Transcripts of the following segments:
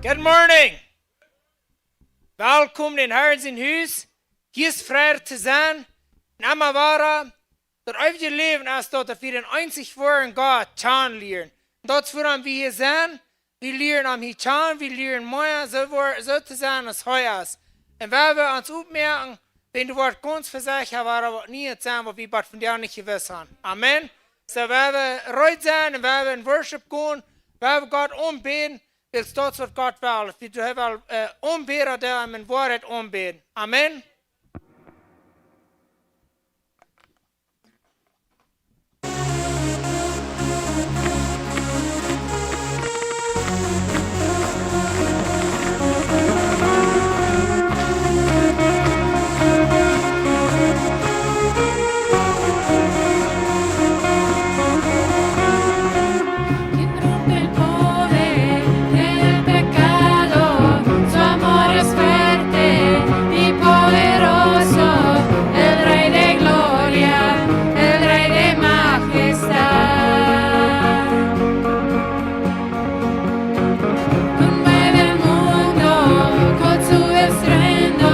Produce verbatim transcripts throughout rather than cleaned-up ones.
Good morning. Welkom en Herrn sien Hus. Hia es Fräd to sennen. Un emma wada, daut eewje Läwen es daut, daut wie dän eenzich woaren Gott kjanen lieren. Un daut es wuarom wie hia sent. Wie lieren am hia kjanen, wie lieren mea soo woa-, soo to sennen aus hee es. Un wan wie ons oppmoaken, wan du woascht gaunz vesechat woaren, woat nuscht sennen, waut wie bat vondoag nich jewist haben. Amen. Soo, wan wie reed sent un wan wie en worship gonen, wan wie Gott aunbäden, wiels daut es waut Gott well. Wie doonen, äh, aunbäden, dee am en Woarheit aunbäden. Amen. Quien rompe el poder del pecado, su amor es fuerte y poderoso, el Rey de gloria, el Rey de majestad. Conmueve el mundo con su estruendo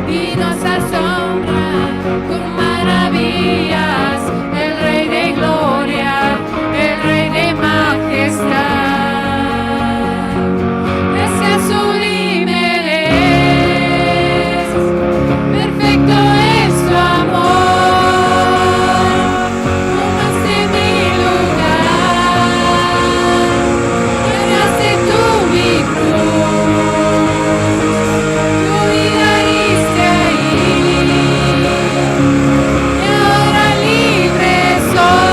y nos asombra con maravillas, el Rey de gloria, el Rey de majestad. Gracia sublime es, perfecto es tu amor. Tomaste mi lugar, cargaste tú mi cruz, tu vida diste ahí, y ahora libre soy.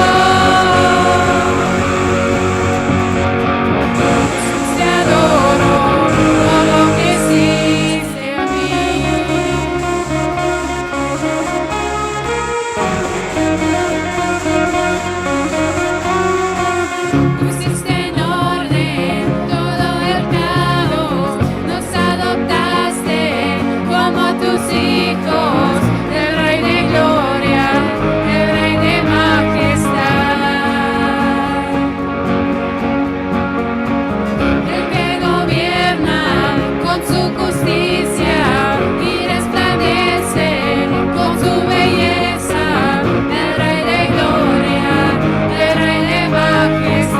Te adoro por lo que hiciste a mí. Pusiste en orden todo el caos, nos adoptaste como tus hijos, el Rey de gloria, el Rey de majestad. El que gobierna con su justicia y resplandece con su belleza, el Rey de gloria, el Rey de majestad.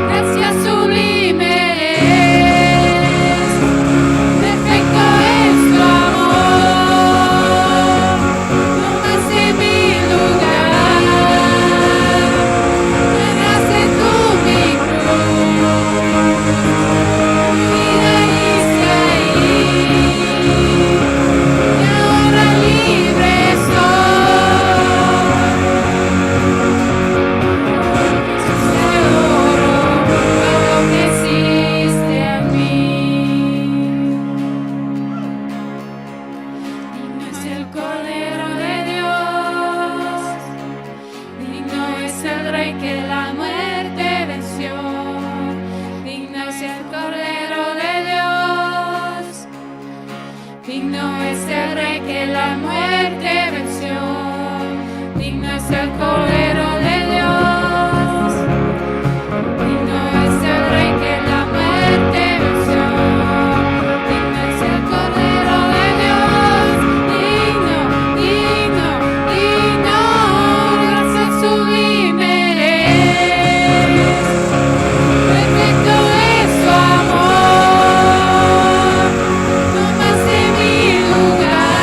Gracia sublime es, perfecto es tu amor. Tomaste mi lugar, cargaste tú mi cruz, tu vida diste ahí, y ahora libre soy. Te adoro por lo que hiciste a mí. Digno es el Cordero de Dios, digno es el Rey que la muerte venció. Digno es el Cordero de Dios, digno es el Rey que la muerte venció. Digno es el Cordero de Dios. Digno es el Rey que la muerte venció. Digno es el Cordero de Dios. Digno, digno, digno. Gracia sublime es, perfecto es tu amor. Tomaste mi lugar,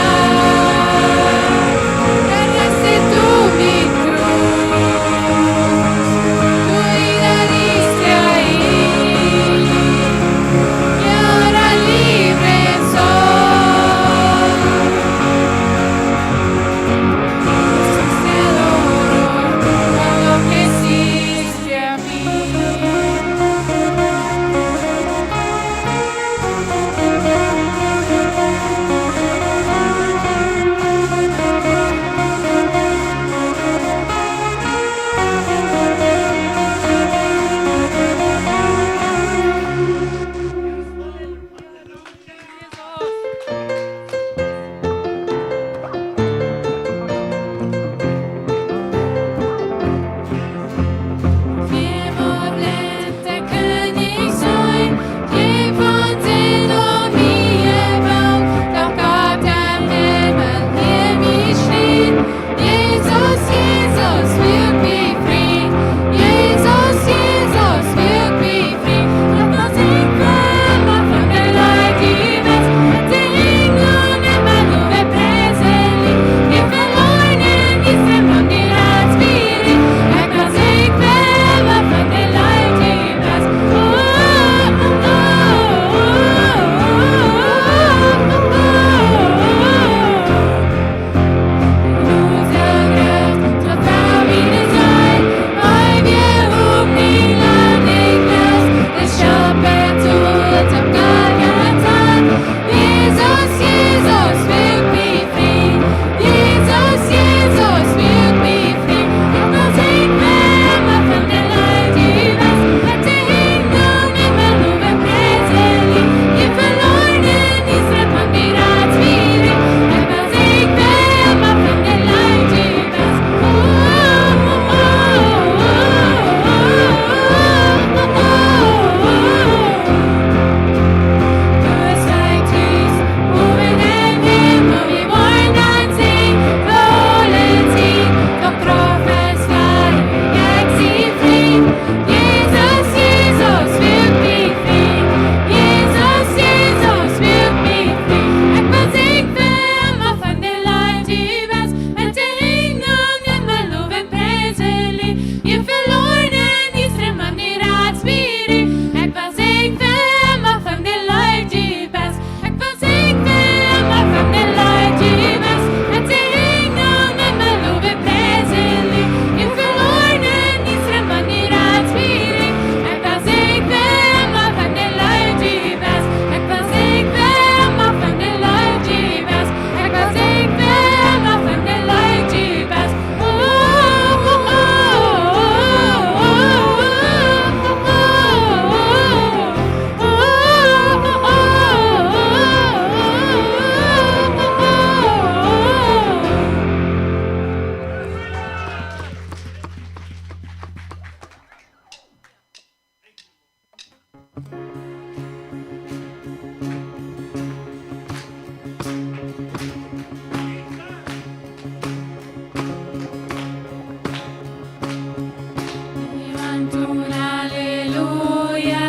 Levanto un aleluya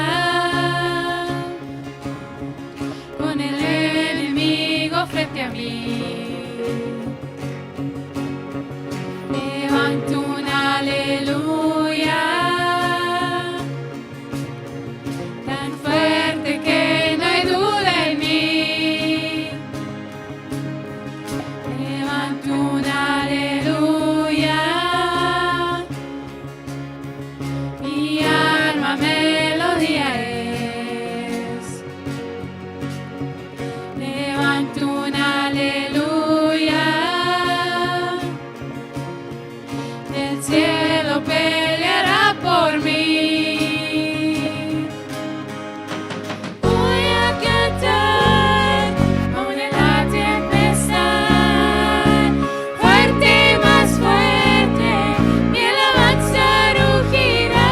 cuando el enemigo frente a mí. Levanto un aleluya tan fuerte que no hay duda en mí. Levanto un aleluya. Mi alma melodía es. Levanto un aleluya. El cielo peleará por mí. Voy a cantar aun en la tempestad, fuerte, más fuerte, mi alabanza rugirá.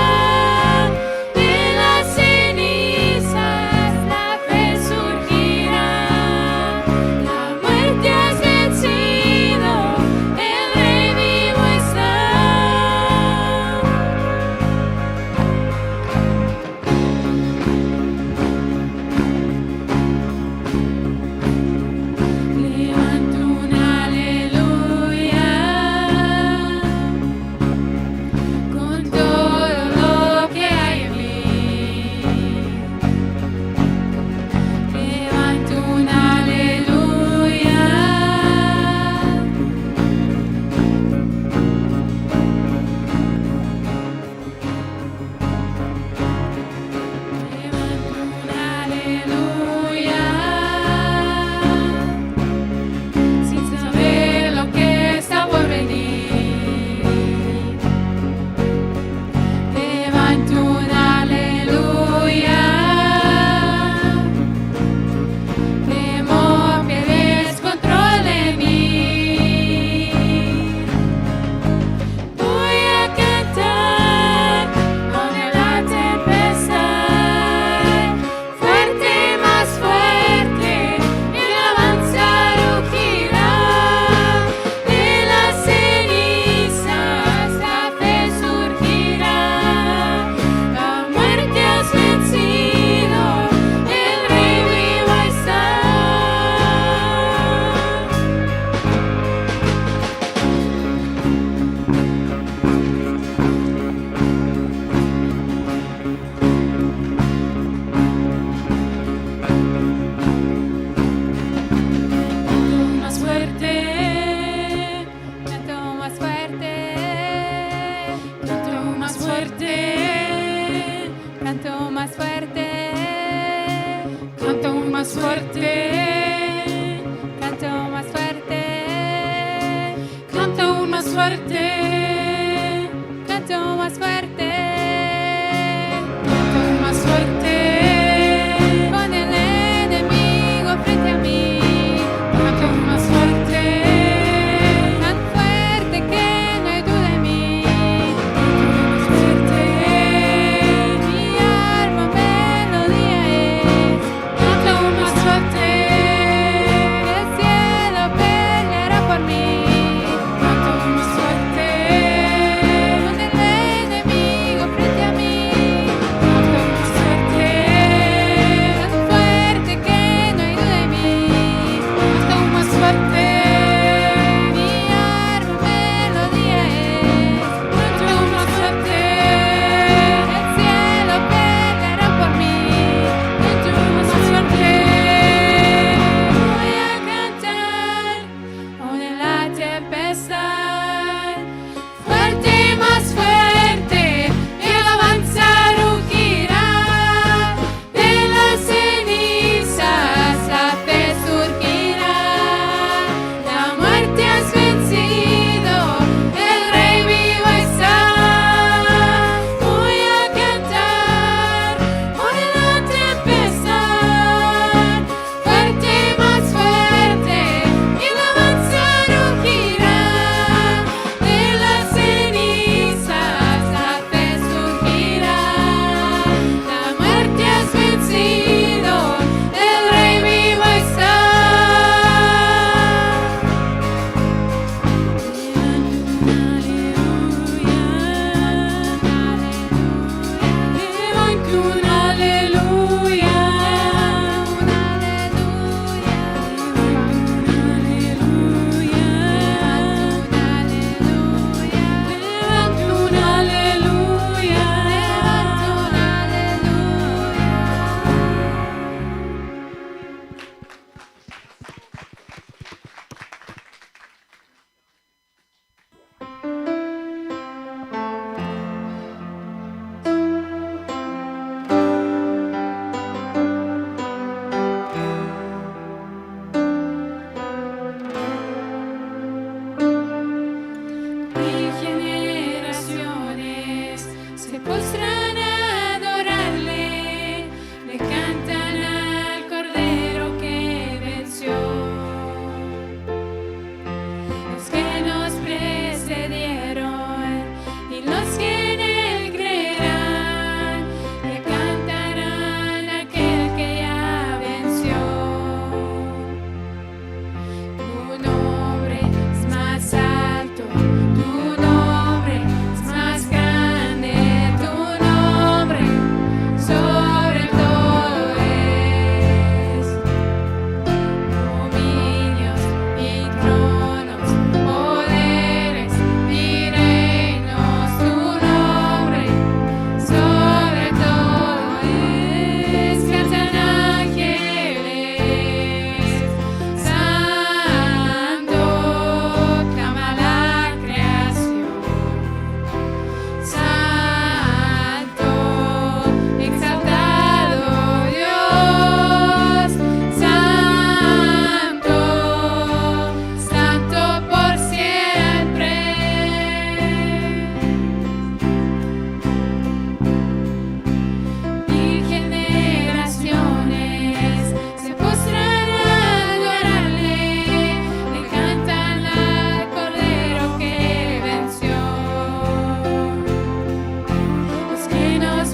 De las cenizas la fe surgirá, la muerte has vencido, el Rey vivo está. Levanto un aleluya con todo lo que hay en mí. Levanto un aleluya. Levanto un aleluya, sin saber lo que está por venir. Levanto un aleluya, temor pierde control de mí. Voy a cantar aun en la tempestad, fuerte, más fuerte, mi alabanza rugirá. De las cenizas la fe surgirá, la muerte has vencido, el Rey vivo está. Canto más fuerte, canto más fuerte, canto más fuerte, canto más fuerte, canto más fuerte, canto más fuerte. Canto más fuerte, canto más fuerte, canto más fuerte. Con el enemigo frente a mí, canto más fuerte, tan fuerte que no hay duda en mí. Canto más fuerte, mi alma melodía es. Canto más fuerte, el cielo peleará por mí. Canto más fuerte,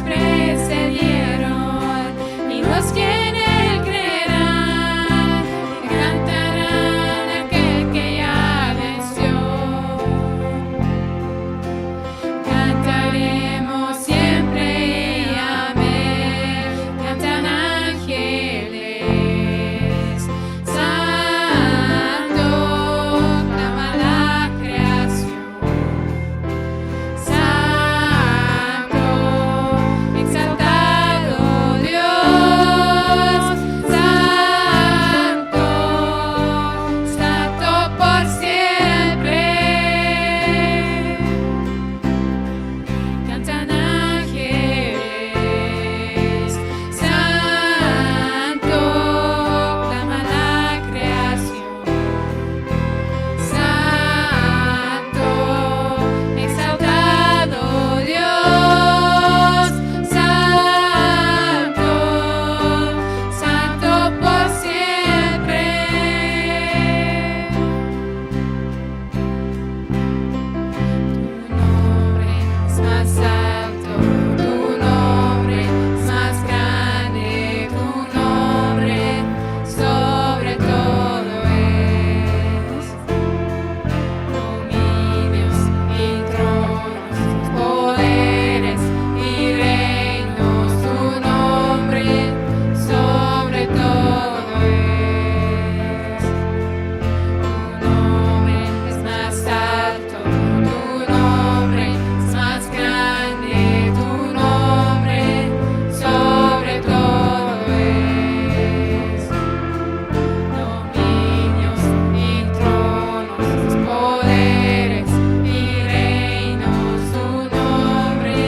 Precedieron, y los que en él creerán, cantarán aquel que ya venció. Cantaremos siempre amén, cantan ángeles. Santo, clama la creación. Santo, exaltado Dios, santo, santo por siempre. Cantan ángeles, santo, clama la creación. Santo, exaltado Dios, santo, santo por siempre. Tu nombre es más alto, tu nombre es más grande, tu nombre sobre todo es. Dominios y tronos, poderes y reinos, tu nombre sobre todo es. Tu nombre es más alto, tu nombre es más grande, tu nombre sobre todo es. Dominios y tronos, poderes y reinos, tu nombre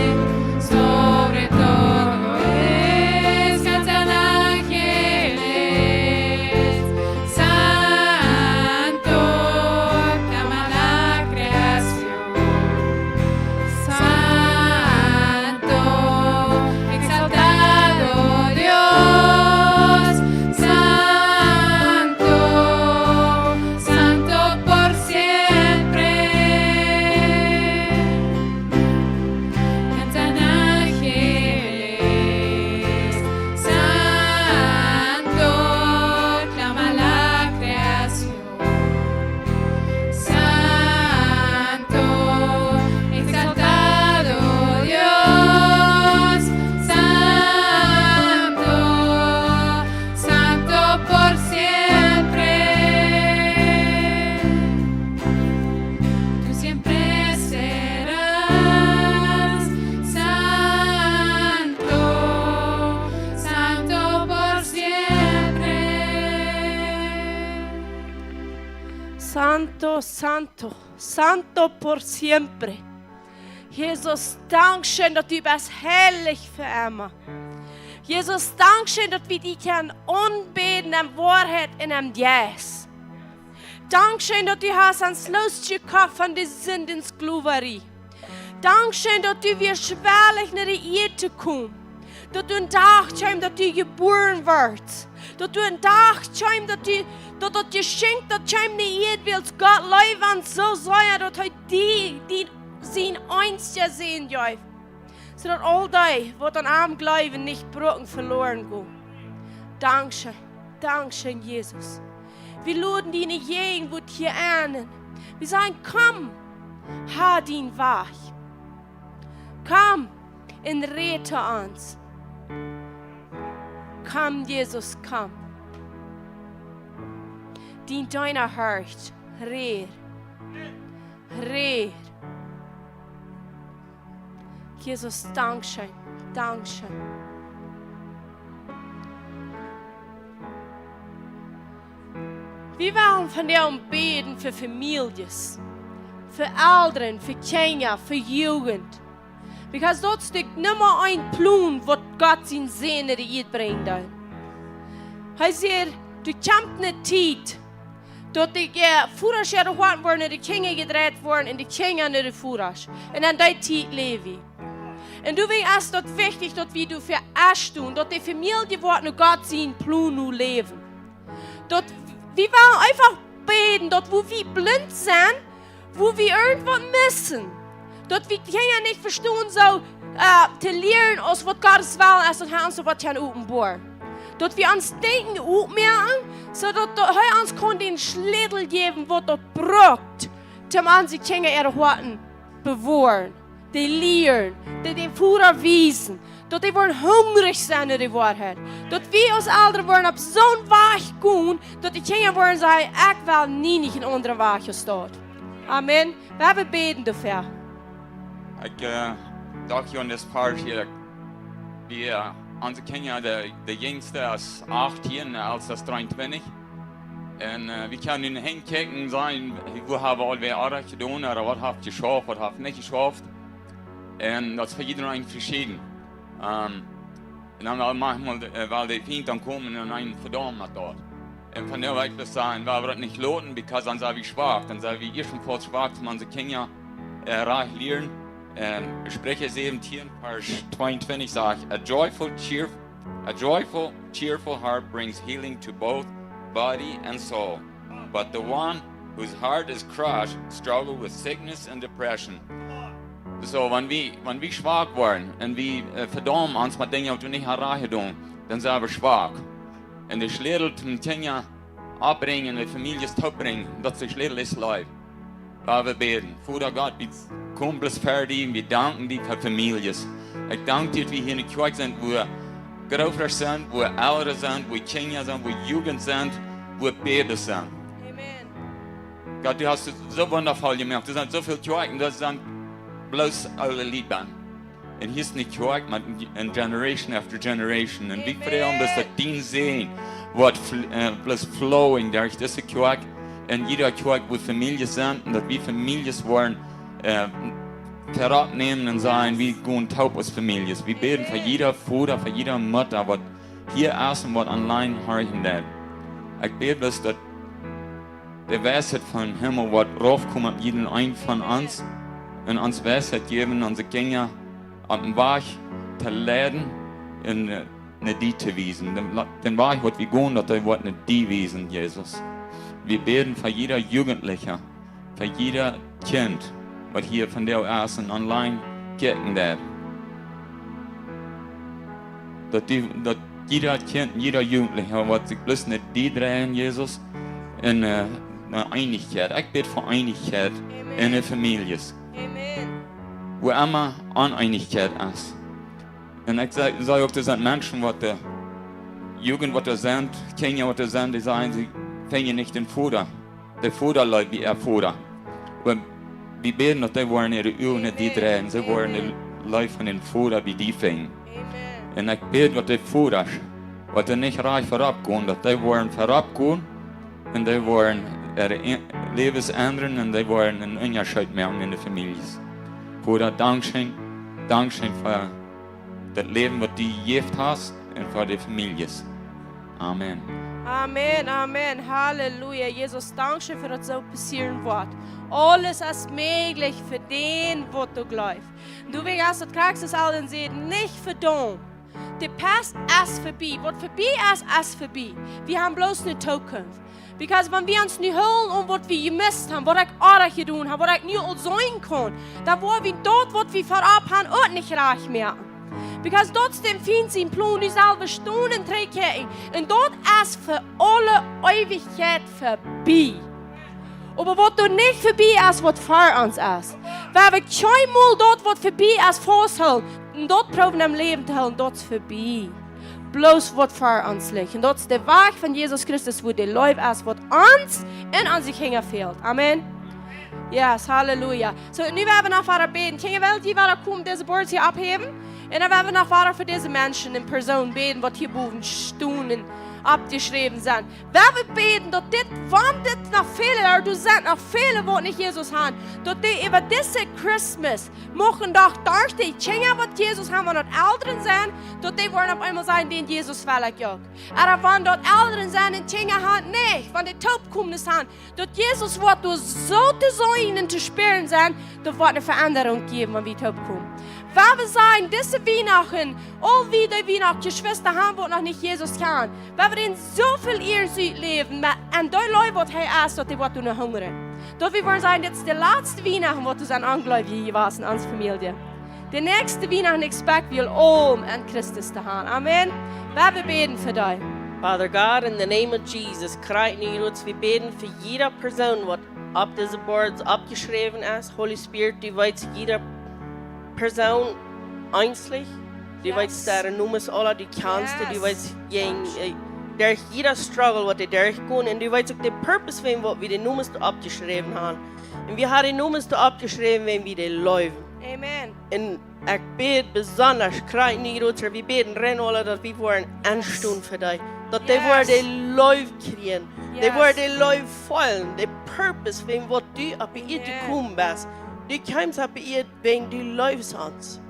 sobre todo es. Cantan ángeles, santo, clama la creación. Santo, exaltado Dios, santo, santo por siempre. Cantan ángeles, santo, clama la creación. Santo, exaltado Dios, santo, santo por siempre. Tú siempre serás santo, santo por siempre. Santo, santo, santo por siempre. Jesus, dankscheen, daut du best heilich fa emma. Jesus, dankscheen, daut wie die kjennen aunbäden en Woarheit un em Jeist. Dankscheen, daut du hast ons losjekoft von de Sind un Sklowarie. Dankscheen, daut du wieescht wellich no de Ieed to komen. Daut du een Dach kjeemst, daut du jebuaren wieescht. Daut du een Dach kjeemst, daut du, daut daut Jeschenkj, daut kjeem no de Ieed, wiels Gott leeft ons soo sea, daut hee die, die sien eensja Sän jeef. Soo daut aul dee, waut aun am jleewen, nich brucken veloaren gonen. Dankscheen, dankscheen, Jesus. Wie loden diene Jäajenwuat hia aun. Wie sajen: Komm, go dienen Wajch. Komm un räd to ons. Komm, Jesus, komm. Dien Deena horcht, räd. Räd. Jesus, dankscheen, dankscheen. Wie wellen vondoag bäden fa Famieljes, fa Elren, fa Kjinja, fa Jugent. Because daut es de Numma eent Plon, waut Gott sien Sän no de Ieed brinjen deed. Hee säd: Doa kjemt ne Tiet, daut de, äh, Vodasch jehoat woaren un de Kjinja jedreit woaren un de Kjinja no de Vodasch. Un en dee Tiet läw wie. Un doawäajen es daut wichtich, daut wie doafäa enstonen, daut de Famielje woat no Gott sien Plon nu läwen. Daut wie wellen eefach bäden, daut wua wie blint sent, wua wie irjentwaut missen, Daut wie Kjinja nich vestonen soo, äh, to lieren aus waut Gott sien Wellen es, daut hee ons waut kaun openboaren. Daut wie ons Denkjen opmoaken, soo daut, daut hee ons kaun dän Schlätel jäwen, waut daut brukt, om onse Kjinja äare Hoaten bewoaren, dee lieren, dee dän Voda wiesen, daut dee woaren hungrich sennen no de Woarheit. Daut wie aus Elren woaren opp soon Wajch gonen, daut de Kjinja woaren sajen: "Ekj well nie nich een aundren Wajch aus daut." Amen. Wie woaren bäden doafäa. Ekj, äh, docht hia aun dit Poa hia, wie, äh, onse Kjinja, de, de jinjste es achtieen, de elste es dreeuntwintich. Un, äh, wie kjennen nu henkjikjen un sajen, woo haben wie aul wada jedonen, ooda waut haft jeschauft, waut haft nich jeschauft. Un daut es fa jieda eenen veschieden. Ähm, un dan wel maunchmol, äh, well de Fient dan komen un eenen vedaumen met daut. Un von doa woa ekj bloos sajen, wie woaren daut nich loten, because dan sent wie schwak, dan sent wie ieescht un foats schwak, om onse Kjinja, äh, rajcht lieren. Ähm, Spricha säwentieen, Varsch tweeuntwintich sajcht: "A joyful cheer, a joyful, cheerful heart brings healing to both body and soul. But the one whose heart is crushed struggles with sickness and depression." Soo, wan wie, wan wie schwak woaren un wie, äh, vedaumen ons met Dinja, waut wie nich haben rajcht jedonen, dan sent wie schwak. Un de Schlätel toom Kjinja oppbrinjen, de Famieljes toopbrinjen, daut es de Schlätel es Leew. Lot ons bäden. Voda Gott, wie komen bloos ver die un wie danken die fa Famieljes. Ekj dank die, daut wie hia enne Kjoakj sent, wua Grootelren sent, wua Elren sent, wua Kjinja sent, wua Jugent sent, wua Bäbes sent. Amen. Gott, du hast et soo wundafoll jemoakt. Doa sent soo väl Kjoakjen, doa sent bloos oole Lied. Un hia es nich Kjoakj, oba een generation after generation. Un wie, amen, froagen, daut dien Säajen woat fl-, äh, bloos flowing derch dise Kjoakj. Un jieda Kjoakj, wua Famieljes sent, un daut wie Famieljes woaren, äh, veroppnämen un sajen, wie gonen toop aus Famieljes. Wie bäden fa, amen, jieda Voda, fa jieda Mutta, waut hia es un waut online horchen deit. Ekj bäd bloos, daut de Weisheit vom Himmel woat raufkomen opp jieda eenen von ons un ons Weisheit jäwen, onse Kjinja opp dän Wajch to leiden un, äh, no die to wiesen. Dän La-, dän Wajch, waut wie gonen, daut dee woat no die wiesen, Jesus. Wie bäden fa jieda Jugentlicha, fa jieda Kjint, waut hia vondoag es un online kjikjen deit. Daut die, daut jieda Kjint, jieda Jugentlicha, waut sikj bloos no die dreien, Jesus, un, äh, no Eenichkjeit. Ekj bäd fa Eenichkjeit, amen, enne Famieljes. Amen. Wua emma Oneenichkjeit es. Un ekj saj, saj uk, doa sent Menschen, waut de Jugent, waut doa sent, Kjinja, waut doa sent, dee sajen, see finjen nich dän Voda. De Voda leeft bie äa Voda. Oba wie bäden, daut dee woaren äare Uagen no die dreien, see woaren de, amen, Leew von dän Voda bie die finjen. Amen. Un ekj bäd, daut de Vodasch, waut doa nich rajcht veropp gonen, daut dee woaren veropp gonen un dee woaren äare E-, Läwes endren un dee woaren eenen Unjascheet moaken enne Famieljes. Voda, dankscheen, dankscheen fa daut Läwen, waut du jejäft hast un fa de Famieljes. Amen. Amen, amen. Halleluja. Jesus, dankscheen fa daut soo passieren woat. Aules es mäajlich fa dän, waut doa jleeft. Un du, wie aus daut Christus aul en säd, nich vedaumen. De Past es verbie. Waut verbie es, es verbie. Wie haben bloos eene Zukunft. Because wan wie ons nu hoolen aun waut wie jemist haben, waut ekj oajch jedonen hab, waut ekj nu aul seenen kaun, dan woa wie daut, waut wie veropp haben, uk nich rajcht moaken. Because daut es dän Fient sien Plon, nu sell wie stonen un trigjkjikjen. Un daut es fa aule Eewichkjeit verbie. Oba waut doa nich verbie es, waut ver ons es. Wan wie kjeenmol daut, waut verbie es, fausthoolen, un daut proowen em Läwen to hoolen, daut es verbie. Bloos waut ver ons licht. Un daut es de Wajch von Jesus Christus, wua de Leew es, waut ons un onse Kjinja fält. Amen. Yes, halleluja. Soo, nu woa wie noch wada bäden. Kjinja, well jie wada komen, dise boards hia opphäwen? Un dan woa wie noch wada fa dise Menschen en Persoon bäden, waut hia bowen stonen, oppjeschräwen sent. Woa wie bäden, daut dit, wan dit noch väle, doa sent noch väle, waut nich Jesus haben, daut dee äwa dise Christmas muchten doch derch de Kjinja, waut Jesus haben, wan daut Elren sent, daut dee woaren opp eemol sajen: "Dän Jesus well ekj uk." Ooda wan daut Elren sent un Kjinja haben nich, wan dee toopkomen sent, daut Jesus woat doa soo to seenen un to spieren sennen, daut woat eene Veendrunk jäwen, wan wie toopkomen. Wan wie sajen, dise Wienachten, aul wie dee Wienacht Jeschwista han, waut noch nich Jesus kjanen, wan wie dän soo väl Ieren utläwen, oba en dee Leew, waut hee es, daut dee woat doonen hungren. Daut wie woaren sajen, dit es de latste Wienachten, waut wie sent Onjleewje jewast en onse Famielje. De näakjste Wienachten expect wie aul en Christus to han. Amen. Wan wie bäden fa dee. Father God, in the name of Jesus, krakjt nu, Gott, wie bäden fa jieda Persoon, waut opp dise Boards oppjeschräwen es. Holy Spirit, du weetst jieda Persoon eensich. Du weetst äare Nomes aula, du kjanst dee, du weetst jieda, äh, derch jieda Struggle, waut dee derchgonen. Un du weetst uk dän Purpose, wäajen waut wie dee Nomes oppjeschräwen han. Un wie han dee Nomes oppjeschräwen, wäajen wie dee leewen. Amen. Un ekj bäd besonda, krakjt nu, Gott, wie bäden rein aula, daut wie woaren enstonen fa dee. Daut dee woaren dee Leew kjrieen. Dee woaren dee Leew feelen. De Purpose, wäajen waut du opp de Ieed jekomen best. Du kjeemst opp de Ieed, wäajen du leefst ons.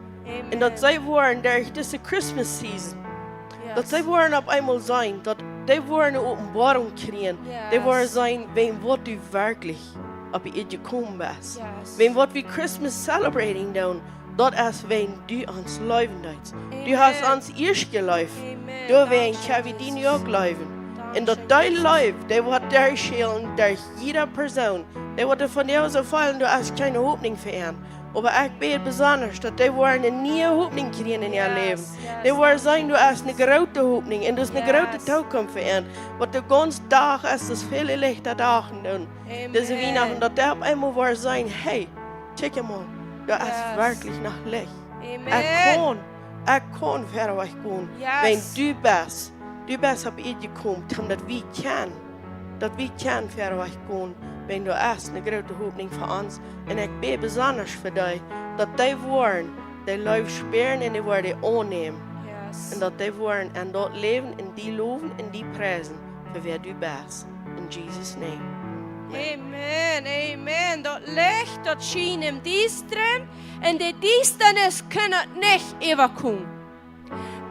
Un daut see woaren derch dise Christmas season, daut see woaren opp eemol seenen, daut dee woaren eene Openboarunk kjrieen. Dee woaren seenen, wäajen waut du werkjlich opp de Ieed jekomen best. Wäajen waut wie Christmas celebrating doonen, daut es wäajen du ons leewen deist. Du hast ons ieescht jeleeft. Doawäajen kjenn wie die nu uk leewen. Un daut dee Leew, dee woat derchschälen derch jieda Persoon. Dee woat von die soo feelen, du hast kjeene Hopninj fa an. Oba ekj bäd besonda, daut dee woaren eene niee Hopninj kjrieen en äa Läwen. Dee woaren seenen, du hast eene groote Hopninj un du hast eene groote Tookunft fa an. Waut de gaunze Dach es, es väl lichta Dach un dan dise Wienachten, daut dee opp eemol woaren seenen, hey, kjikj mol, doa es werkjlich noch Licht. Ekj kaun, ekj kaun wieda wajch gonen. Wäajen du best, du best opp de Ieed jekomen, om daut wie kjennen, daut wie kjennen wieda wajch gonen. Wäajen doa es eene groote Hopninj fa ons. Un ekj bäd besonda fa dee, daut dee woaren dee Leew spieren un dee woaren dee aunnämen. Un daut dee woaren en daut Läwen, en die lowen, en die priesen, fa wäa du best. In Jesus' name. Amen, amen. Daut Licht, daut schient em Diestren, un de Diestanis kaun daut nich äwakomen.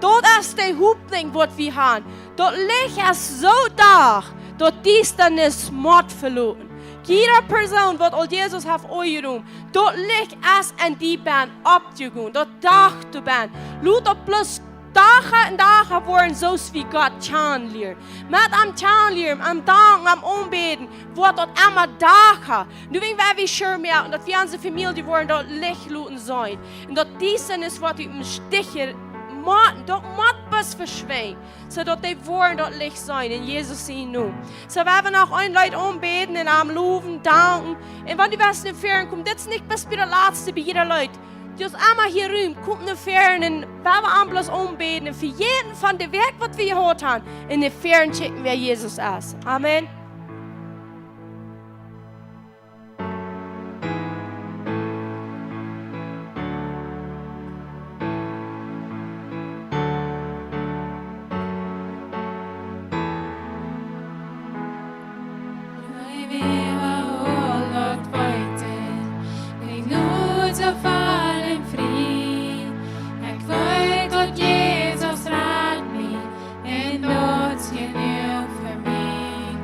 Daut es de Hopninj, waut wie han. Daut Licht es soo doa, daut Diestanis mott veloten. Jieda Persoon, waut aul Jesus haft aunjenomen, daut Licht es en die bennen oppjegonen, daut Dach to bennen. Lot daut bloos Dach un Dach woaren, soo aus wie Gott kjanen lieren. Met am kjanen lieren, am danken, am aunbäden, woat daut emma Dach. Nu, wäajen wie sure moaken, daut wie onse Famielje woaren daut Licht loten seenen. Un daut Diestanis, waut wie em Stich motten, daut mott bloos veschwinjen, soo daut dee woaren daut Licht seenen en Jesus sienen Nomen. Soo, wie woaren noch een Leet aunbäden un am lowen, danken. Un wan du west no väaren komen, dit es nich bloos bie daut latste, bie jieda Leet. Du hast emma hia Rum, komm no väaren un wie woaren am bloos aunbäden un vejäten von de Wäakj, waut wie jehaut han, un no väaren kjikjen, wäa Jesus es. Amen. Leew äwa aul daut Weete, de Jnod soo voll un frie. Ekj weet, daut Jesus rat mie, un daut es jenuach fa mie.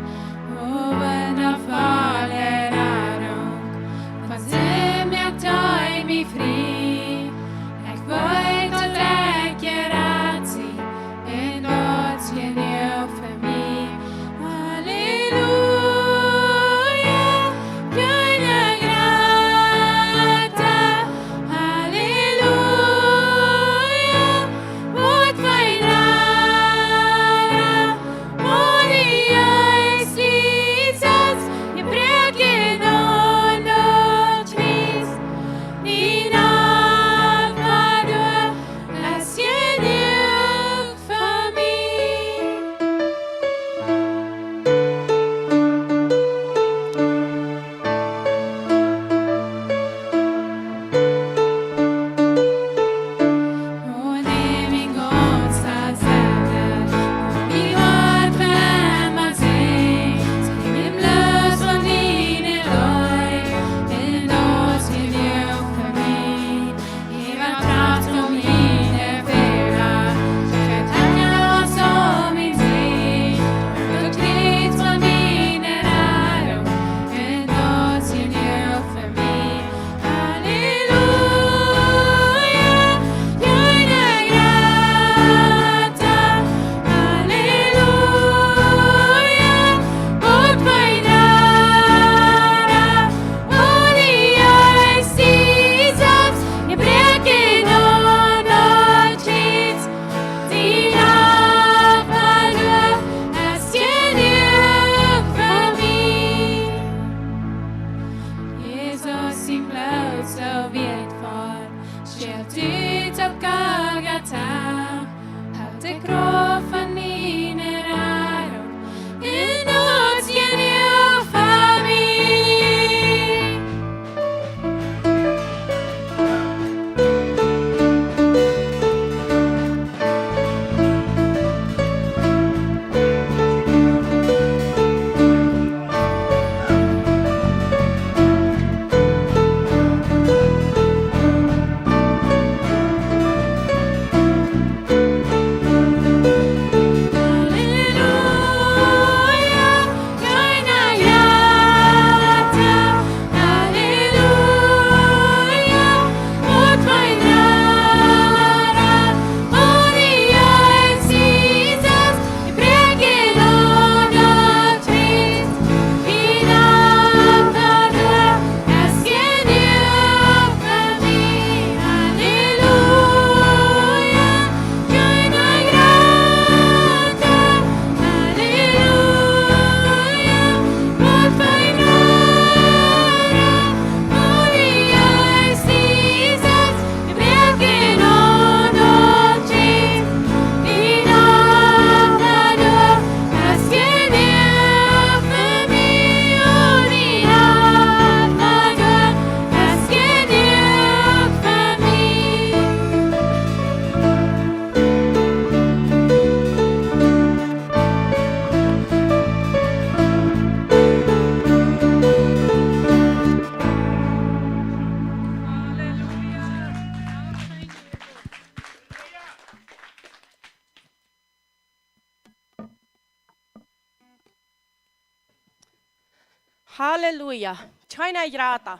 Halleluja. Kjeena jrata.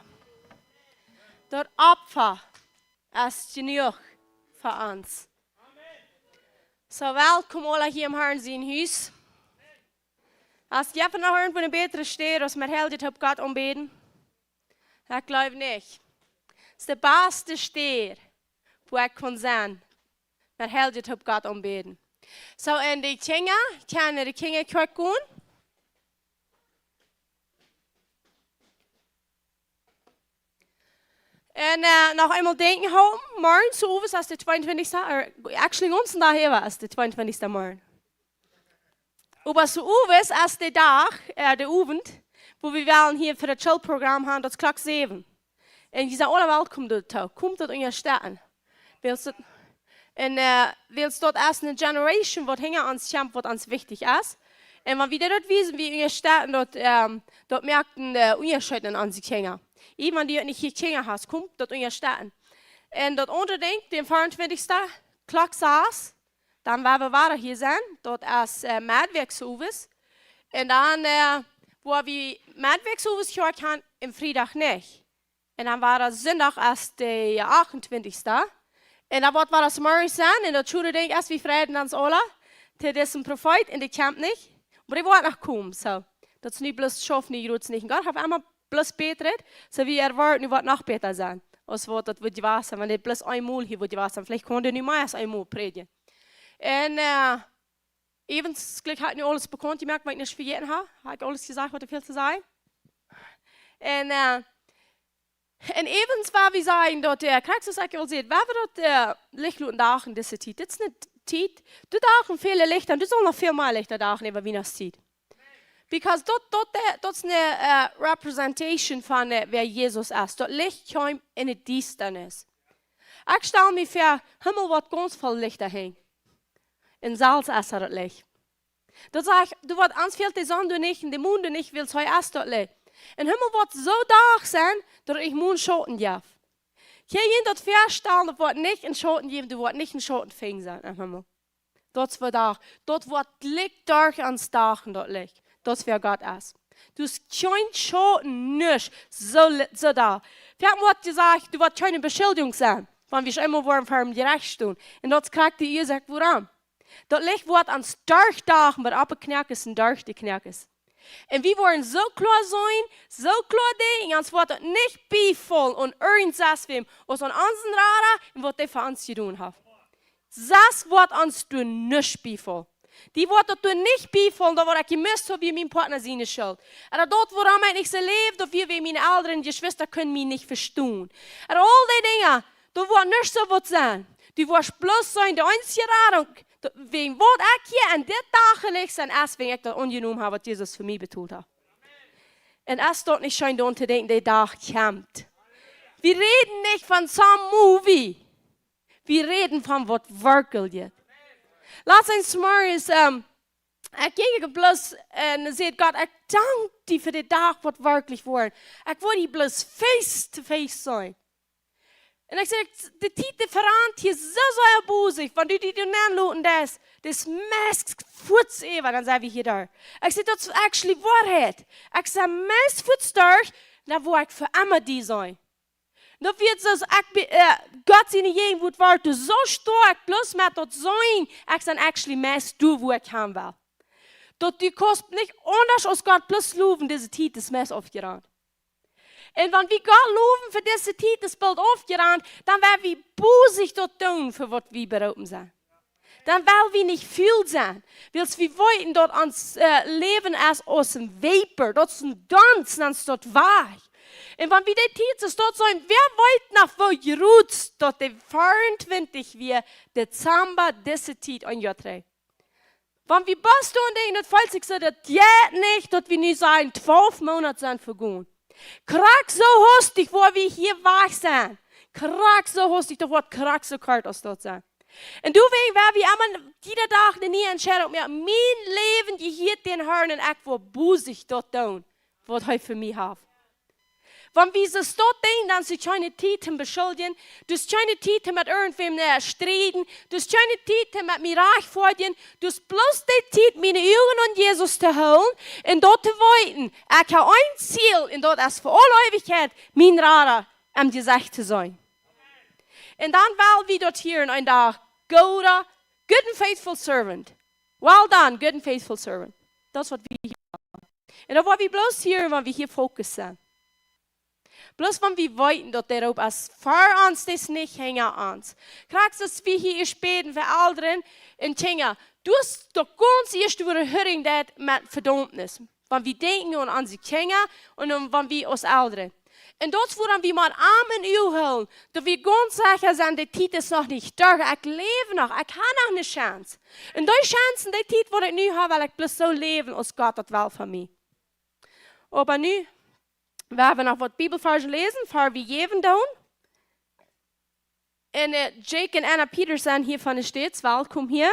Daut Opfa es jenuach fa ons. Soo, welkom aula hia em Harn sien Hus. Es jie noch irjentwua eene bätre Städ aus met Helje toop Gott aunbäden? Ekj jleew nich. Es de baste Städ, wua ekj kaun sennen, met Helje toop Gott aunbäden. Soo, un de Kjinja, kjennen de Kjinja kjikjen. Un, eh, noch eemol denkjen hoolen, morjen owes es de tweeuntwintichste, or actually, onsen Dach äwa es de tweeuntwintichste morjen. Oba soo owes es de Dach, eh, de Owent, wua wie wellen hia fa daut Chillprogram haben, daut es Klock säwen. Un jie sent aula welkom doatoo. Komt daut unjastetten. Wiels daut, un, eh, wiels daut es eene Generation, waut hinja ons kjemt, waut ons wichtich es. Un wan wie daut wiesen, wie unjastetten, daut, ehm, daut moakt een, eh, Unjascheet en onse Kjinja. Ieejentwäa, dee nich hia Kjinja haft, komt daut unjastetten. Un daut aundre Dinkj, dän veeauntwintichsten, Klock sas, dan woa wie wada hia sennen. Daut es, eh, Meddwäakj owes. Un dan, eh, woa wie Meddwäakj owes hia haben, un Friedach nich. Un dan woa wie Sindach es de achtuntwintichste. Un dan woat wada zemorjes sennen. Un daut schuare Dinkj es, wie freien ons aula to disen Profeet un dee kjemt nich. Oba dee woat noch komen, soo. Daut es nu bloos, schauft nu jrods nich. Gott haft emma bloos bätret. Soo, wie erwoaten, nu woat noch bäta sennen. Aus waut daut woat jewast sennen, wan dee bloos eemol hia woat jewast sennen. Veleicht kaun dee nu mea aus eemol prädjen. Un, eh, Evans, jlikj, haft nu aules bekaunt jemoakt, waut ekj nich vejäten hab. Hab ekj aules jesajcht, waut doa fält to sajen? Un, eh, un Evans, woa wie sajen, daut, eh, krakjt soo aus ekj aul säd, woa wie daut, eh, Licht loten dagen en dise Tiet. Dit es eene Tiet, doa dagen väle Lichta, un doa sellen noch väl mea Lichta dagen äwa Wienachtstiet. Because daut, daut, eh, daut es eene, eh, representation von, eh, wäa Jesus es. Daut Licht kjemt en de Diestanis. Ekj stal mie väa, Himmel woat gaunz voll Lichta hangen. Un selfst es daut Licht. Daut sajcht, doa woat, ons fält de Sonn doa nich un de Mon doa nich, wiels hee es daut Licht. Un Himmel woat soo Dach sennen, daut et nich Monschauten jeft. Kjenn jie daut väastalen, daut woat nich een Schauten jäwen, doa woat nich een Schauten finjen sennen em Himmel. Daut es fa Dach. Daut woat jlikj derch ons Dach en daut Licht. Daut es wäa Gott es. Doa es kjeen Schauten, nuscht, soo li-, soo doa. Wie haben waut jesajcht, doa woat kjeene Beschuldjunk sennen, wan wie eemol woaren väa daut Jerecht stonen. Un daut es krakjt de Uasoak, wuarom. Daut Licht woat ons derch Dach, oba opp de Kjnoakes un derch de Kjnoakes. Un wie woaren soo kloa sennen, soo kloa denkjen, ons woat daut nich biefaulen aun irjent sest wäm, aus aun onsen Rada un waut dee fa ons jedonen haft. Sest woat ons doa nuscht biefaulen. Dee woat daut doa nich biefaulen, daut waut ekj jemist hab, wia mien Partner siene Schult. Ooda daut, wuarom ekj nich soo läw, daut wia wäajen miene Elren, Jeschwista kunnen mie nich vestonen. Ooda aul dee Dinja, doa woat nuscht soo waut sennen. Dee woat bloos sennen, de eensje Radunk, daut, wäajen waut ekj hia aun dit Dach jeläajen sie, es wäajen ekj daut aunjenomen hab, waut Jesus fa mie betolt haft. Un es daut nich scheen, dan to denkjen, de Dach kjemt. Wie räden nich von some movie. Wie räden von waut werkjlich jeit. Latst zemorjes, ehm, ekj jinkj bloos, eh, un säd: "Gott, ekj dank die fa dän Dach, waut werkjlich woat. Ekj well die bloos face to face seenen." Un ekj säd: "De Tiet, dee verant hia soo, soo bosich, wan du die doa nenloten deist, daut es meist fuaz äwa, dan sent wie hia doa." Ekj säd: "Daut es actually Woarheit." Ekj säd: "Meist fuaz doa, dan woa ekj fa emma die sennen." Daut wia soo aus ekj bie, eh, Gott siene Jäajenwoat wia, doa soo stoakj, bloos met daut sennen, ekj sie actually meist doa, wua ekj han well. Daut du kaust nich aundasch aus Gott bloos lowen, dise Tiet es meist aufjerant. Un wan wie Gott lowen fa dise Tiet es boolt aufjerant, dan woa wie bosich daut doonen, fa waut wie beroopen sent. Dan well wie nich ful sennen, wiels wie weeten, daut ons, eh, Läwen es aus een Vapor, daut es een Donst, dan es daut wajch. Un wan wie de Tiet es daut sennen, wäa weet noch, woo jrod daut de veeauntwintich wia, Dezamba, dise Tiet een Joa trigj. Wan wie bloos doa denkjen, daut felt sikj soo, daut jeit nich, daut wie nu sent twalf Moonat sent vegonen. Krakjt soo hastich, woo wie hia wajch sent. Krakjt soo hastich, daut woat krakjt soo kort aus daut sent. Un doawäajen, wan wie emma jieda Dach de niee Entscheidunk moaken, mien Läwen jehieet dän Harn un ekj woa bosich daut doonen, waut hee fa mie haft. Wan wie soo daut denkjen, dan es kjeene Tiet toom beschuldjen, daut es kjeene Tiet toom met irjentwäm, äh, strieden, daut es kjeene Tiet toom met mie rajchtfoadjen, daut es bloos de Tiet, miene Uagen aun Jesus to hoolen un daut to weeten, ekj hab een Ziel un daut es fa aule Eewichkjeit mien Rada aum Jesecht to seenen. Un dan well wie daut hieren een Dach, good, good and faithful servant. Well done, good and faithful servant. Daut es waut wie hieren. Un dan woa wie bloos hieren, wan wie hia fokussen. Bloos wan wie weeten, daut de Roop es ver ons, dee es nich hinja ons. Krakjt soo aus wie hia bäden fa Elren un Kjinja. Daut es de gaunz ieeschte Erfoarunk, daut met Vedaumnis. Wan wie denkjen aun onse Kjinja un aun wan wie aus Elren. Un daut es wuarom wie mau aum Enj hoolen, daut wie gaunz secha sent, de Tiet es noch nich derch. Ekj läw noch, ekj hab noch eene Chance. Un dee Chance, de Tiet waut ekj nu hab, well ekj bloos soo läwen aus Gott daut well fa mie. Oba nu, wie haben noch waut Bibelvarsch läsen, ver wie jäwen doonen. Un, äh, Jake un Anna Peterson hia von de States, welkom hia.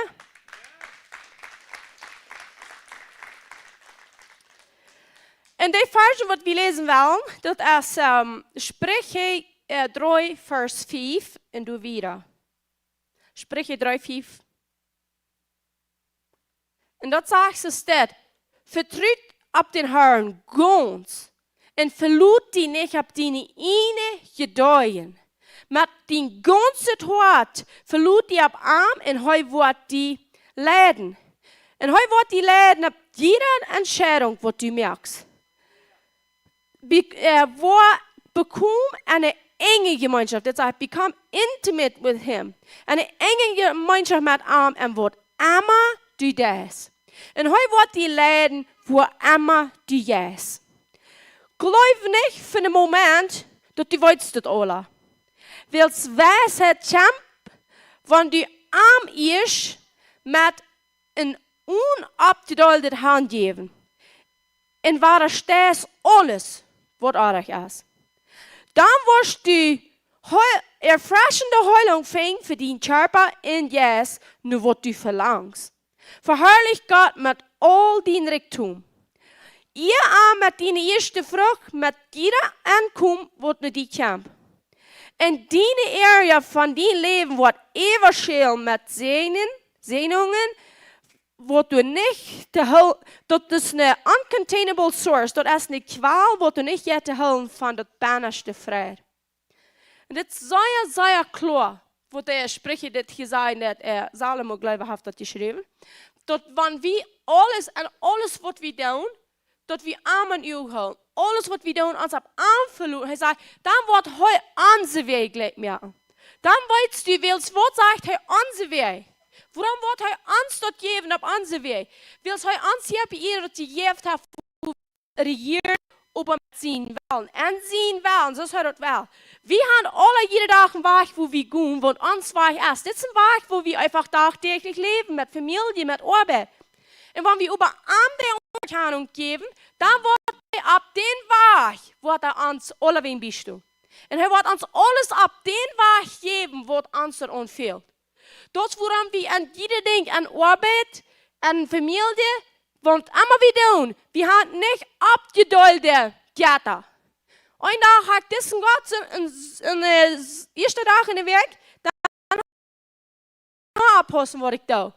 Un de Varsch waut wie läsen wellen, daut es, ähm, Spricha, äh, dree, Varsch fief un doa wieda. Spricha dree, fief. Un daut sajcht soo dit: Vetrut opp dän Harn gaunz un velot die nich opp diene ieejne Jedanken. Met dien gaunzet Hoat velot die opp am un hee woat die leiden. Un hee woat die leiden opp jiede Entscheidunk waut du moakst. Be-, äh, woa, bekomm eene enje Jemeenschoft. Daut sajcht, become intimate with him. Eene enje Jemeenschoft met am un waut emma du deist. Un hee woat die leiden, wua emma du jeist. Jleew nich fa een Moment, daut du weetst daut aules. Wiels Weisheit kjemt, wan du am ieescht met een onopjedeeldet Hanjäwen. Un wadasteist aules waut oajch es. Dan woascht du Heu-, erfreschende Heilunk finjen fa dien Kjarpa un Jeist, no waut du velangst. Veharlich Gott met aul dien Rikjdom. Ea am met diene ieeschte Frucht, met jiede Enkomen waut no die kjemt. Un diene Area von dien Läwen woat äwaschwämen met Säajnen, Säajnungen, waut du nich to hoolen, daut es eene uncontainable source, daut es eene Kjwal, waut du nich jeit to hoolen von daut bennaschte Fräd. Un dit es sea, sea kloa, waut de Spricha dit hia sajcht, daut, äh, Salomo, jleew ekj, haft daut jeschräwen, daut wan wie aules un aules waut wie doonen, daut wie am em Uag hoolen. Aules waut wie doonen, ons opp am veloten. Hee sajcht, dan woat hee onse Wäaj jlikj moaken. Dan weetst du, wiels waut sajcht hee onse Wäaj? Wuarom woat hee ons daut jäwen opp onse Wäaj? Wiels hee ons hia opp Ieed daut jejäft haft, rejieren, oba met sienen Wellen. En sienen Wellen, soo aus hee daut well. Wie haben aule jieda Dach een Wajch, wua wie gonen, waut ons Wajch es. Dit es een Wajch, wua wie eefach dagdäachlich läwen, met Famielje, met Oabeit. Un wan wie äwa am de Aunerkjanunk jäwen, dan woat hee opp dän Wajch, woat hee ons aulewäajen biestonen. Un hee woat ons aules opp dän Wajch jäwen, waut ons doa aun fält. Daut es wuarom wie aun jieda Dinkj, aun Oabeit, aun Famielje, waut emma wie doonen, wie haben nich oppjedeelte Jetta. Een Dach hab ekj disen Gott, een, een, een, äh, ieeschte Dach enne Wäakj, dan oppaussen waut ekj doo.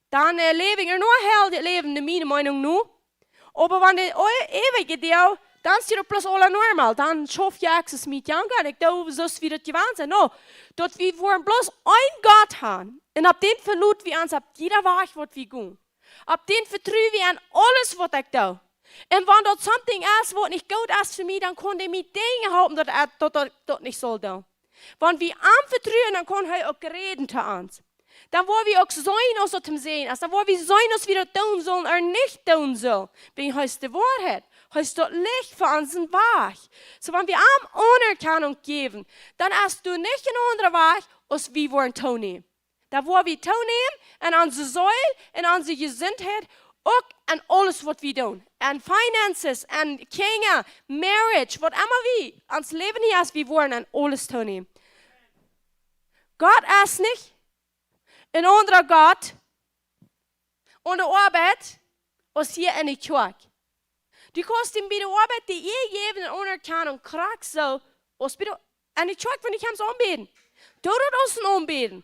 Dan, äh, läw ekj noch een heiljet Läwen, no miene Meenunk no. Oba wan de o-, äwaje Deel, dan es daut bloos aula normal. Dan schauf ekj soo aus met Janka un ekj doo soo aus wie daut jewant sent. No, daut wie woaren bloos een Gott haben. Un opp dän veloten wie ons opp jieda Wajch waut wie gonen. Opp dän vetruen wie aun aules waut ekj doo. Un wan daut something es waut nich goot es fa mie, dan kaun dee mie Dinja halpen daut, daut, daut, daut nich saul doonen. Wan wie am vetruen, dan kaun hee uk räden to ons. Dan woa wie uk seenen aus daut am sennen es. Dan woa wie seenen aus wie daut doonen sellen ooda nich doonen sellen. Wiels hee es de Woarheit. Hee es daut Licht fa onsen Wajch. Soo, wan wie am Aunerkjanunk jäwen, dan es doa nich een aundra Wajch aus wie woaren toonämen. Dan woa wie toonämen en onse Seel, en onse Jesuntheit, uk en aules waut wie doonen. En finances, en Kjinja, marriage, waut emma wie, ons Läwen hia es, wie woaren en aules toonämen. Gott es nich een aundra Gott aun de Oabeit aus hia enne Kjoakj. Du kaust am bie de Oabeit de Ea jäwen un Aunerkjanunk krakjt soo aus bie de, enne Kjoakj, wan du kjemst aunbäden. Doo daut aus een Aunbäden.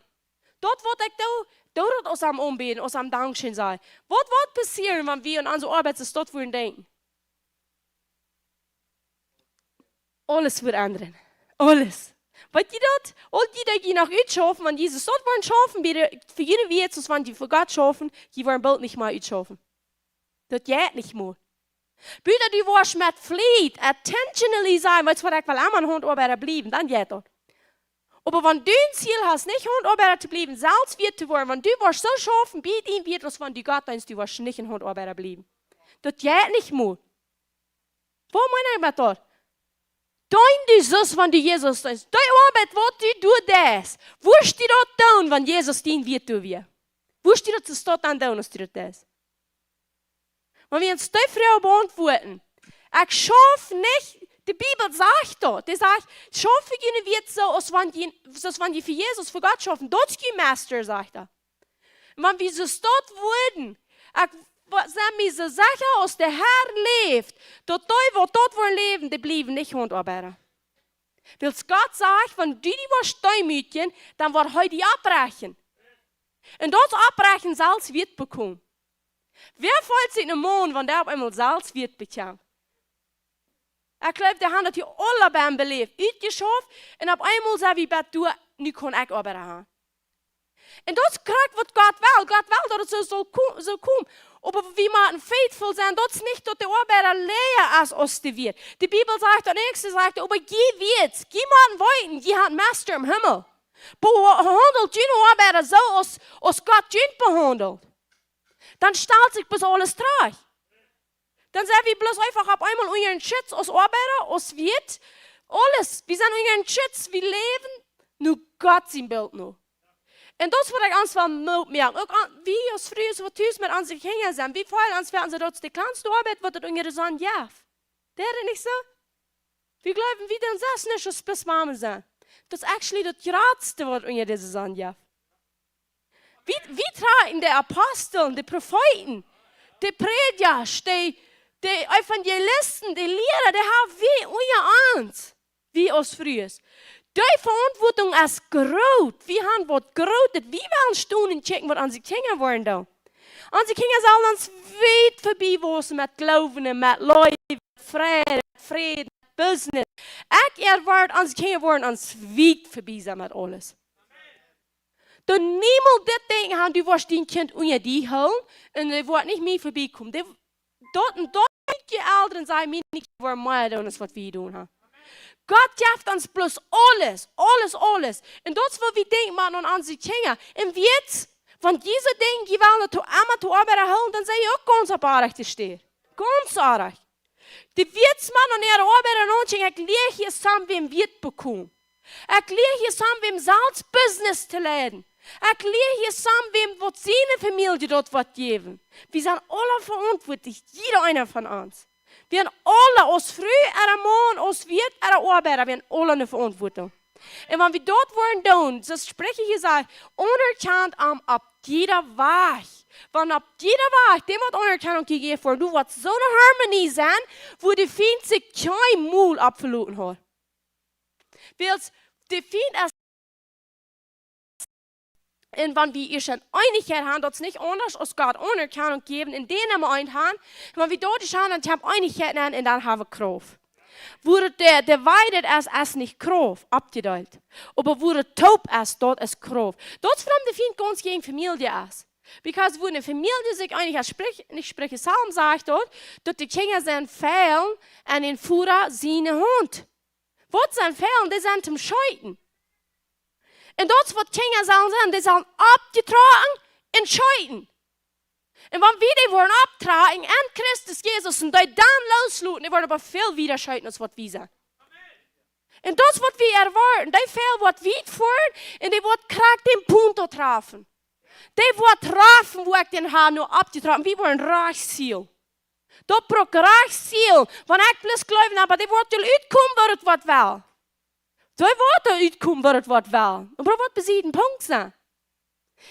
Daut waut ekj doo, doo daut aus am Aunbäden, aus am Dankscheen sajen. Waut woat passieren, wan wie aun onse Oabeit soo wudden denkjen? Aules woat endren. Aules. Weet jie daut? Aul dee, dee noch utschaufen, wan Jesus daut woat schaufen, wada fa june Wieet, aus wan dee fa Gott schaufen, dee woaren boolt nich mea utschaufen. Daut jeit nich mea. Buta du woascht met Fliet, intentionally sennen, weetst waut, ekj well emma een Hauntoabeida bliewen, dan jeit daut. Oba wan du een Ziel hast, nich Hauntoabeida to bliewen, selfst wieet to woaren, wan du woascht soo schaufen, bie dien Wieet, aus wan du Gott deenst, du woascht nich een Hauntoabeida bliewen. Daut jeit nich mea. Waut meen ekj met daut? Deen du soo aus wan du Jesus deenst. Dee Oabeit waut du doa deist, wurscht du daut doonen, wan Jesus dien Wieet doa wia? Wurscht du daut soo dan doonen, aus du daut deist? Wan wie ons dee Froag beauntwuaden. Ekj schauf nich, de Bibel sajcht daut. Dee sajcht, schauft fa june Wieet soo aus wan jie, soo aus wan jie fa Jesus, fa Gott schaufen. Daut es jun Meister, sajcht hee. Wan wie soo daut wudden, ekj wa-, sie mie soo secha aus de Herr läft, daut dee waut daut woaren läwen, dee bliewen nich Hauntoabeida. Wiels Gott sajcht, wan du die woascht deemootjen, dan woat hee die oprechten. Un daut oprechten selfst wieet bekomen. Wäa feelt sikj een Maun, wan dee opp eemol selfst wieet bekjemt? Ekj jleew, dee haben daut hia aule bie am beläft. Utjeschauft un opp eemol säd hee: "Bat du, nu kaun ekj Oabeit haben." Un daut es krakjt waut Gott well. Gott well daut et soo saul ko-, soo komen. Oba wie motten faithful sennen, daut es nich daut de Oabeida läaja es aus de Wieet. De Bibel sajcht, daut näakjste sajcht, oba jie Wieet, jie motten weeten, jie haben Meister em Himmel. Behaundelt june Oabeida soo aus, aus Gott junt behaundelt. Dan stalt sikj bloos aules trigj. Dan sent wie bloos eefach opp eemol unja dän Schutz aus Oabeida, aus Wieet, aules. Wie sent unja dän Schutz, wie läwen no Gott sien Bilt no. Un daut es waut ekj ons well Moot moaken. Uk aun, wie aus Frues waut tus met onse Kjinja sent. Wie feelen ons, wie haben soo daut de kjlanste Oabeit waut et unja de Sonn jeft. Deit et nich soo? Wie jleewen, wie doonen selfst nuscht aus bloos Mame sennen. Daut es actually daut jratste waut et unja dise Sonn jeft. Wie, wie trakjen de Apostel, de Profeeten, de Prädja, de, de Evangelisten, de Liera, dee haben wie unja ons, wie aus Frues. Dee Veauntwuatunk es groot. Wie haben waut Grootet. Wie wellen stonen un kjikjen waut onse Kjinja woaren doonen. Onse Kjinja sellen ons wiet verbie wausen met Gloowen un met Leew, Fräd, Fräd, Business. Ekj erwoat, onse Kjinja woaren ons wiet verbie sennen met aules. Doo niemols dit denkjen aun, du woascht dien Kjint unja die hoolen un dee woat nich mea verbie komen. Dee, daut un daut jie Elren sent, mie nich woaren mea doonen aus waut wie jedonen haben. Gott jeft ons bloos aules, aules, aules. Un daut es waut wie denkjen motten aun onse Kjinja. Un weetst, wan dise Dinja jie wellen to emma to Oabeit hoolen, dan sie jie uk gaunz opp de rajchte Städ. Gaunz rajcht. Dee weetst mau aun äare Oabeit aun ons, ekj lia hia samen wäm Wieet bekomen. Ekj lia hia samen wäm selfst Business to leiden. Ekj lia hia samen wäm waut siene Famielje daut woat jäwen. Wie sent aule veauntwuatlich, jieda eena von ons. Wie sent aule, aus Fru ooda Maun, aus Wieet ooda Oabeida, wie sent aule eene Veauntwuatunk. Un wan wie daut woaren doonen, soo aus Spricha jesajcht, aunerkjant am opp jieda Wajch. Wan opp jieda Wajch, dee woat Aunerkjanunk jejäft woaren, doa woat soone Harmonie sennen, wua de Fient sikj kjeen Mul opp veloten haft. Wiels de Fient es, un wan wie ieescht eene Eenichkjeit haben, daut es nich aundasch aus Gott Aunerkjanunk jäwen un dän emma eent haben, un wan wie daut ieescht haben, dan kjemt Eenichkjeit aun un dan haben wie Krauft. Wua et de, de Weide es, es nich Krauft, oppjedeelt. Oba wua et toop es, daut es Krauft. Daut es wuarom de Fient gaunz jäajen Famielje es. Because wua eene Famielje sikj eenich es, Sprich-, nich Spricha, Psalm sajcht daut, daut de Kjinja sent Feilen en dän Voda siene Haunt. Waut sent Feilen? Dee sent toom scheeten. Un daut es waut Kjinja sellen sennen, dee sellen oppjetrocken un scheeten. Un wan wie dee woaren opptrakjen en Christus Jesus un dee dan loosloten, dee woaren oba väl wieda scheeten aus waut wie sent. Un daut es waut wie erwoaten. Dee Feil woat wiet foaren un dee woat krakjt dän Punto trafen. Dee woat trafen, wua ekj dän hab nu oppjetrocken. Wie woaren rajcht zielen. Daut brukt rajcht zielen. Wan ekj bloos jleewen, oba dee woat doa utkomen, wua et woat well. Dee woat doa utkomen, wua et woat well. Oba daut woat besieden Punkt sennen.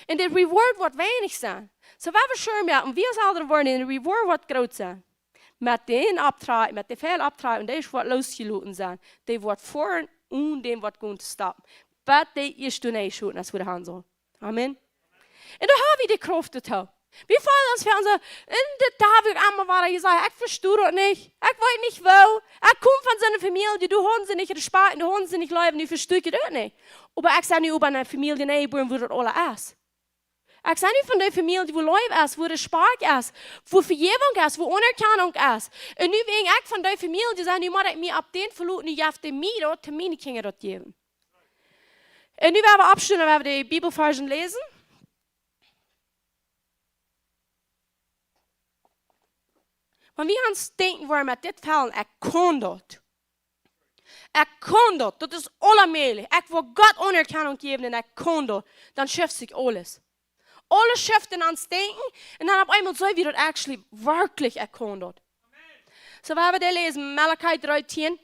Un de reward woat weinich sennen. Soo, wan wie sure moaken, wie aus Elren woaren, de reward woat groot sennen. met dän Optrag, met dän väl Optrag, un dee woat losjeloten sennen. Dee woat foaren un dän woat gonen to stoppen. Bat dee ieescht doa nich schoten, aus woo dee han saul. Amen. Un doa ha wie de Krauft doatoo. Wie feelen ons fa onse, un dit ha wie emma wada jesajcht: Ekj vesto daut nich. Ekj weet nich woo. Ekj kom von soone Famielje, doa hauden see nich Respekt, doa hauden see nich Leew, nu vesto ekj daut nich. Oba ekj sie nu oba en eene Famielje nenjebuaren, wua daut aules es. Ekj sie nu von dee Famielje, wua Leew es, wua Respekt es, wua Vejäwunk es, wua Aunerkjanunk es. Un nu, wäajen ekj von dee Famielje sie, nu mott ekj mie opp dän veloten, nu jeft dee mie daut, to miene Kjinja daut jäwen. Un nu woa wie oppstonen, woa wie de Bibelvarsch läsen. Wan wie ons denkjen woaren: Met dit Fälen, ekj kaun daut. Ekj kaun daut. Daut es aules mäajlich. Ekj well Gott Aunerkjanunk jäwen un ekj kaun daut. Dan schift sikj aules. Aules schift en ons Denkjen un dan opp eemol saj wie daut actually werkjlich, ekj kaun daut. Soo, woa wie daut läsen, Malachi dree, tieen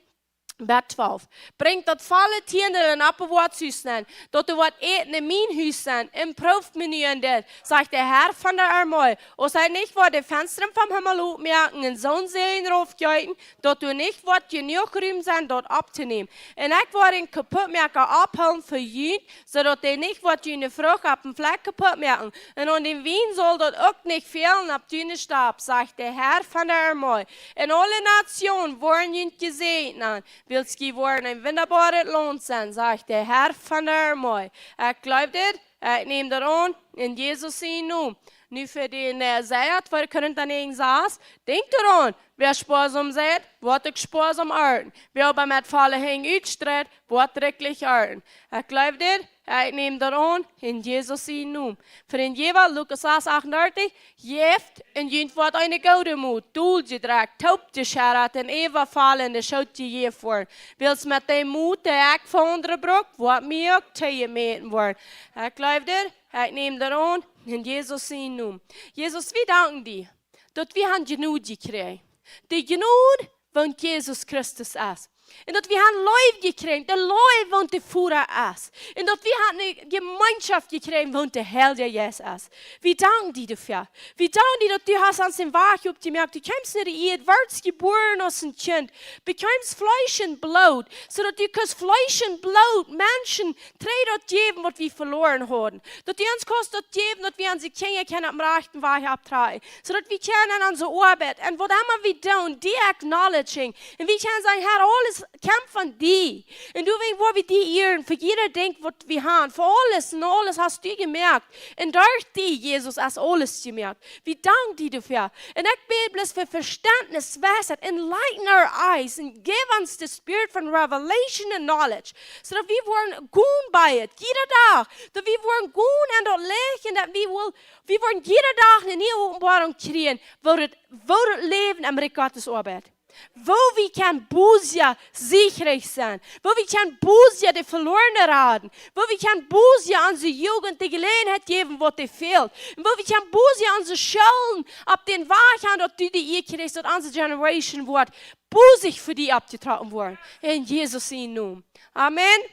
bat twalf. Brinjt daut volle Tiendel en opp daut Hus nenn, daut doa waut Äten en mien Hus es, un proowt mie nu en dit, sajcht de Herr von de Armee, aus ekj nich woa de Fenstren vom Himmel opmoaken un soon Säajen raufjeeten, daut doa nich woat jenuach Rum sennen, daut opptonämen. Un ekj woa dän Kaputtmoaka aufhoolen fa junt, soo daut dee nich woat june Frucht opp dän Flakj kaputt moaken. Un aun dän Wien saul daut uk nich fälen opp june Stap, sajcht de Herr von de Armee. Un aule Natsjonen woaren junt jesäajent nanen, wiels jie woaren een wundaboaret Launt sennen, sajcht de Herr von de Armee. Ekj jleew dit, ekj näm daut aun, en Jesus sienen Nomen. Nu fa dän, äh, Säaja, twee Korinta näajen, sas, denkjt doaraun, wäa spoasom seit, woat uk spoasom arnten. Wäa oba met volle Henj utstreit, woat rikjlich arnten. Ekj jleew dit, ekj näm daut aun, en Jesus sienen Nomen. Fa dän Jäwa, Lukas sas, achtundartich, jäft un junt woat eene goode Mot, doljedrekjt, toopjescheddat un äwavoll en de Schoot jejäft woaren. Wiels met dee Mot, dee ekj fa aundre bruk, woat mie uk toojemäten woaren. Ekj jleew dit, ekj näm daut aun, en Jesus sienen Nomen. Jesus, wie danken die, daut wie han Jnod jekjräajen. De Jnod, waut Jesus Christus es. Un daut wie han Leew jekjräajen, de Leew, waut de Voda es. Un daut wie han eene Jemeenschoft jekjräajen, waut de Heilje Jeist es. Wie danken die doafäa. Wie danken die, daut du hast ons dän Wajch opjemoakt. Du kjeemst no de Ieed, wordst jebuaren aus een Kjint, bekjeemst Fleesch un Bloot, soo daut du kaust Fleesch un Bloot, Menschen, trigj daut jäwen, waut wie veloaren hauden. Daut du ons kaust daut jäwen, daut wie onse Kjinja kjennen opp dän rajchten Wajch auftrakjen, soo daut wie kjennen aun onse Oabeit un waut emma wie doonen, die acknowledgen. Un wie kjennen sajen: Herr, aules kjemt von die. Un du, wäajen woa wie die ieren, fa jieda Dinkj, waut wie han, fa aules un aules hast du jemoakt. Un derch die, Jesus, es aules jemoakt. Wie danken die doafäa. Un ekj bäd bloos fa Vestentnis, Weisheit, enlighten our eyes, and give us the spirit of revelation and knowledge. Soo daut wie woaren gonen bie et, jieda Dach. Daut wie woaren gonen en daut Licht un daut wie woaren, wie woaren jieda Dach eene niee Openboarunk kjrieen, woo daut, woo daut Läwen em Rikj Gottes oabeit. Woo wie kjennen bosja siechrikj sennen. Woo wie kjennen bosja de Velorne raden. Woo wie kjennen bosja onse Jugent de Jeläajenheit jäwen, waut dee fält. Un woo wie kjennen bosja onse Schoolen opp dän Wajch han, daut du de Ea kjrichst, daut onse Generation woat bosich fa die oppjetrocken woaren. En Jesus sienen Nomen. Amen.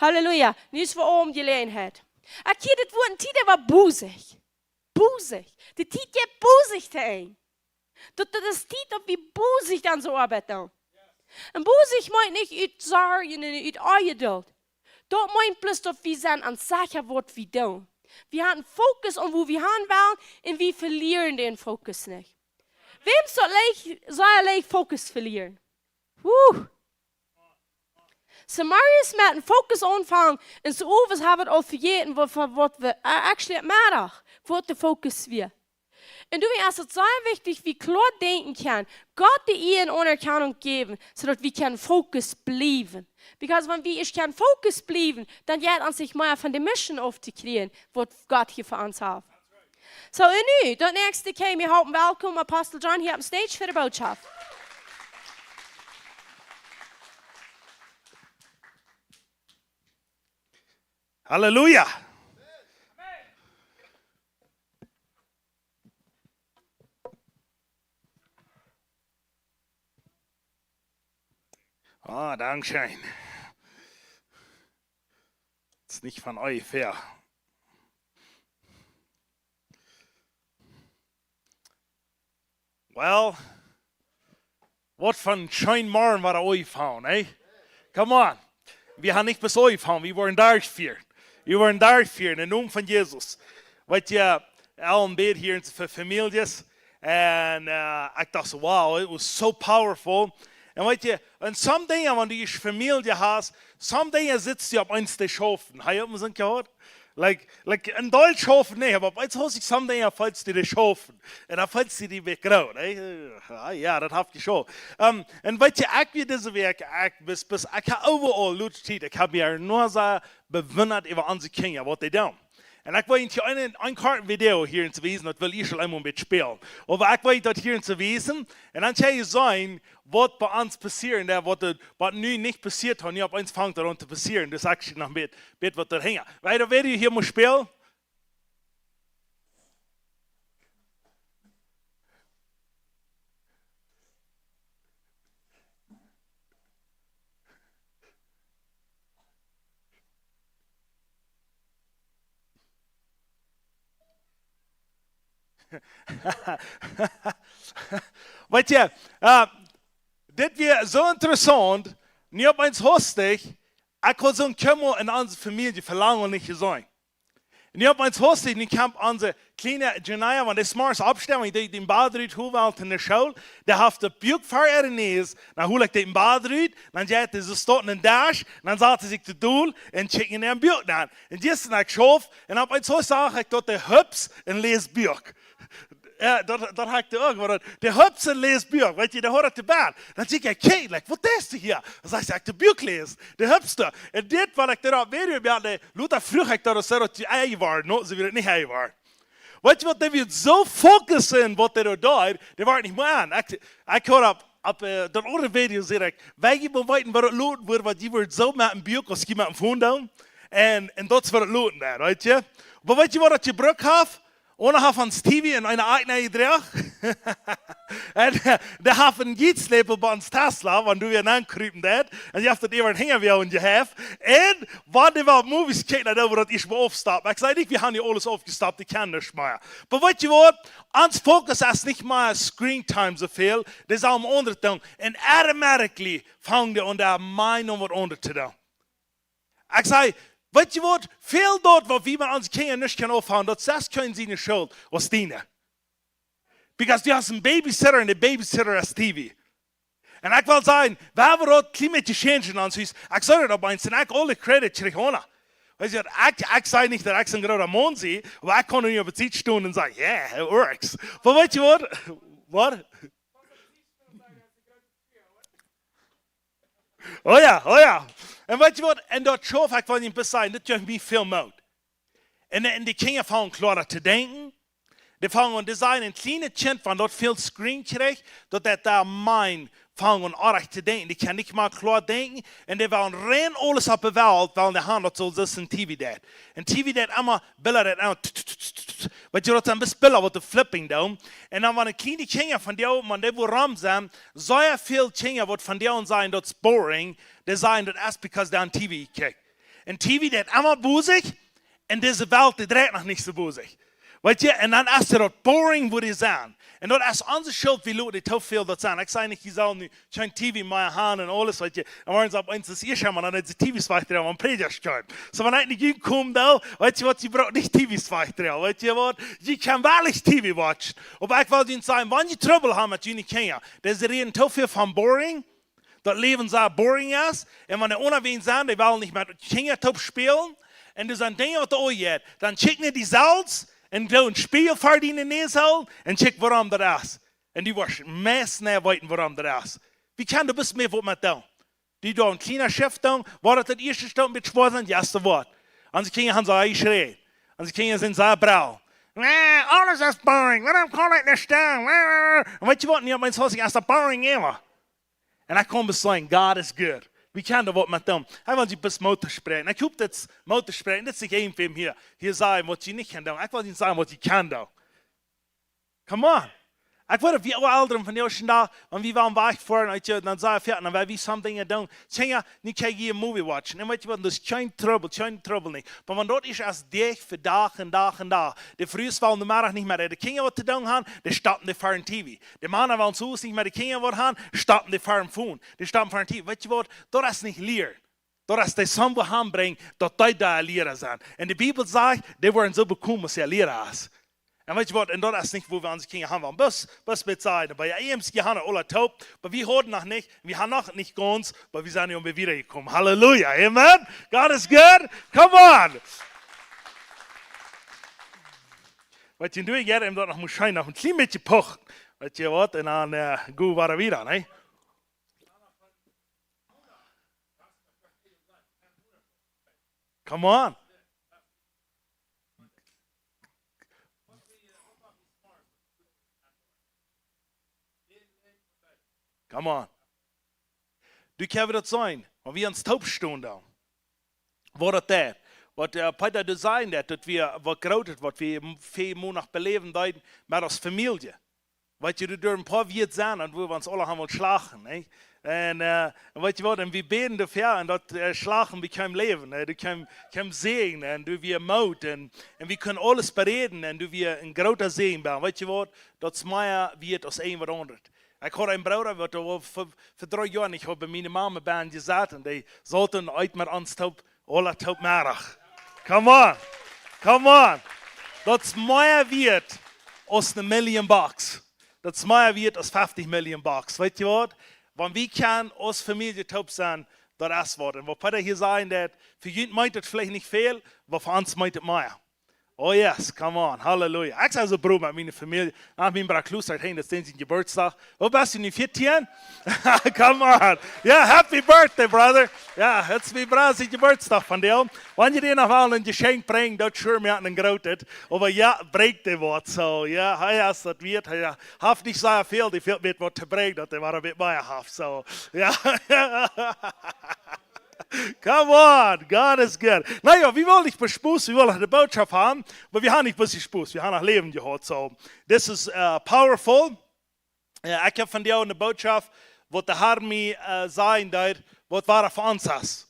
Halleluja. Nu es fa ons Jeläajenheit. Ekj hia, dit woat eene Tiet äwa bosich. Bosich. De Tiet jeit bosich to Enj. Daut, daut es Tiet, daut wie bosich aun onse Oabeit doonen. Un bosich meent nich ut Sorjen un ut Onjeduld. Daut meent bloos, daut wie sent ons secha, waut wie doonen. Wie han Fokus opp, wua wie han wellen, un wie velieren dän Fokus nich. Wäm es daut leicht, saul leicht Fokus velieren? Huh. Zemorjes met een Fokus aunfangen, un zemorjes hab wie aul vejäten, waut, waut wie, äh, actually, Meddach, waut de Fokus wia. Un doawäajen es et sea wichtich, wie kloa denkjen kjennen, Gott de Ea un Aunerkjanunk jäwen, soo daut wie kjennen Fokus bliewen. Because wan wie ieescht kjennen Fokus bliewen, dan jeit ons nich mea von de Mission auftokomen, waut Gott hia fa ons haft. Soo, un nu, daut näakjste, kjenn wie halpen welkom Apostel John hia opp de Stage fa de Bootschoft. Halleluja! Ah, dankscheen. Daut es nich von onjefäa. Well, Waut fa een scheena Morjen wia daut fa ons, hä? Come on. Wie haben nich bloos aunjefongen, wie woaren derchfieren. Wie woaren derchfieren, em Nomen von Jesus. Weetst, Alan bäd hia fa Famieljes. Un, äh, ekj docht soo, wow, it was so powerful. Un weetst, un some Dinja, wan du ne Famielje hast, some Dinja sitst du opp eent to schaufen. Hast du daut mol soo jehieet? Like, like, en Deutsch schaufen, nä, oba opp eent haud ekj some Dinja, feelst du die schaufen. Un dan feelst du die wada groot, nä? Ah, jo, daut haft jeschauft. Ähm, un weetst, ekj wia dise Wäakj, ekj, bes, bes, ekj hab overall, lot Tiet, ekj hab mie noch soo bewundat äwa onse Kjinja, waut dee doonen. Un ekj well junt hia een, een kort Video hia wiesen, daut well ekj aul eemol een bät spälen. Oba ekj well daut hia wiesen, un dan kjenn jie seenen, waut bie ons passieet, nä, waut, waut nu nich passieet haud, nu opp eent fangt daut aun to passieet, daut es actually noch een bät, bät waut doa hinjt. Wiels daut Video hia mott spälen. Weetst, äh, dit wia soo interessaunt, nu opp eent hastich, ekj haud soon Kjemel en onse Famielje fa lang nich jeseenen. Nu opp eent hastich, nu kjemt onse kjliene Janaya, wan dee zemorjes oppstonen, wan dee dän Bad rut, hua well to de School, dee haft daut Buak ver äare Nees, dan hol ekj dän Bad rut, dan jeit dee soo stoten en Dasch, dan sat dee sikj to dol un kjikjt en äa Buak aun. Un jistren ekj schauf, un opp eent sach ekj daut dee hupst un läst Buak. Jo, daut, daut haud ekj uk, oba daut, dee hupst un läst Buak, weetst, dee haud daut to bäd. Dan säd ekj, "Hey, like, waut deist du hia?" Dan sajcht see, "Ekj doo Buak läsen." Dee hupst. Un dit, waut ekj doa opp Video bie haud, dee, lota fruach ekj daut, daut see daut enj wia, no, see wia nich enj wia. Weetst waut, dee wia soo focused en waut dee doa deed, dee wia nich mea aun. Ekj, ekj haud opp, opp, äh, daut aundre Video säd ekj, "Wan jie wellen weeten, waut daut loten woat, waut jie woaren soo met een Buak aus jie met een Phone doonen." Un, un daut es waut daut loten woat, weetst. Oba weetst waut daut jebrukt haft? Eena haft ons T V en eene Akj nenjedroagen. Un, äh, dee haft een Jeetslepel bie ons Tesla, wan du wada nenkriepen deist. Un dee haft daut äwa dän Henj wada aunjehäft. Un wan dee wada Movies kjikjt, dan doo wie daut ieescht mol aufstoppen. Ekj saj nich, wie haben hia aules aufjestopt, ekj kaun nich mea. Oba weetst waut? Ons Focus es nich mea Screen Time soo väl. Dee sent aundre Dinja. Un automatically fangen dee aun, doa mea aun waut aundret to doonen. Ekj saj, weetst waut, väl daut, waut wie met onse Kjinja nich kjennen aunfangen, daut es kjeen siene Schult, aus diene. Because du hast een Babysitter un de Babysitter es T V. Un ekj well sajen, wie haben daut Klima to changen en ons Hus. Ekj saj daut opp eent, un ekj aule Credit kjrieech aun. Weetst waut, ekj, ekj saj nich, daut ekj soon groota Maun sie, oba ekj kaun nich opp de Sied stonen un sajen, "Yeah, it works." Oba weetst waut? Waut? Oh jo, oh jo. Un weetst waut? Un daut schauf ekj, wan ekj bloos saj, daut jeft mie väl Moot. Un, un de Kjinja fangen kloa to denkjen. Dee fangen aun, dee sent een kjlienet Kjint, wan daut väl Screen kjricht, daut daut doa meent, fangen aun oajch to denkjen. Dee kjennen nich mea kloa denkjen. Un dee wellen rein aules opp de Welt, wellen dee haben, daut soo aus een T V deit. Un T V deit emma Bilda, deit emma Weetst, daut sent bloos Bilda, waut dee flippen doonen. Un dan, wan de kjliene Kjinja von die, wan dee wua rom sent, sea väl Kjinja, waut von die aun sajen, daut es boring, dee sajen, daut es because dee aun T V kjikjen. Un T V deit emma bosich, un dise Welt, dee dreit noch nich soo bosich. Weetst, un dan es daut boring, wua dee sent. Un daut es onse Schult, wie loten dee too väl daut sennen. Ekj saj nich, jie sellen nu kjeen T V mea haben un aules, weetst. Dan woaren see opp eent, daut es ieescht emol, dan dee T Vs wajchdroagen, wan Prädja kjemt. Soo, wan ekj no junt kom, dan, weetst waut, jie brucken nich T Vs wajchdroagen, weetst waut, jie kjennen werkjlich T V watchen. Oba ekj well junt sajen, wan jie Trubbel haben met june Kjinja, dee räden too väl von boring, daut Läwen soo boring es, un wan dee unjawäajes sent, dee wellen nich met Kjinja toop spälen, un doa sent Dinja, waut dee aunjeit, dan check no die selfst, un doo een Spieejel ver diene Näs hoolen, un check, wuarom daut es. Un du woascht meist nich weeten, wuarom daut es. Wie kjennen doa bloos mea waut met doonen? Dee doonen kjliene Schrift doonen, wua daut daut ieeschte Stoot een bät schwoa es, daut ieeschte Wuat. Onse Kjinja haben soo jeschräajen. Onse Kjinja sent soo brav. "Nä, aules es boring. Wuarom kaun ekj nich stonen? Nä, nä, nä." Un weetst waut, nu opp eent haud ekj, es daut boring emma. Un ekj kaun bloos sajen, God is good. Wie kjennen doa waut met doonen. Ekj well junt bloos Moot toospräakjen. Ekj hop, daut es Moot toospräakjen. Daut es nich irjentwäm hia, hia sajen, waut jie nich kjennen doonen. Ekj well junt sajen, waut jie kjennen doonen. Come on. Ekj weet, wie aule Elren von de ieeschte Doag, wan wie wieren wajch foaren, weet jie, dan saj wie, dan wieren wie some Dinja doonen. Kjinja, nu kjenn jie een movie watchen. Un weet jie waut, daut es kjeen Trubbel, kjeen Trubbel nich. Oba wan daut es aus Dach fa Dach un Dach un Dach. De Frues wellen de Meddach nich mea de Kjinja waut to doonen haben, dee stoppen dee fa een T V. De Mana wellen soo nich mea de Kjinja waut haben, stoppen dee fa een Phone. Dee stoppen fa een T V. Weet jie waut, daut es nich lieren. Daut es dee Sach, waut han brinjt, daut dee doa Liera sent. Un de Bibel sajcht, dee woaren soo bekomen aus äa Liera es. Un weet jie waut, un daut es nich, wua wie onse Kjinja haben wellen. Bloos, bloos met sajen, oba jo, eems, jie haben aula toop, oba wie hauden noch nich, wie haben noch nich gaunz, oba wie sent nu aul wada wieda jekomen. Halleluja, amen. God is good. Come on. Weet jie, nu jeit am daut noch mau scheen, noch een kjlien bät puchen. Weet jie waut, un dan, äh, go wie wieda, nä? Come on. Come on. Du, kjenn wie daut seenen, wan wie ons toop stonen doonen. Waut daut deit. Waut, äh, Peter, du säd daut, daut wie waut Grootet, waut wie väl mol noch beläwen deeden, met ons Famielje. Weet jie, doa derwen een poa Wieed sennen, un wua wie ons aula haben wullen schlachten, nä? Un, äh, un weet jie waut, un wie bäden doafäa, un daut, äh, Schlachten wia kjeen Läwen, nä? Doa kjeem, kjeem Säajen, un doa wia Moot, un, un wie kunnen aules beräden, un doa wia een groota Säajen bie. Weet jie waut, daut es mea wieet aus irjent waut aundret. Ekj haud een Brooda, waut doa fa, fa dree Joa nich haud bie miene Mame bie jesat, un dee saut dan uk met ons toop, aula toop Meddach. Come on. Come on. Daut es mea wieet aus een million bucks. Daut es mea wieet aus feftig million bucks. Weet jie waut? Wan wie kjennen aus Famielje toop sennen, daut es waut. Un waut Peter hia säd, daut fa junt meent daut veleicht nich väl, oba fa ons meent daut mea. Oh yes, come on, halleluja. Ekj sie soo froo met miene Famielje. Ach, mien Brooda Klaus, daut es sien Jeburtsdach. Woo best du nu, vieetieen? Come on. Yeah, happy birthday, brother. Yeah, daut es mien Brooda sien Jeburtsdach vondoag. Wan jie dän noch wellen een Jeschenkj brinjen, daut sure mie een grootet. Oba jo, brinjt dee waut, soo, jo, hee es daut wieet, hee haft nich soo väl, dee väl wieet waut to brinjen, daut dee waut een bät mea haft, soo, jo. Come on, God is good. Na jo, wie wellen nich bloos Spos, wie wellen de Botschaft haben, oba wie haben nich bloos Spos, wie haben noch Läwen jehaut. So, this is, uh, powerful. Uh, ekj hab vondoag eene Botschaft, waut de Herr mie, uh, sajen deed, waut wia fa ons es.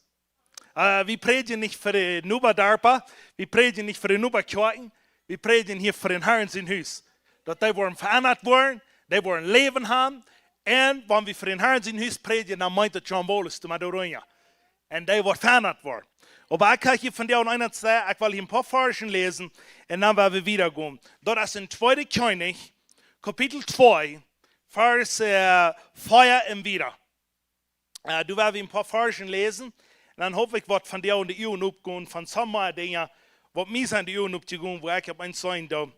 Uh, wie prädjen nich fa de Nobadarpa, wie prädjen nich fa de Nobakjoakjen, wie prädjen hia fa dän Herrn sien Hus. Daut dee woaren veendat woaren, dee woaren Läwen haben. Un wan wie fa dän Herrn sien Hus prädjen, dan meent daut John Paulus, de Madorinha. Un dee woat veendat woaren. Oba ekj hab hia vondoag eenen, ekj well hia een poa Varzen läsen un dan woa wie wieda gonen. Daut es en Tweede Kjennichs, Kapitel twee, Varsch, äh, vea un wieda. Äh, doa woa wie een poa Varzen läsen. Un dan hop ekj, woat vondoag de Uagen opgonen von some Dinja, waut mie sent de Uagen opjegonen, wua ekj opp eent seenen doo,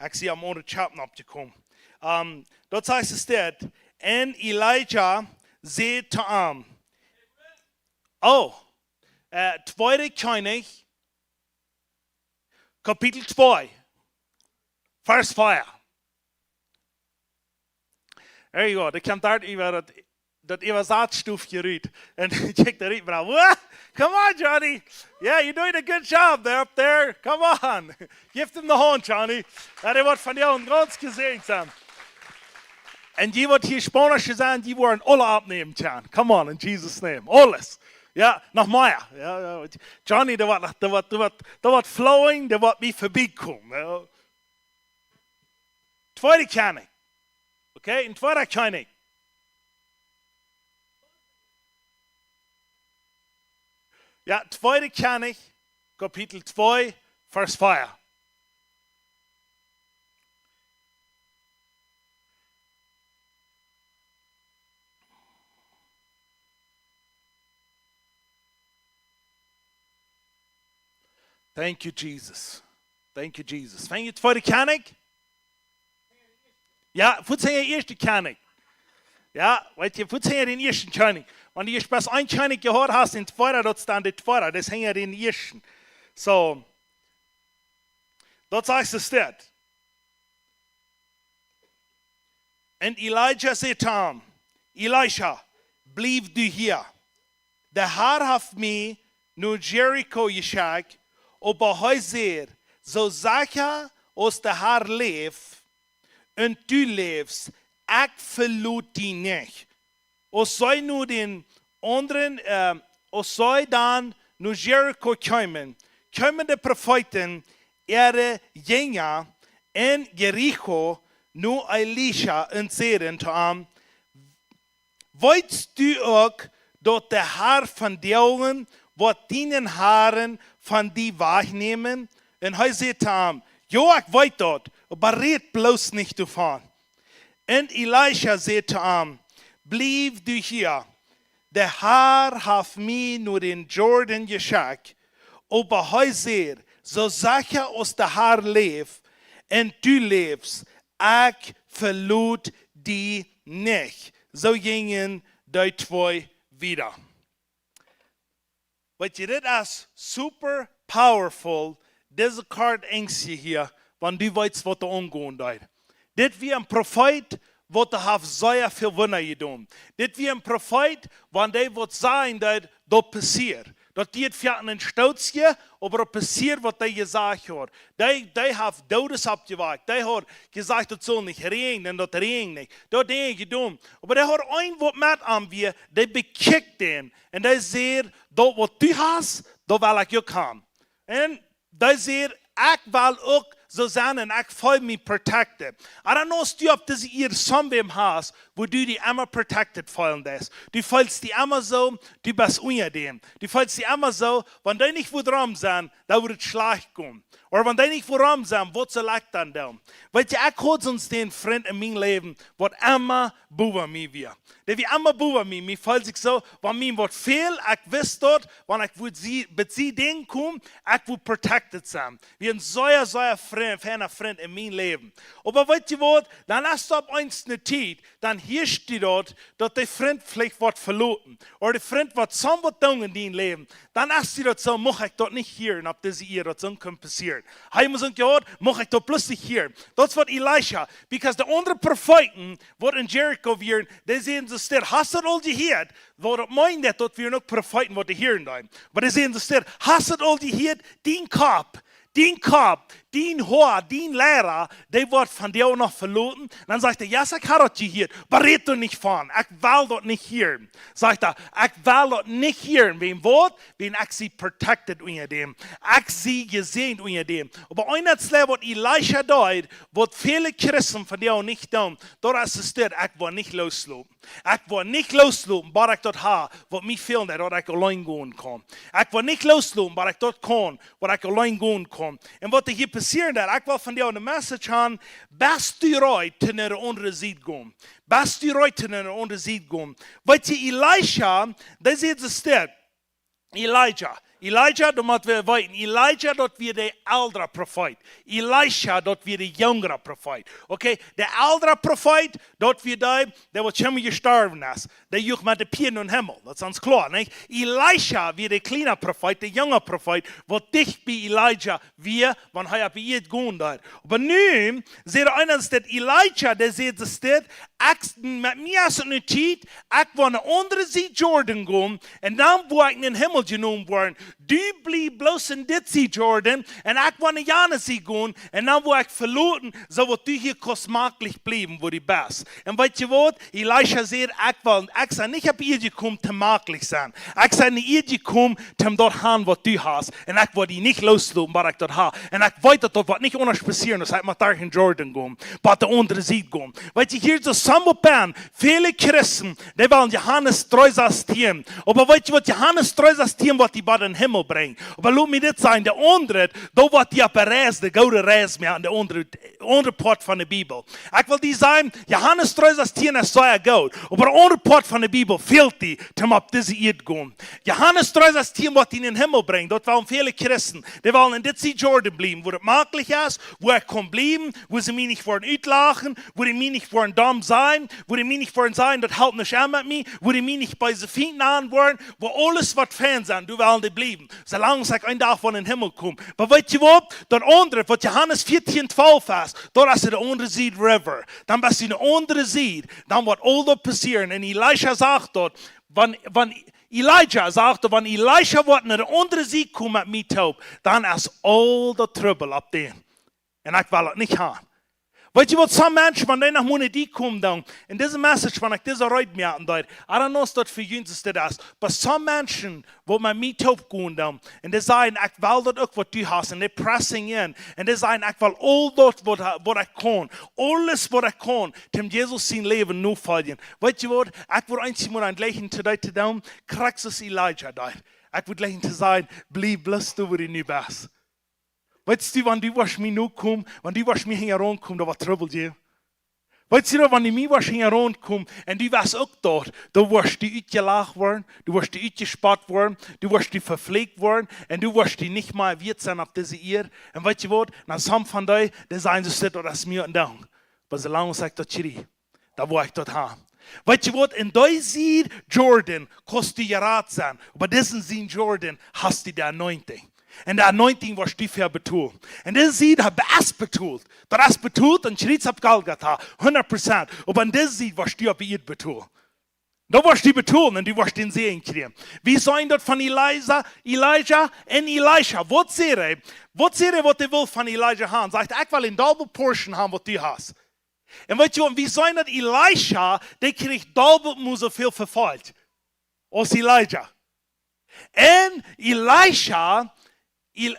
ekj sie aum aundren Chapter opjekomen. Ähm, daut sajcht et dit: Un Elija säd to am, oh, äh, Tweede Kjennichs, Kapitel twee, Varsch vea. There you go. Dee kjemt doa äwa daut, daut Äwasatstool hia rut. Un ekj kjikj doa rut, bro. What? Come on, Johnny. Yeah, you're doing a good job there, up there. Come on. Jeff am de Haunt, Johnny. Jo, dee woat vondoag gaunz jesäajent sennen. Un dee waut hia Spaunja sent, dee woaren aule aufnämen, John. Come on, in Jesus' name. Aules. Jo, noch mea. Jo, jo. Johnny, dee woat noch, dee woat, dee woat, dee woat flowing, dee woat mie verbiekomen. Jo. Tweede Kjennichs. Okay, en Tweede Kjennichs. Jo, Tweede Kjennichs, Kapitel twee, Varsch vea. Thank you, Jesus. Thank you, Jesus. Thank you, Tweede Kjennichs. Jo, fuaz hinja Ieeschte Kjennichs. Jo, weet jie, fuaz hinja dän Ieeschten Kjennich. Wan du ieescht bloos een Kjennich jehuat hast, dän Tweeden, daut es dan de Tweede, daut es hinja dän Ieeschten. So, daut sajcht et dit. Un Elija säd to am: Elisha, bliew du hia. De Herr haft mie no Jericho jeschekjt, oba hee säd: Soo secha aus de Herr läft, un du läfst, ekj veloot die nich. Aus see nu dän aundren, äh, aus see dan no Jericho kjeemen, kjeemen de Profeeten äare Jinja en Jericho no Elisha un säden to am: Weetst du uk, daut de Har vondoag woat dienen Harn von die wajchnämen? Un hee säd to am: Jo, ekj weet daut, oba räd bloos nich doavon. Un Elisha säd to am: Bliew du hia, de Har haft mie no dän Jordan jeschekjt. Oba hee säd: Soo secha aus de Har läft un du läfst, ekj veloot die nich. Soo jinjen dee twee wieda. Weetst du, dit es super powerful, dise kort Enjsje hia, wan du weetst, waut doa aungonen deit. Dit wia een Profeet, waut doa haft sea väl Wunda jedonen. Dit wia een Profeet, wan dee waut sajen deed, daut passieed. Daut dieed foaken een Stootje, oba daut passieed, waut dee jesajcht haud. Dee, dee haft Doodes oppjewakjt. Dee haud jesajcht, daut sull nich räajnen, un daut räajend nich. Daut deed hee jedonen. Oba dee haud een, waut met am wia, dee bekjikjt dän. Un dee säd: Daut, waut du hast, daut well ekj uk haben. Un dee säd: Ekj well uk soo sennen un ekj feel mie protected. I don't know, aus du opp dise Ieed someone hast, wua du die emma protected feelen deist. Du feelst die emma soo, du best unja däm. Du feelst die emma soo, wan dee nich wudd doa sennen, dan wudd et schlajcht gonen. Ooda wan dee nich wudd doa sennen, waut sull ekj dan doonen? Weetst du, ekj haud soon Frint en mien Läwen, waut emma bowa mie wia. Dee wia emma bowa mie. Mie feeld sikj soo, wan mie waut fäld, ekj wist daut, wan ekj wudd see, bie see Dinja komen, ekj wudd protected sennen. Wia een sea, sea Frint, feina Frint en mien Läwen. Oba weetst du waut, dan es doa opp eemol eene Tiet, dan hieescht die daut, daut de Frint veleicht woat veloten. Ooda de Frint woat soont waut doonen en dien Läwen. Dan es die daut soo: Mucht ekj daut nich hieren opp dise Ieed, daut soont kunn passieren? Hee mott soo: Jo, mucht ekj daut bloos nich hieren? Daut es waut Elisha, because de aundre Profeeten, waut en Jericho wieren, dee säden soo: Hast du daut aul jehieet? Waut daut meent, daut, daut wieren uk Profeeten, waut dee hieren deeden. Oba dee säden soo: Hast du daut aul jehieet? Dien Kopp, dien Kopp, dien Hoa, dien Leida, dee woat vondoag noch veloten. Dan sajcht hee: Jo, ekj hab daut jehieet, oba räd doa nich von. Ekj well daut nich hieren. Sajcht hee: Ekj well daut nich hieren. Wäajen waut? Wäajen ekj sie protected unja däm. Ekj sie jesäajent unja däm. Oba eent es waut Elisha deed, waut väle Christen vondoag nich doonen, daut es daut: Ekj woa nich loosloten. Ekj woa nich loosloten, bat ekj daut hab, waut mie fält, daut ekj auleen gonen kaun. Ekj woa nich loosloten, bat ekj daut kaun, waut ekj auleen gonen kaun. Un waut hia passieet, daut ekj well vondoag eene Message haben: Best du reed, no de aundre Sied gonen? Best du reed, no de aundre Sied gonen? Weetst du, Elisha, dee säd soo: Elijah. Elijah, doa mott wie weeten, Elijah, daut wia de eelda Profeet. Elisha, daut wia de junga Profeet. Okay, de eelda Profeet, daut wia dee, dee waut emma jestorwen es. Dee juach met de Pieed nom Himmel. Daut es ons kloa, nich? Elisha wia de kjliena Profeet, de junga Profeet, waut dicht bie Elijah wia, wan hee opp de Ieed jegonen wia. Oba nu, säd eena, daut Elijah, dee säd soo: Ekj, met mie es et nu Tiet, ekj woa no de aundre Sied Jordan gonen, un dan woa ekj nom Himmel jenomen woaren. Du bliew bloos en dise Sied Jordan, un ekj woa no jane Sied gonen, un dan woa ekj veloten, soo daut du hia kaust maklich bliewen, wua du best. Un weetst du waut? Elisha säd: Ekj well, ekj sie nich opp de Ieed jekomen, om maklich to sennen. Ekj sie no de Ieed jekomen, om daut to haben, waut du hast. Un ekj woa die nich loosloten, bat ekj daut hab. Un ekj weet, daut daut woat nich aundasch passieren, aus ekj mott derch dän Jordan gonen, bat de aundre Sied gonen. Weetst du, hia soo soo waut bie väle Christen, dee wellen Johanes dree sastieen. Oba weetst du waut, Johanes dree sastieen woat die bat nom Himmel brinjen? Oba lot mie dit sajen, de aundre, doa woat die opp de Reis, de goode Reis moaken, de aundre, aundre Poat von de Bibel. Ekj well die sajen, Johanes dree sastieen es sea goot, oba de aundre Poat von de Bibel fält die, om opp dise Ieed gonen. Johanes dree sastieen woat die nom Himmel brinjen. Daut wellen väle Christen. Dee wellen en dise Sied Jordan bliewen, wua et maklich es, wua ekj kaun bliewen, wua see mie nich woaren utlachen, wua see mie nich woaren domm sajen, wua see mie nich woaren sajen, daut halpt nuscht aun met mie, wua see mie nich beese Fiend nanen woaren, wua aules woat fein sennen, doa wellen dee bliewen. Soo lang aus ekj een Dach woa nom Himmel komen. Oba weetst du waut? Daut aundre, waut Johanes vieetieen twalf es, daut es de aundre Sied River. Dan best du no de aundre Sied, dan woat aul daut passieren. Un Elisha sajcht daut, wan, wan Elijah sajcht daut, wan Elisha woat no de aundre Sied komen met mie toop, dan es aul daut Trubbel opp dän. Un ekj well daut nich haben. Weetst waut, some Menschen, wan dee no Monat komen dan, un dise Message, wan ekj dise Reed moaken deed, I don't know aus daut fa junt soo es, but some Menschen, waut met mie toop gonen dan, un dee sajen, ekj well daut uk waut du hast, un dee pressing in, un dee sajen, ekj well aul daut waut, waut ekj kaun, aules waut ekj kaun, om Jesus sien Läwen notofoljen. Weetst waut, ekj wudd eent mol aunjlikjen to dee to doonen, krakjt soo aus Elijah deed. Ekj wudd jlikjen to sajen, bliew bloos doa wua du nu best. Weetst du, wan du wurscht mie nokomen, wan du wurscht mie hinjaraun komen, daut woat Trubbel jäwen. Weetst du, wan du mie wurscht hinjaraun komen un du wurscht uk doa, dan wurscht du utjelacht woaren, du wurscht utjespott woaren, du wurscht veflieekjt woaren un du wurscht nich mea wieet sennen opp dise Ieed. Un weetst du waut, no some von dee, dee sajen, soo es daut, daut es mie aun Dank. Oba soo lang aus ekj daut kjrie, dan woa ekj daut haben. Weetst du waut, en dee Sied Jordan kaust du jerat sennen, oba dise Sied Jordan hast du de Anointing. Un de Anointing woascht du fa betolen. Un dise Sied haft, es betolt. Daut es betolt un kjrieen opp Golgata, hundat Prozent. Oba en dise Sied woascht du opp Ieed betolen. Dan woascht du betolen un du woascht dän Säajen kjrieen. Wie seenen daut von Elisa, Elijah un Elisha. Waut säd hee? Waut säd hee, waut hee wull von Elijah haben? Sajcht, ekj well eene double portion haben, waut du hast. Un weetst du, wie seenen daut Elisha, dee kjrieech dobbelt mol soo väl vefolcht aus Elijah. Un Elisha, El-,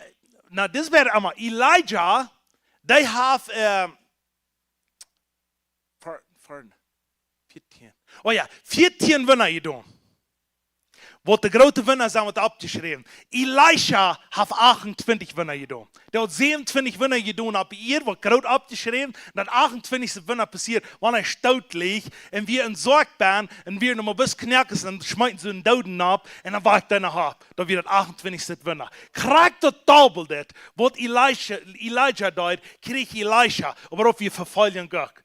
na, dit wia emma, Elijah, dee haft, äh, ver-, ver-, vieetieen. Oh jo, vieetieen Wunda jedonen. Waut de groote Wunda sent, woat oppjeschräwen. Elisha haft achtuntwintich Wunda jedonen. Dee haud säwenuntwintich Wunda jedonen opp Ieed, woat groot oppjeschräwen, un daut achtuntwintichste Wunda passieet, wan hee doot leet, un wia en Sorg benn, un wia noch mau bloos Knoakes, un dan schmeeten see dän Dooden opp, un dan woakjt hee noch opp. Daut wia daut achtuntwintichste Wunda. Krakjt daut dobbelt, waut Elisha, Elijah deed, kjrieech Elisha, oba daut wia Vefoljunk uk.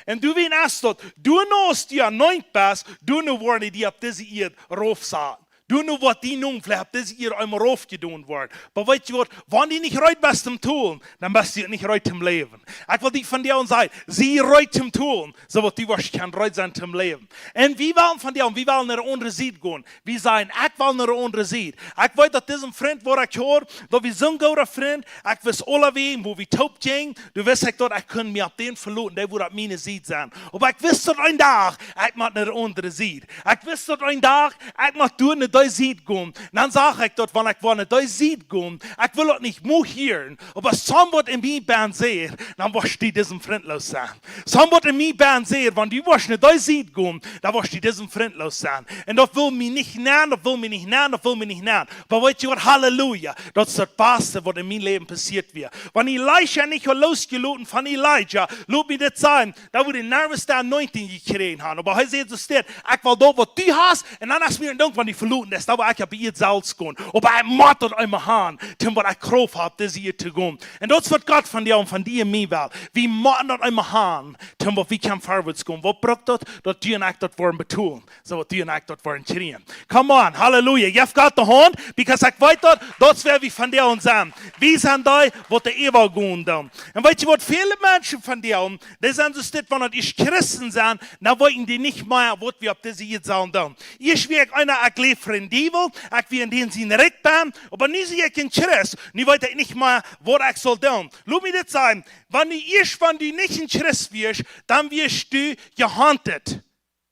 Un du, wan es daut, du no aus du anointed best, du no woaren dee opp dise Ieed raufsaten. Du no waut dee no veleicht opp dise Ieed eemol raufjedonen woaren. Oba weetst du waut, wan du nich reed best toom tolen, dan best du nich reed toom läwen. Ekj well die vondoag sajen, sie reed toom tolen, soo daut du woascht kjennen reed sennen toom läwen. Un wie wellen vondoag, wie wellen no de aundre Sied gonen. Wie sajen, ekj well no de aundre Sied. Ekj weet daut dise Frint, wua ekj hia, daut wia soon gooda Frint, ekj wist aulawäajen, wua wie toop jinjen, du wist ekj daut, ekj kunn mie opp dän veloten, dee wudd opp miene Sied sennen. Oba ekj wist daut een Dach, ekj mott no de aundre Sied. Ekj wist daut een Dach, ekj mott doa no dee Sied gonen. Dan sach ekj daut, wan ekj woa no dee Sied gonen, ekj well daut nich mea hieren, oba somebody en mie benn säd, dan woascht du dise Frint loos sennen. Somebody en mie benn säd, wan du woascht no dee Sied gonen, dan woascht du dise Frint loos sennen. Un daut wull mie nich nenn, daut wull mie nich nenn, daut wull mie nich nenn. Oba weetst du waut, Halleluja, daut es daut baste, waut en mien Läwen passieet wia. Wan Elisha nich haud losjeloten von Elijah, lot mie dit sajen, dan wudd hee nuscht de Anointing jekjräajen haben. Oba hee säd soo steit, ekj well daut waut du hast, un dan es mie een Dank, wan du veloten best, dan woa ekj opp Ieed selfst gonen. Oba ekj mott daut eemol haben, toom waut ekj Krauft hab, dise Ieed to gonen. Un daut es waut Gott von die un von die en mie well. Wie motten daut eemol haben, toom waut wie kjennen verwoats gonen. Waut brukt daut? Daut du un ekj daut woaren betolen. Soo daut du un ekj daut woaren kjrieen. Come on, Halleluja. Jeff Gott de Haunt, because ekj weet daut, daut es wäa wie vondoag sent. Wie sent dee, waut de Ewa gonen doonen. Un weetst du waut, väle Menschen vondoag, dee sent soo steit, wan daut ieescht Christen sent, dan weeten dee nich mea, waut wie opp dise Ieed sellen doonen. Ieescht wia ekj eena, ekj läw fa dän Diewel, ekj wia en dän sien Rikj benn, oba nu sie ekj een Christ, nu weet ekj nich mea, waut ekj saul doonen. Lot mie dit sajen, wan du ieescht, wan du nich een Christ wieescht, dan wieescht du gehuntet.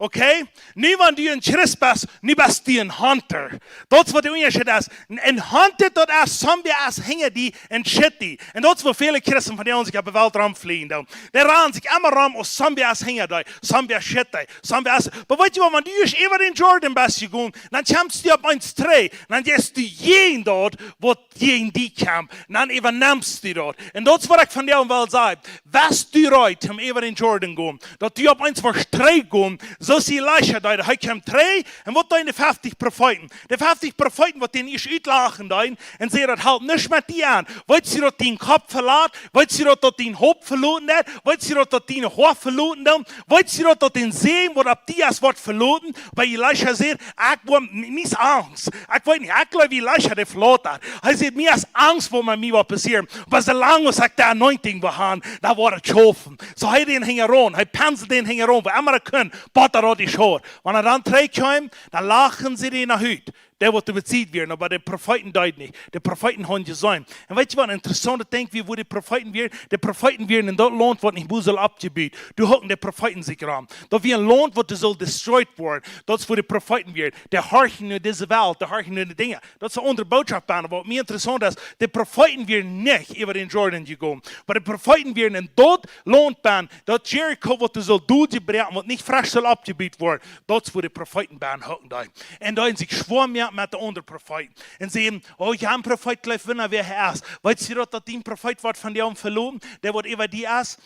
Okay? Nu, wan du een Christ best, nu best du een hunter. Daut es waut de Unjascheet es. Een, een hunter, daut es, somebody es hinja die un schitt die. Un daut es waut väle Christen vondoag sikj opp de Welt romflieejen doonen. Dee ranen sikj emma rom, aus somebody es hinja die, somebody schitt die, somebody es, oba weetst du waut, wan du ieescht äwa dän Jordan best jegonen, dan kjemst du opp eent trigj, dan jeist du jäajen daut, waut jäajen die kjemt, dan äwanemst du daut. Un daut es waut ekj vondoag well sajen. West du reed, om äwa dän Jordan gonen, daut du opp eent woascht trigj gonen, soo aus Elisha deed, hee kjeem trigj, un waut deeden de feftich Profeeten? De feftich Profeeten, waut dän ieescht utlachen deeden, un säden, daut halpt nuscht met die aun. Weetst du daut dien Kopp velat? Weetst du daut, daut dien Haupt veloten haft? Weetst du daut, daut diene Hoa veloten doonen? Weetst du daut, daut dän Säajen, waut opp die es, woat veloten? Oba Elisha säd, ekj woa n-, nich Angst. Ekj weet nich, ekj jleew, Elisha, dee veloot daut. Hee säd, mie es Angst, waut met mie woat passieren. Oba soo lang aus ekj de Anointing woa haben, dan woat et schaufen. Soo hee dän hinjaraun, hee penselt dän hinjaraun, wua emma hee kunn, bat hee daut nich haud. Wan hee dan trigj kjeem, dan lachten see dän ut. Dee waut doa besied wieren, oba de Profeeten deeden nich. De Profeeten hauden jeseenen. Un weet jie waut een interessauntet Dinkj wia, wua de Profeeten wieren? De Profeeten wieren en daut Launt waut nich mea sull oppjebut. Doa hucken de Profeeten sikj rom. Daut wia een Launt waut doa sull destroyed woaren. Daut es wua de Profeeten wieren. Dee horchen no dise Welt, dee horchen no de Dinja. Daut es eene aundre Bootschoft, oba waut mie interessaunt es, de Profeeten wieren nich äwa dän Jordan jegonen. Oba de Profeeten wieren en daut Launt, daut Jericho waut doa sull doljebroaken, waut nich fresch sull oppjebut woaren. Daut es wua de Profeeten hucken deeden. Un dee sikj schwoa moaken met de aundre Profeeten. Un säden: "Oh, jo, een Profeet, jleew, wan wäa hee es. Weetst du daut, daut dien Profeet woat von die veloten, dee waut äwa die es?"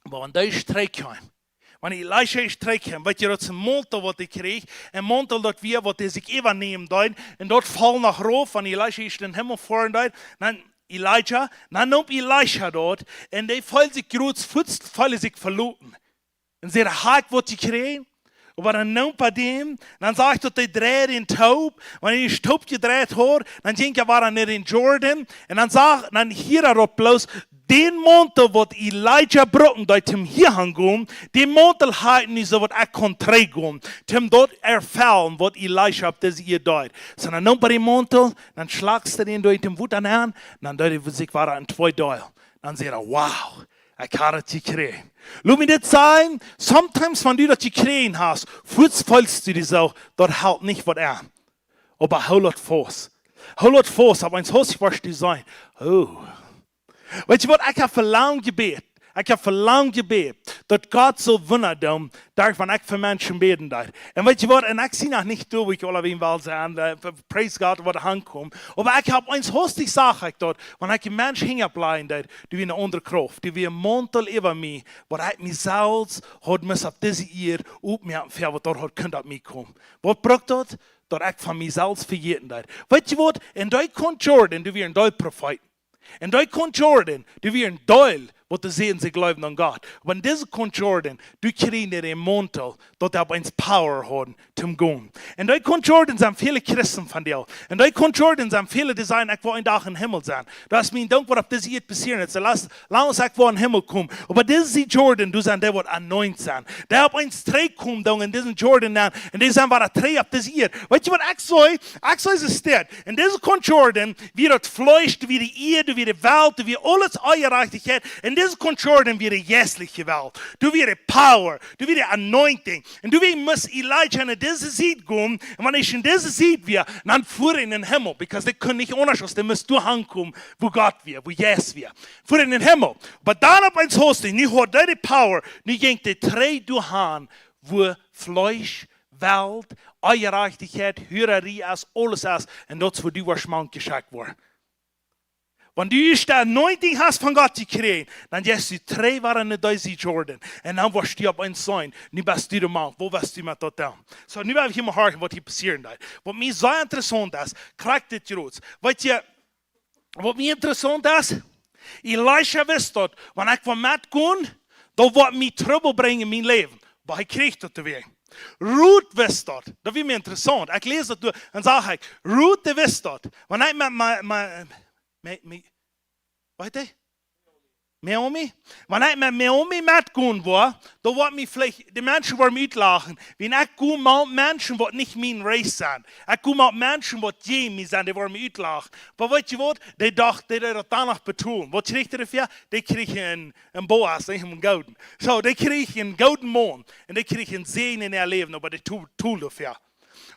Oba wan dee trigj kjeem, wan Elisa trigj kjeem, weetst du, daut es een Mauntel waut hee kjrieech, een Mauntel daut wia waut hee sikj äwanämen deed, un daut foll noch rauf, wan Elisa en dän Himmel foaren deed, dan Elisa, dan neem Elisa daut, un dee feeld sikj groots fuaz, feeld sikj veloten. Un säd: "Hab ekj waut jekjräajen?" Oba dan neem hee dän, dan sach ekj daut dee dreid dän Toop, wan hee dän Toop jedreid haud, dan jinkj hee wada no dän Jordan, un dan sach, dan hieed hee daut bloos, dän Mauntel waut Elisa brucken deed, toom hia hangonen, dän Mauntel hab ekj nu, soo daut ekj kaun trigj gonen, toom daut erfellen waut Elisa opp dise Ieed deed. Soo, dan neem hee dän Mauntel, dan schlakjst hee dän derch dän Wota nenn, dan deed hee sikj wada en twee deelen. Dan säd hee: "Wow, ekj hab daut jekjräajen." Lot mie dit sajen, sometimes wan du daut jekjräajen hast, fuaz feelst du die soo, daut helt nich waut aun. Oba hool daut faust. Hool daut faust, opp eemol hast du waut to sajen. Oh. Weetst du waut, ekj hab fa lang jebät. Ekj hab fa lang jebät, daut Gott sull Wunda doonen, doa wan ekj fa Menschen bäden deed. Un weetst du waut, un ekj sie noch nich doa, wua ekj aul wäa well sennen, äh, praise God, waut aunkomen. Oba ekj hab eemol hastich sach ekj daut, wan ekj een Mensch hinjapleien deed, doa wia eene aundre Krauft, doa wia een Mauntel äwa mie, waut ekj mie selfst haud must opp dise Ieed oppmoaken, fa waut doa haud kunt opp mie komen. Waut brukt daut? Daut ekj von mie selfst vejäten deed. Weetst du waut? En dee Kaunt Jordan, doa wieren dee Profeeten. En dee Kaunt Jordan, doa wieren dee waut säden see jleewen aun Gott. Oba en dise Kaunt Jordan, doa kjrieejen dee dän Mauntel, daut dee opp eemol Power hauden, toom gonen. En dee Kaunt Jordan sent väle Christen vondoag. En dee Kaunt Jordan sent väle, dee sajen: "Ekj well een Dach em Himmel sennen." Daut es mien Dinkj, waut opp dise Ieed passieren es. Soo lang aus ekj well em Himmel komen. Oba dise Jordan, doa sent dee waut anointed sent. Dee opp eemol trigj komen doonen en disen Jordan nenn. Un dee sent wada trigj opp dise Ieed. Weetst du waut ekj saj? Ekj saj, es dit. En dise Kaunt Jordan, wia daut Fleesch, doa wia de Ieed, doa wia de Welt, doa wia aules Onjerajchtichkjeit. En dise Kaunt Jordan wia de jeistliche Welt. Doa wia de Power, doa wia de anointing. Un doa wia must Elisa no dise Sied gonen. Un wan hee no dise Sied wia, dan fua hee en dän Himmel. Because dee kunn nich aundasch, aus dee must doa hankomen, wua Gott wia, wua Jesus wia. Fua hee en dän Himmel. Oba dan opp eemol hastich, nu haud hee de Power, nu jinkj hee trigj doa han, wua Fleesch, Welt, Onjerajchtichkjeit, Hurarie es, aules es, un daut es wua du woascht mank jeschekjt woaren. Wan du de anointing hast von Gott jekjräajen, dan jeist du trigj wada no dise Jordan. Un dan woascht du opp eemol seenen, nu best du de Maun, waut woascht du met daut doonen? Soo, nu well ekj hia mol hieren, waut hia passieren deed. Waut mie sea interessaunt es, krakjt dit jrods. Weetst du, waut mie interessaunt es, Elisa wist daut, wan ekj woa metgonen, daut woat mie Trubbel brinjen en mien Läwen. Oba hee kjrieech daut doawäajen. Ruth wist daut, daut wia mie interessaunt. Ekj läs daut doa, un sach ekj, Ruth, dee wist daut. Wan ekj met mien, mien, mien, mien, weetst du? Naomi? Wan ekj met Naomi metgonen woa, dan woat mie veleicht, de Menschen woaren mie utlachen. Wan ekj go met Menschen waut nich mien race sent. Ekj go met Menschen waut jäajen mie sent, dee woaren mie utlachen. Oba weetst du waut? Dee docht, dee deed daut doano betolen. Waut kjrieech dee doafäa? Dee kjrieech een, een Boas, nich een gooden. Soo, dee kjrieech een gooden Maun. Un dee kjrieech een Säajen en äa Läwen, oba dee to-, told doafäa.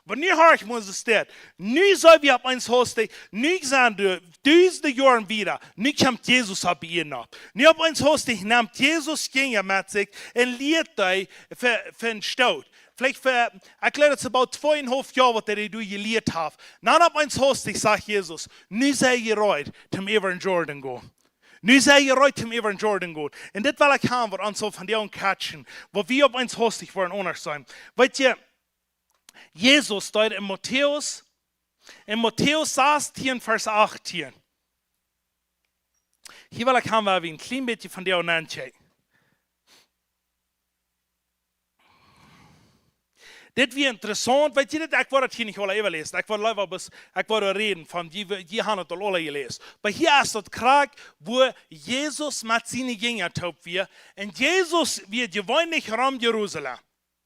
Oba nu horch mol, soo steit. Nu sent wie opp eemol hastich, nu sent de dusende Joaren wieda, nu kjemt Jesus opp de Ieed nopp. Nu opp eemol hastich nemt Jesus Jinja met sikj un lieet dee fa, fa een Stoot. Veleicht fa, ekj jleew, daut es about twee un haulf Joa, waut hee doa jelieet haft. Dan opp eemol hastich sajcht Jesus: "Nu sie jie reed, toom äwa dän Jordan gonen. Nu sie jie reed, toom äwa dän Jordan gonen." Un dit well ekj haben, waut ons soo von dee catchen, waut wie opp eemol hastich woaren aundasch sennen. Weetst du, Jesus steit en Matäus, en Matäus sastieen, Varsch achttieen. Hia well ekj haben, wua wie een kjlien bät von dee aun ankjikjen. Dit wia interessaunt, weetst du dit, ekj woa daut hia nich aula äwaläsen. Ekj woa leewa bloos, ekj woa räden von, jie, jie haben daut aul aula jeläsen. Oba hia es daut krakjt, wua Jesus met siene Jinja toop wia. Un Jesus wia jeweenlich rom Jerusalem.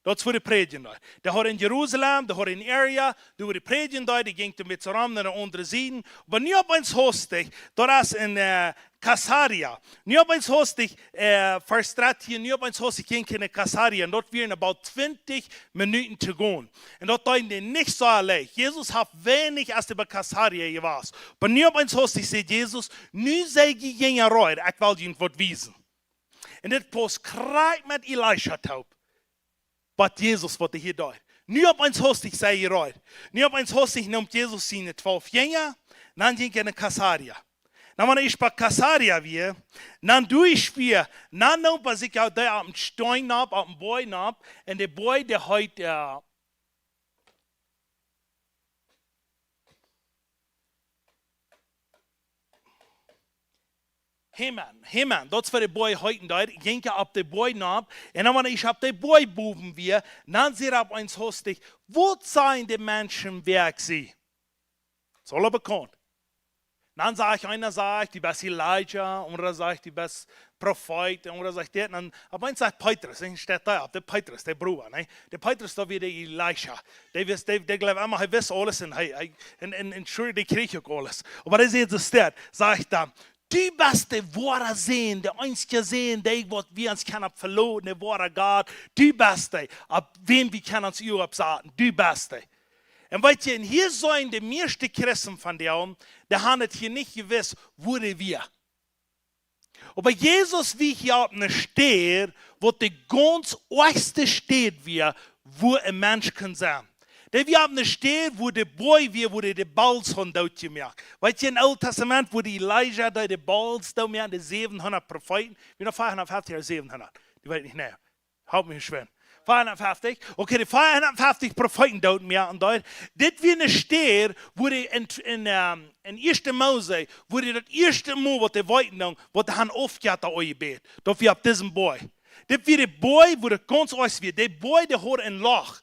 Daut es wua dee prädjen deed. Dee haud en Jerusalem, dee haud en Area, doa wua dee prädjen deed, dee jinkj doa met rom no de aundre Sied. Oba nu opp eemol hastich, daut es en, äh, Caesarea. Nu opp eemol hastich, äh, Varsch dartieen, nu opp eemol hastich jinkj hee no Caesarea. Un daut wieren about twintich Minuten to gonen. Un daut deed dee nich soo leicht. Jesus haud weinich aus dee bie Caesarea wia. Oba nu opp eemol hastich säd Jesus: "Nu sie jie Jinja reed, ekj well junt waut wiesen." Un dit pausst krakjt met Elisha toop, waut Jesus, waut hee hia deed. Nu opp eemol hastich sie jie reed. Nu opp eemol hastich neem Jesus siene twalf Jinja, dan jinkj hee no Caesarea. Dan wan hee bie Caesarea wia, dan deed hee wada, dan neem hee sikj uk dee opp een Steen opp, opp een Boajch opp, un de Boajch, dee heet, äh, Hermon, Hermon, daut es wua de Boajch heet, un doa jinkj hee opp de Boajch nopp. Un dan, wan hee opp de Boajch bowen wia, dan säd hee opp eemol hastich: "Waut sajen de Menschen, wäa ekj sie?" Daut es aul bekaunt. Dan sajcht eena, sajcht: "Du best Elisa", aundra sajcht: "Du best Profeet", aundra sajcht dit. Un dan opp eemol sajcht Petrus, un steit doa opp, de Petrus, de Brooda, nä? De Petrus, daut wia de Elisha. Dee wist, dee, dee jleewd emma, hee wist aules un hee, hee, un, un, un sure, dee kjrieech uk aules. Oba dee säd soo steit, sajcht dan: "Du best de woare Sän, de eensje Sän, dee waut wie ons kjennen opp veloten, de woare Gott. Du best dee, opp wäm wie kjennen ons Uagen oppsaten. Du best dee." Un weet jie, un hia sent de mieeschte Christen von dee, dee haben daut hia nich jewist, wua dee wia. Oba Jesus wia hia opp eene Städ, waut de gaunz oajchste Städ wia, wua een Mensch kunn sennen. Dee wia opp eene Städ, wua de Boajch wia, wua dee de Baals hauden dootjemoakt. Weet jie, em Oolen Tastament, wua de Elisha dee de Baals dootmoaken, de säwenhundat Profeeten, wia noch fiefhundatfeftich ooda säwenhundat, dee weet nich, nä. Halp mie schwind. Fiefhundatfeftich. Okay, de fiefhundatfeftich Profeeten dootmoaken doa. Dit wia eene Städ, wua dee en, en, ähm, en Ieeschte Mose, wua dee daut ieeschte Mol, waut dee weeten dan, waut dee haben Aufjetta aunjebät. Daut wia opp disen Boajch. Dit wia de Boajch, wua daut gaunz oajch wia. De Boajch, dee haud een Loch.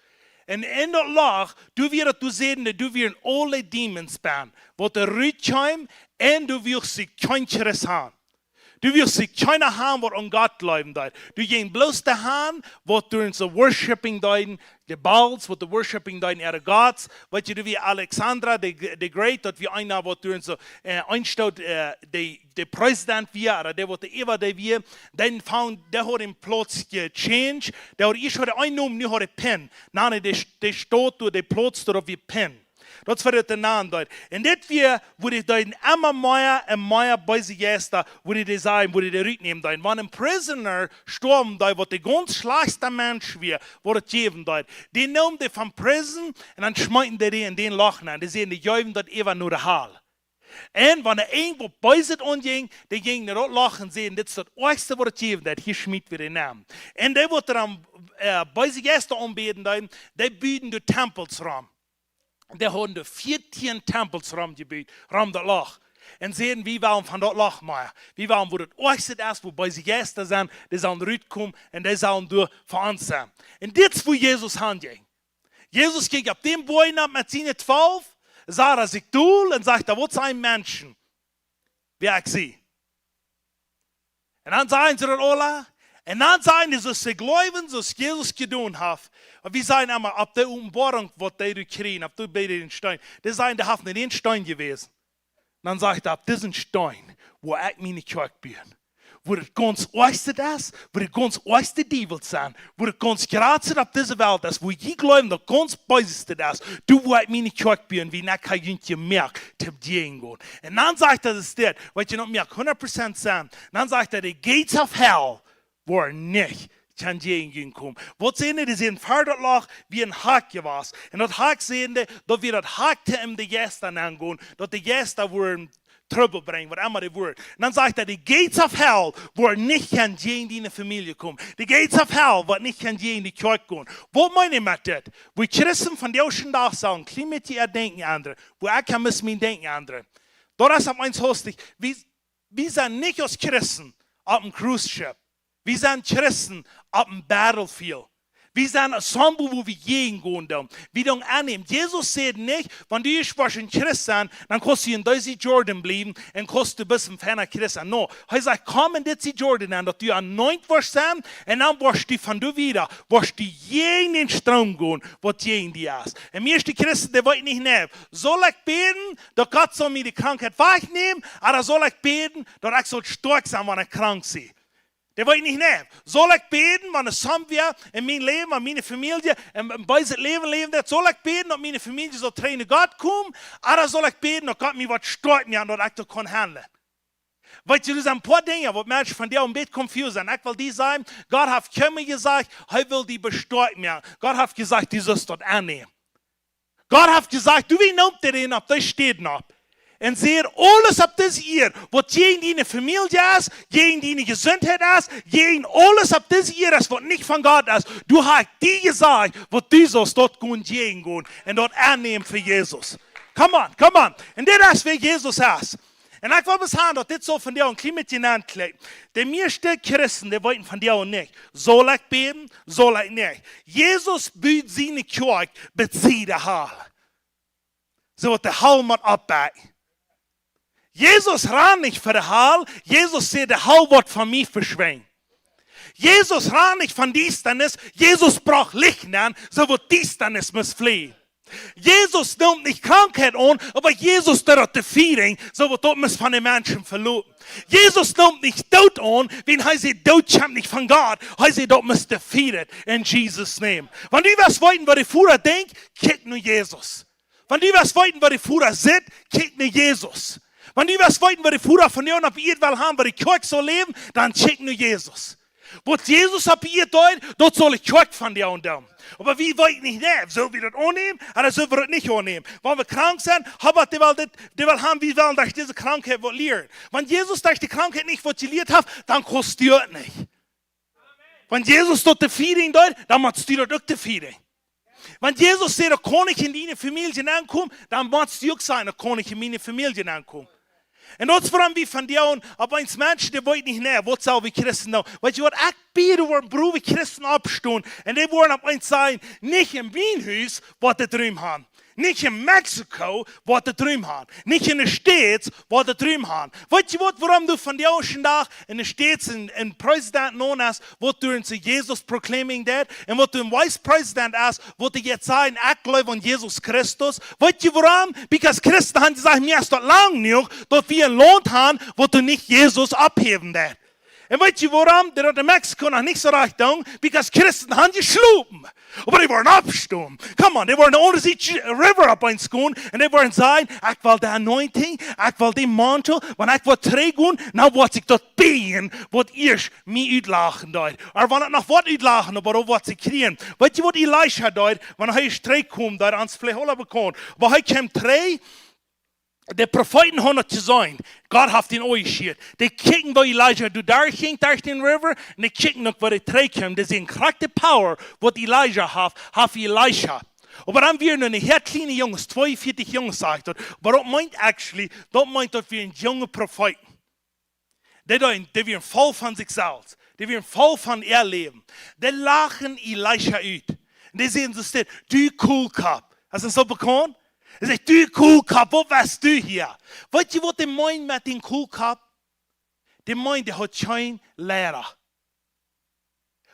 Un en daut Loch, doa wia daut, doa säden dee, doa wieren aule Demons bennen, waut doa rutkjeemen, un doa wull sikj kjeen Christ han. Doa wull sikj kjeena han, waut aun Gott jleewen deed. Doa jinjen bloos dee han, waut doa soo worshipping deeden, de Baals, waut doa worshipping deeden, äare gods. Weet jie, doa wia Alexander the, the Great, daut wia eena, waut doa soo, äh, eenstoot, äh, de, de President wia, ooda dee, waut de äwa dee wia. Dan found, dee haud een Plauz jechanged. Dee haud ieescht haud hee eenen Nomen, nu haud hee Pin. Nä, nä, dee, dee Staut doa, dee Plauz doa, daut wia Pin. Daut es waut daut nanen deed. Un dit wia, wua dee deeden emma mea un mea beese Jeista, wua dee dee sajen, wua dee dee rutnämen deeden. Wan een prisoner stoawen deed, waut de gaunz schlajchtste Mensch wia, waut daut jäwen deed, dee neemen dee von prison un dan schmeeten dee dee en dän Loch nenn. Dee säden, dee jäwen daut äwa no de Hal. Un wan doa irjentwaut Beeset aunjinj, dee jinjen no daut Loch un säden, dit es daut oajchste, waut daut jäwen deed, hia schmiet wie dee nenn. Un dee, waut doa dan, äh, beese Jeista aunbäden deeden, dee buden doa Tempels rom. Dee hauden doa vieetieen Tempels romjebut, rom daut Loch. Un säden, wie wellen von daut Loch mea. Wie wellen, wua daut oajchste es, wua beese Jeista sent, dee sellen rutkomen un dee sellen doa fa ons sennen. Un dit es, wua Jesus hanjinkj. Jesus jinkj opp dän Boajch nopp met siene twalf, sach hee sikj dol un sajcht: "Waut sajen Menschen, wäa ekj sie?" Un dan sajen see daut aula. Un dan sajen dee, soo aus see jleewen, soo aus Jesus jedonen haft. Un wie sajen emma, opp de Openboarunk, waut dee doa kjrieejen, opp dee bie dän Steen. Dee sajen, dee haft no dän Steen jewäsen. Dan sajcht hee: "Opp disen Steen woa ekj miene Kjoakj buen." Wua daut gaunz oajchste es, wua de gaunz oajchste Diewels sent, wua daut gaunz jratste opp dise Welt es, wua jie jleewen, daut gaunz beeseste es, doa woa ekj miene Kjoakj buen, wiels ekj hab junt jemoakt toom doahan gonen. Un dan sajcht hee, daut es dit, waut jie noch mea hundat Prozent sent. Dan sajcht hee: "The gates of hell woaren nich kjennen jäajen junt komen." Waut säden dee? Dee säden, ver daut Loch wia een Hakj jewast. Un daut Hakj, säden dee, daut wia daut Hakj, toom de Jeista nenn gonen, daut de Jeista wudden Trubbel brinjen, waut emma daut wia. Un dan sajcht hee: "The gates of hell woaren nich kjennen jäajen diene Famielje komen. The gates of hell woaren nich kjennen jäajen de Kjoakj gonen." Waut meent hee met dit? Wua Christen vondoag dän Dach sellen een kjlien bät äa Denkjen endren. Wua ekj kaun mien Denkjen endren. Daut es opp eemol hastich. Wie, wie sent nich aus Christen opp een cruise ship. Wie sent Christen opp een battlefield. Wie sent een Sambel, wua wie jäajen gonen doonen. Wie doonen aunnämen. Jesus sajcht nich, wan du ieescht woascht een Christ sennen, dan kaust du en dise Jordan bliewen un kaust du best een feina Christ sennen. No, hee sajcht, komm en dise Jordan aun, daut du anointed woascht sennen, un dan woascht du von doa wieda, woascht du jäajen dän Stroom gonen, waut jäajen die es. Un mieeschte Christen, dee weeten nich, nä, saul ekj bäden, daut Gott saul mie de Krankheit wajchnämen, ooda saul ekj bäden, daut ekj saul stoakj sennen, wan ekj krank sie? Dee weeten nich, nä, saul ekj bäden, wan et soont wia en mien Läwen, en miene Famielje, en, en beeset Läwen läwen deit, saul ekj bäden, daut miene Famielje saul trigj no Gott komen, ooda saul ekj bäden, daut Gott mie waut stoakj moakt, daut ekj daut kaun handlen? Weetst du, doa sent een poa Dinja, waut Menschen von die een bät confused sent. Ekj well die sajen, Gott haft kjeenmol jesajcht, hee well die stoakj moaken. Gott haft jesajcht, du saust daut aunnämen. Gott haft jesajcht, du, wie nemt dän opp dee Städ opp? Un sajcht, aules opp dise Ieed, waut jäajen diene Famielje es, jäajen diene Jesuntheit es, jäajen aules opp dise Ieed es, waut nich von Gott es, du, hab ekj die jesajcht, waut du saust daut gonen jäajen gonen un daut aunnämen fa Jesus. Come on, come on. Un dit es, wäa Jesus es. Un ekj well bloos haben, daut dit saul von die een kjlien bät nenn kjlikjt. De mieeschte Christen, dee weeten von die uk nich. Saul ekj bäden? Saul ekj nich? Jesus but siene Kjoakj bie de Hal. Soo waut de Hal mott oppbakjen. Jesus rant nich fa de Hal. Jesus sajcht, de Hal woat von mie veschwinjen. Jesus rant nich von Diestanis. Jesus brocht Licht aun, soo waut Diestanis mott fleajen. Jesus nemt nich Krankheit aun, oba Jesus deit daut befrieen, soo waut daut mott von de Menschen veloten. Jesus nemt nich Doot aun, wiels hee sajcht, Doot kjemt nich von Gott. Hee sajcht, daut mott befrieen en Jesus' name. Wan du west weeten, waut de Voda denkjt, kjikj no Jesus. Wan du west weeten, waut de Voda sitt, kjikj no Jesus. Wan du west weeten, waut de Voda von die opp Ieed well haben, woo de Kjoakj saul läwen, dan kjikj no Jesus. Waut Jesus opp Ieed deed, daut saul de Kjoakj von die doonen. Oba wie weeten nich, nä, saul wie daut aunnämen, ooda saul wie daut nich aunnämen? Wan wie krank sent, hab ekj, dee well dit, dee well haben, wie wellen derch dise Krankheit waut lieren. Wan Jesus derch de Krankheit nich waut jelieet haft, dan kaust du uk nich. Wan Jesus daut befrieen deed, dan motst du daut uk befrieen. Wan Jesus sajcht, daut kaun nich en diene Famielje aunkomen, dan motst du uk sajen, daut kaun nich en miene Famielje aunkomen. Un daut es wuarom wie von die opp eemol Menschen, dee weeten nich, nä, waut saul wie Christen doonen? Weetst du waut, ekj bäd, woaren brave Christen oppstonen. Un dee woaren opp eemol sajen, nich en mien Hus woat et Rum haben. Nich en Mexiko woat et Rum haben. Nich en de States woat et Rum haben. Weetst du waut, wuarom du von die vondoag en de States een, een President aunhast, waut derch Jesus proclaiming deit, un waut een Vice President es, waut dee sajen, ekj jleew aun Jesus Christus? Weetst du wuarom? Because Christen haben jesajcht, nu es daut lang jenuach, daut wie een Launt haben, waut doa nich Jesus opphäwen deit. Un weetst du wuarom dee daut en Mexiko noch nich soo rajcht doonen? Because Christen haben jeschlopen. Oba dee woaren oppstonen. Come on, dee woaren de aundre Sied River opp eemol gonen. Un dee woaren sajen, ekj well de anointing, ekj well dän Mantel, wan ekj woa trigj gonen, dan woat sikj daut bäjen, waut ieescht mie utlachen deed. Ooda wan et noch waut utlachen, oba daut woat sikj kjrieen. Weetst du waut Elisa deed, wan hee trigj kjeem, daut es ons veleicht aula bekaunt. Oba hee kjeem trigj, de Profeeten haben daut jeseenen. Gott haft an aunjeschieet. Dee kjikjen, woo Elisa doa derchjinkj, derch dän River, un dee kjikjen uk, woo hee trigj kjeem. Dee seenen krakjt de power, waut Elisa haft, haft Elisa. Oba dan wieren doa een poa kjliene Junges, tweeunvieetich Junges, sajcht daut. Oba daut meent actually, daut meent, daut wieren junge Profeeten. Dee, dee, dee wieren voll von sikj selfst. Dee wieren voll von äa Läwen. Dee lachten Elisa ut. Un dee säden soo: Du Kohlkopp. Es daut soo bekaunt? Hee sajcht: Du Kohlkopp, waut west du hia? Weetst du, waut dee meent met dän Kohlkopp? Dee meent, dee haud kjeen Leida.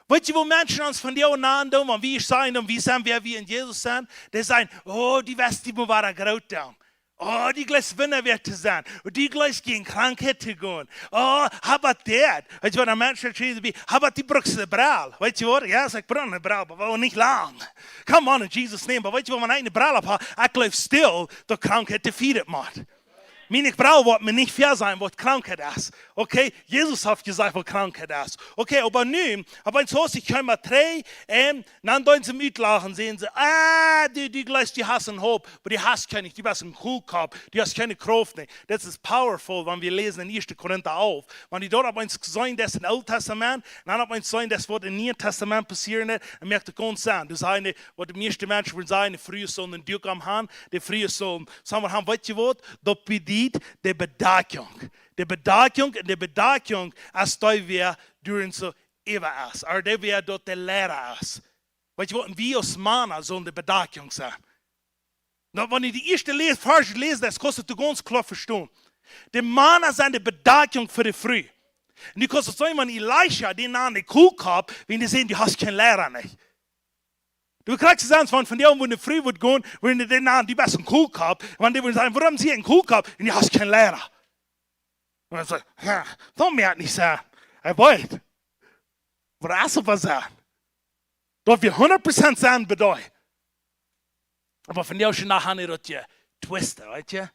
Weetst du, waut Menschen ons vondoag nanen doonen, wan wie sajen, dan wie sent, wäa wie en Jesus sent? Dee sajen: Oh, du west die mau wada groot doonen. Oh, du jleefst Wunda to seenen. Oh, du jleefst jäajen Krankheit to gonen. Oh, how about that? Weetst du waut, een Mensch sajcht to mie: How about, du brukst ne Brell? Weetst du waut? Jo, ekj bruk ne Brell, oba nich lang. Come on, in Jesus' name. Oba weetst du waut, wan ekj ne Brell opp hab, ekj jleew stell, daut Krankheit de Fieed moakt. Miene Brell woat mie nich väasajen, waut Krankheit es. Okay? Jesus haft jesajcht, waut Krankheit es. Okay, oba nu, oba en soo, ekj kjeem mau trigj, un dan deeden see mie utlachen, säden see: Ah, du, du jleefst, du hast een Hop, oba du hast kjeen, du best een Kohlkopp, du hast kjeene Krauft nich. Daut es powerful, wan wie läsen en Ieeschte Korinta alf. Wan du doa opp eemol seenen deist en Oolt Tastament, un dan opp eemol seenen deist, waut em Nieen Tastament passieren deit, un moakt et gaunz Senn. Du sajchst, waut de mieeschte Menschen wudden sajen, de Frues sullen een Duak omhängen, de Frues sullen, soo mau haben, weetst du waut? Daut bediet de Bedakjunk. De Bedakjunk, de Bedakjunk es dee, wäa doa soo äwa es. Ooda dee, wäa doa de Leida es. Weetst du waut, wie aus Mana sellen de Bedakjunk sennen. Nu, wan du dee ieeschte Varsch läst, dan kaust du gaunz kloa vestonen. De Mana sent de Bedakjunk fa de Fru. Un du kaust daut seenen, wan Elisha dän nand de Kohlkopp, wan dee säden, du hast kjeen Leida nich. Du kjrichst soo eent von, von dee, wua ne Fru woat gonen, wua dee nand, du best een Kohlkopp, wan dee wudden sajen, wuarom sie een Kohlkopp? Un du hast kjeen Leida. Un hee sajcht, ha, daut mott nich sennen. Hee weet, waut es oba sennen. Daut wia hundat Prozent sennen bie dee. Oba vondoag dän Dach haben dee daut jetwist, weetst du?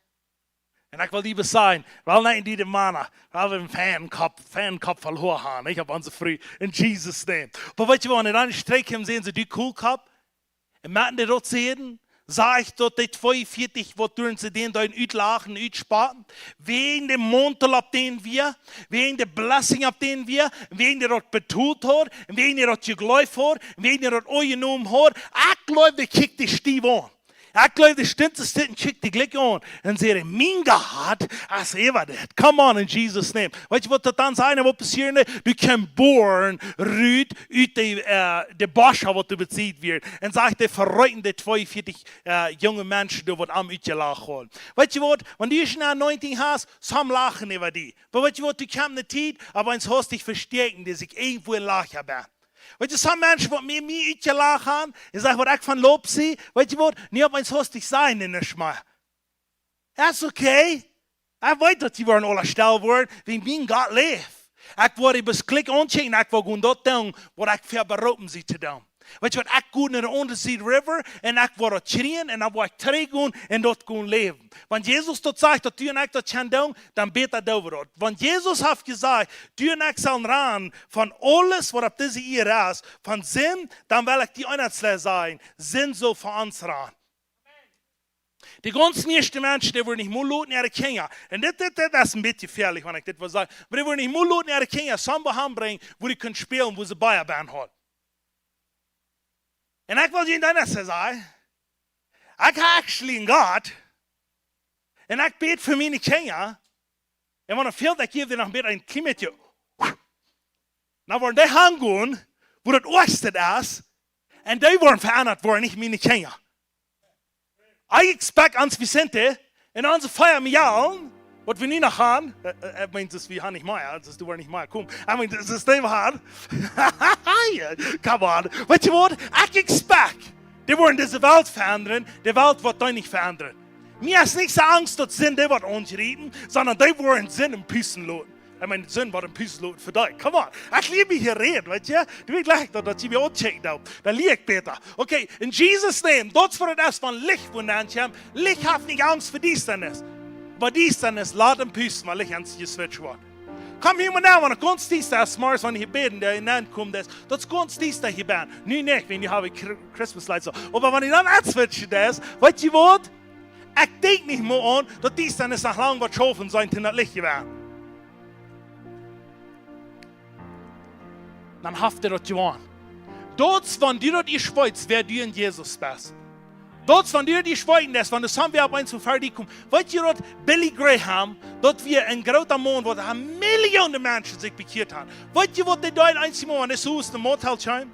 Un ekj well die sajen, well nich die de Mana, well wie een feinen Kopp, feinen Kopp voll Hoa haben, nich, opp onse Fru, in Jesus' name. Oba weetst du waut, wan dee dan strakj kjeemen, säden see, du Kohlkopp, un motten dee daut seenen, saj ekj daut dee tweeunvieetich, waut derch see dän deeden utlachen, utspotten, wäajen dän Mauntel opp dän wia, wäajen de Blessing opp dän wia, un wäajen dee daut betolt haud, un wäajen dee daut jejleeft haud, un wäajen dee daut aunjenomen haud. Ekj jleew, dee kjikjt dee stiew aun. Ekj jleew, dee stunt, dee stunt un kjikjt dee jlikj aun. Un säd, mien Gott es äwa dit. Come on, in Jesus' name. Weetst du waut daut dan es, waut passieren deed? Du kjeemst boaren rut, ut de, äh, de Bosch, waut doa besied wia. Un sajcht, dee vereeten dee tweeunvieetich, äh, junge Menschen, dee waut am utjelacht hauden. Weetst du waut, wan du ne anointing hast, some lachen äwa die. Oba weetst du waut, du kjemst ne Tiet, oba eent haust die vestäakjen, dee sikj irjentwua een Lach haben. Weetst du, some Menschen, waut mie, mie utjelacht haben, un sajen, waut ekj von loop sie, weetst du waut, nu opp eent haust die seenen, nich mea. That's okay. Ekj weet, daut dee woaren aula stell woaren, wiels mien Gott läft. Ekj woa dee bloos krakjt aunkjikjen, ekj woa gonen daut doonen, waut ekj fa beroopen sie to doonen. Weetst du waut, ekj go no de aundre Sied River, un ekj woa daut kjrieen, un dan woa ekj trigjgonen un daut gonen läwen. Wan Jesus daut sajcht, daut du un ekj daut kjennen doonen, dan bäta doo wie daut. Wan Jesus haft jesajcht, du un ekj sellen rannen von aules, waut opp dise Ieed es, von Sind, dan well ekj die eent sajen, Sind saul fa ons rannen. De gaunz mieeschte Menschen, dee wudden nich mol loten äare Kjinja. Un dit, dit, dit es een bät jefäalich, wan ekj dit well sajen. Oba dee wudden nich mol loten äare Kjinja soo waut han brinjen, wua dee kunnen spälen, wua see Bia bie haben. Un ekj well die daut sajen. Ekj hab actually een Gott. Un ekj bäd fa miene Kjinja. Un wan et fält, dan jeef ekj dee noch een bät een kjlien bät. Dan woaren dee hangonen, wua daut oajchste es. Un dee woaren veendat woaren, nich miene Kjinja. I expect ons Vicente un onse Feier Mejalen, waut wie nu noch haben, äh, äh, ekj meen, daut wie haben nich mea, daut du woascht nich mea komen. I mean, daut es dee Woarheit. Come on. Weetst du waut? Ekj expect, dee woaren dise Welt veendren, de Welt woat dee nich veendren. Mie es nich soo Angst, daut Sind dee woat ons riepen, sonda dee woaren Sind em Pusten loten. Ekj meen, Sind woat em Pusten loten fa dee. Come on. Ekj lia mie hia räden, weetst du? Du weetst jlikj daut, daut du mie aunchecken deist. Dan lia ekj bäta. Okay, in Jesus' name, daut es waut et es, wan Licht wua nenn kjemt. Licht haft nich Angst fa Diestanis. Oba Diestanis lat em Pusten, wan Licht aunjeswitcht woat. Komm hia mau no, wan et gaunz diesta es, zemorjes, wan du hia bäden, dee nenn kjemst, daut, daut es gaunz diesta hia bie. Nu nich, wiels nu hab ekj Chri-, Christmas lights opp. Oba wan du dan aunswitchen deist, weetst du waut? Ekj denkj nich mea aun, daut Diestanis noch lang woat schaufen sennen, toom daut Licht jewäa. Dan haft hee daut jewonnen. Daut es, wan du daut ieescht weetst, wäa du en Jesus best. Daut es, wan du daut ieescht weetst, daut, wan de Sonn wada opp eemol ver die kjemt. Weetst du daut, Billy Graham, daut wia een groota Maun, waut Millionen Menschen sikj bekjieet haben. Weetst du waut dee deed, eenjemol, wan hee soo ut de Motel kjeem?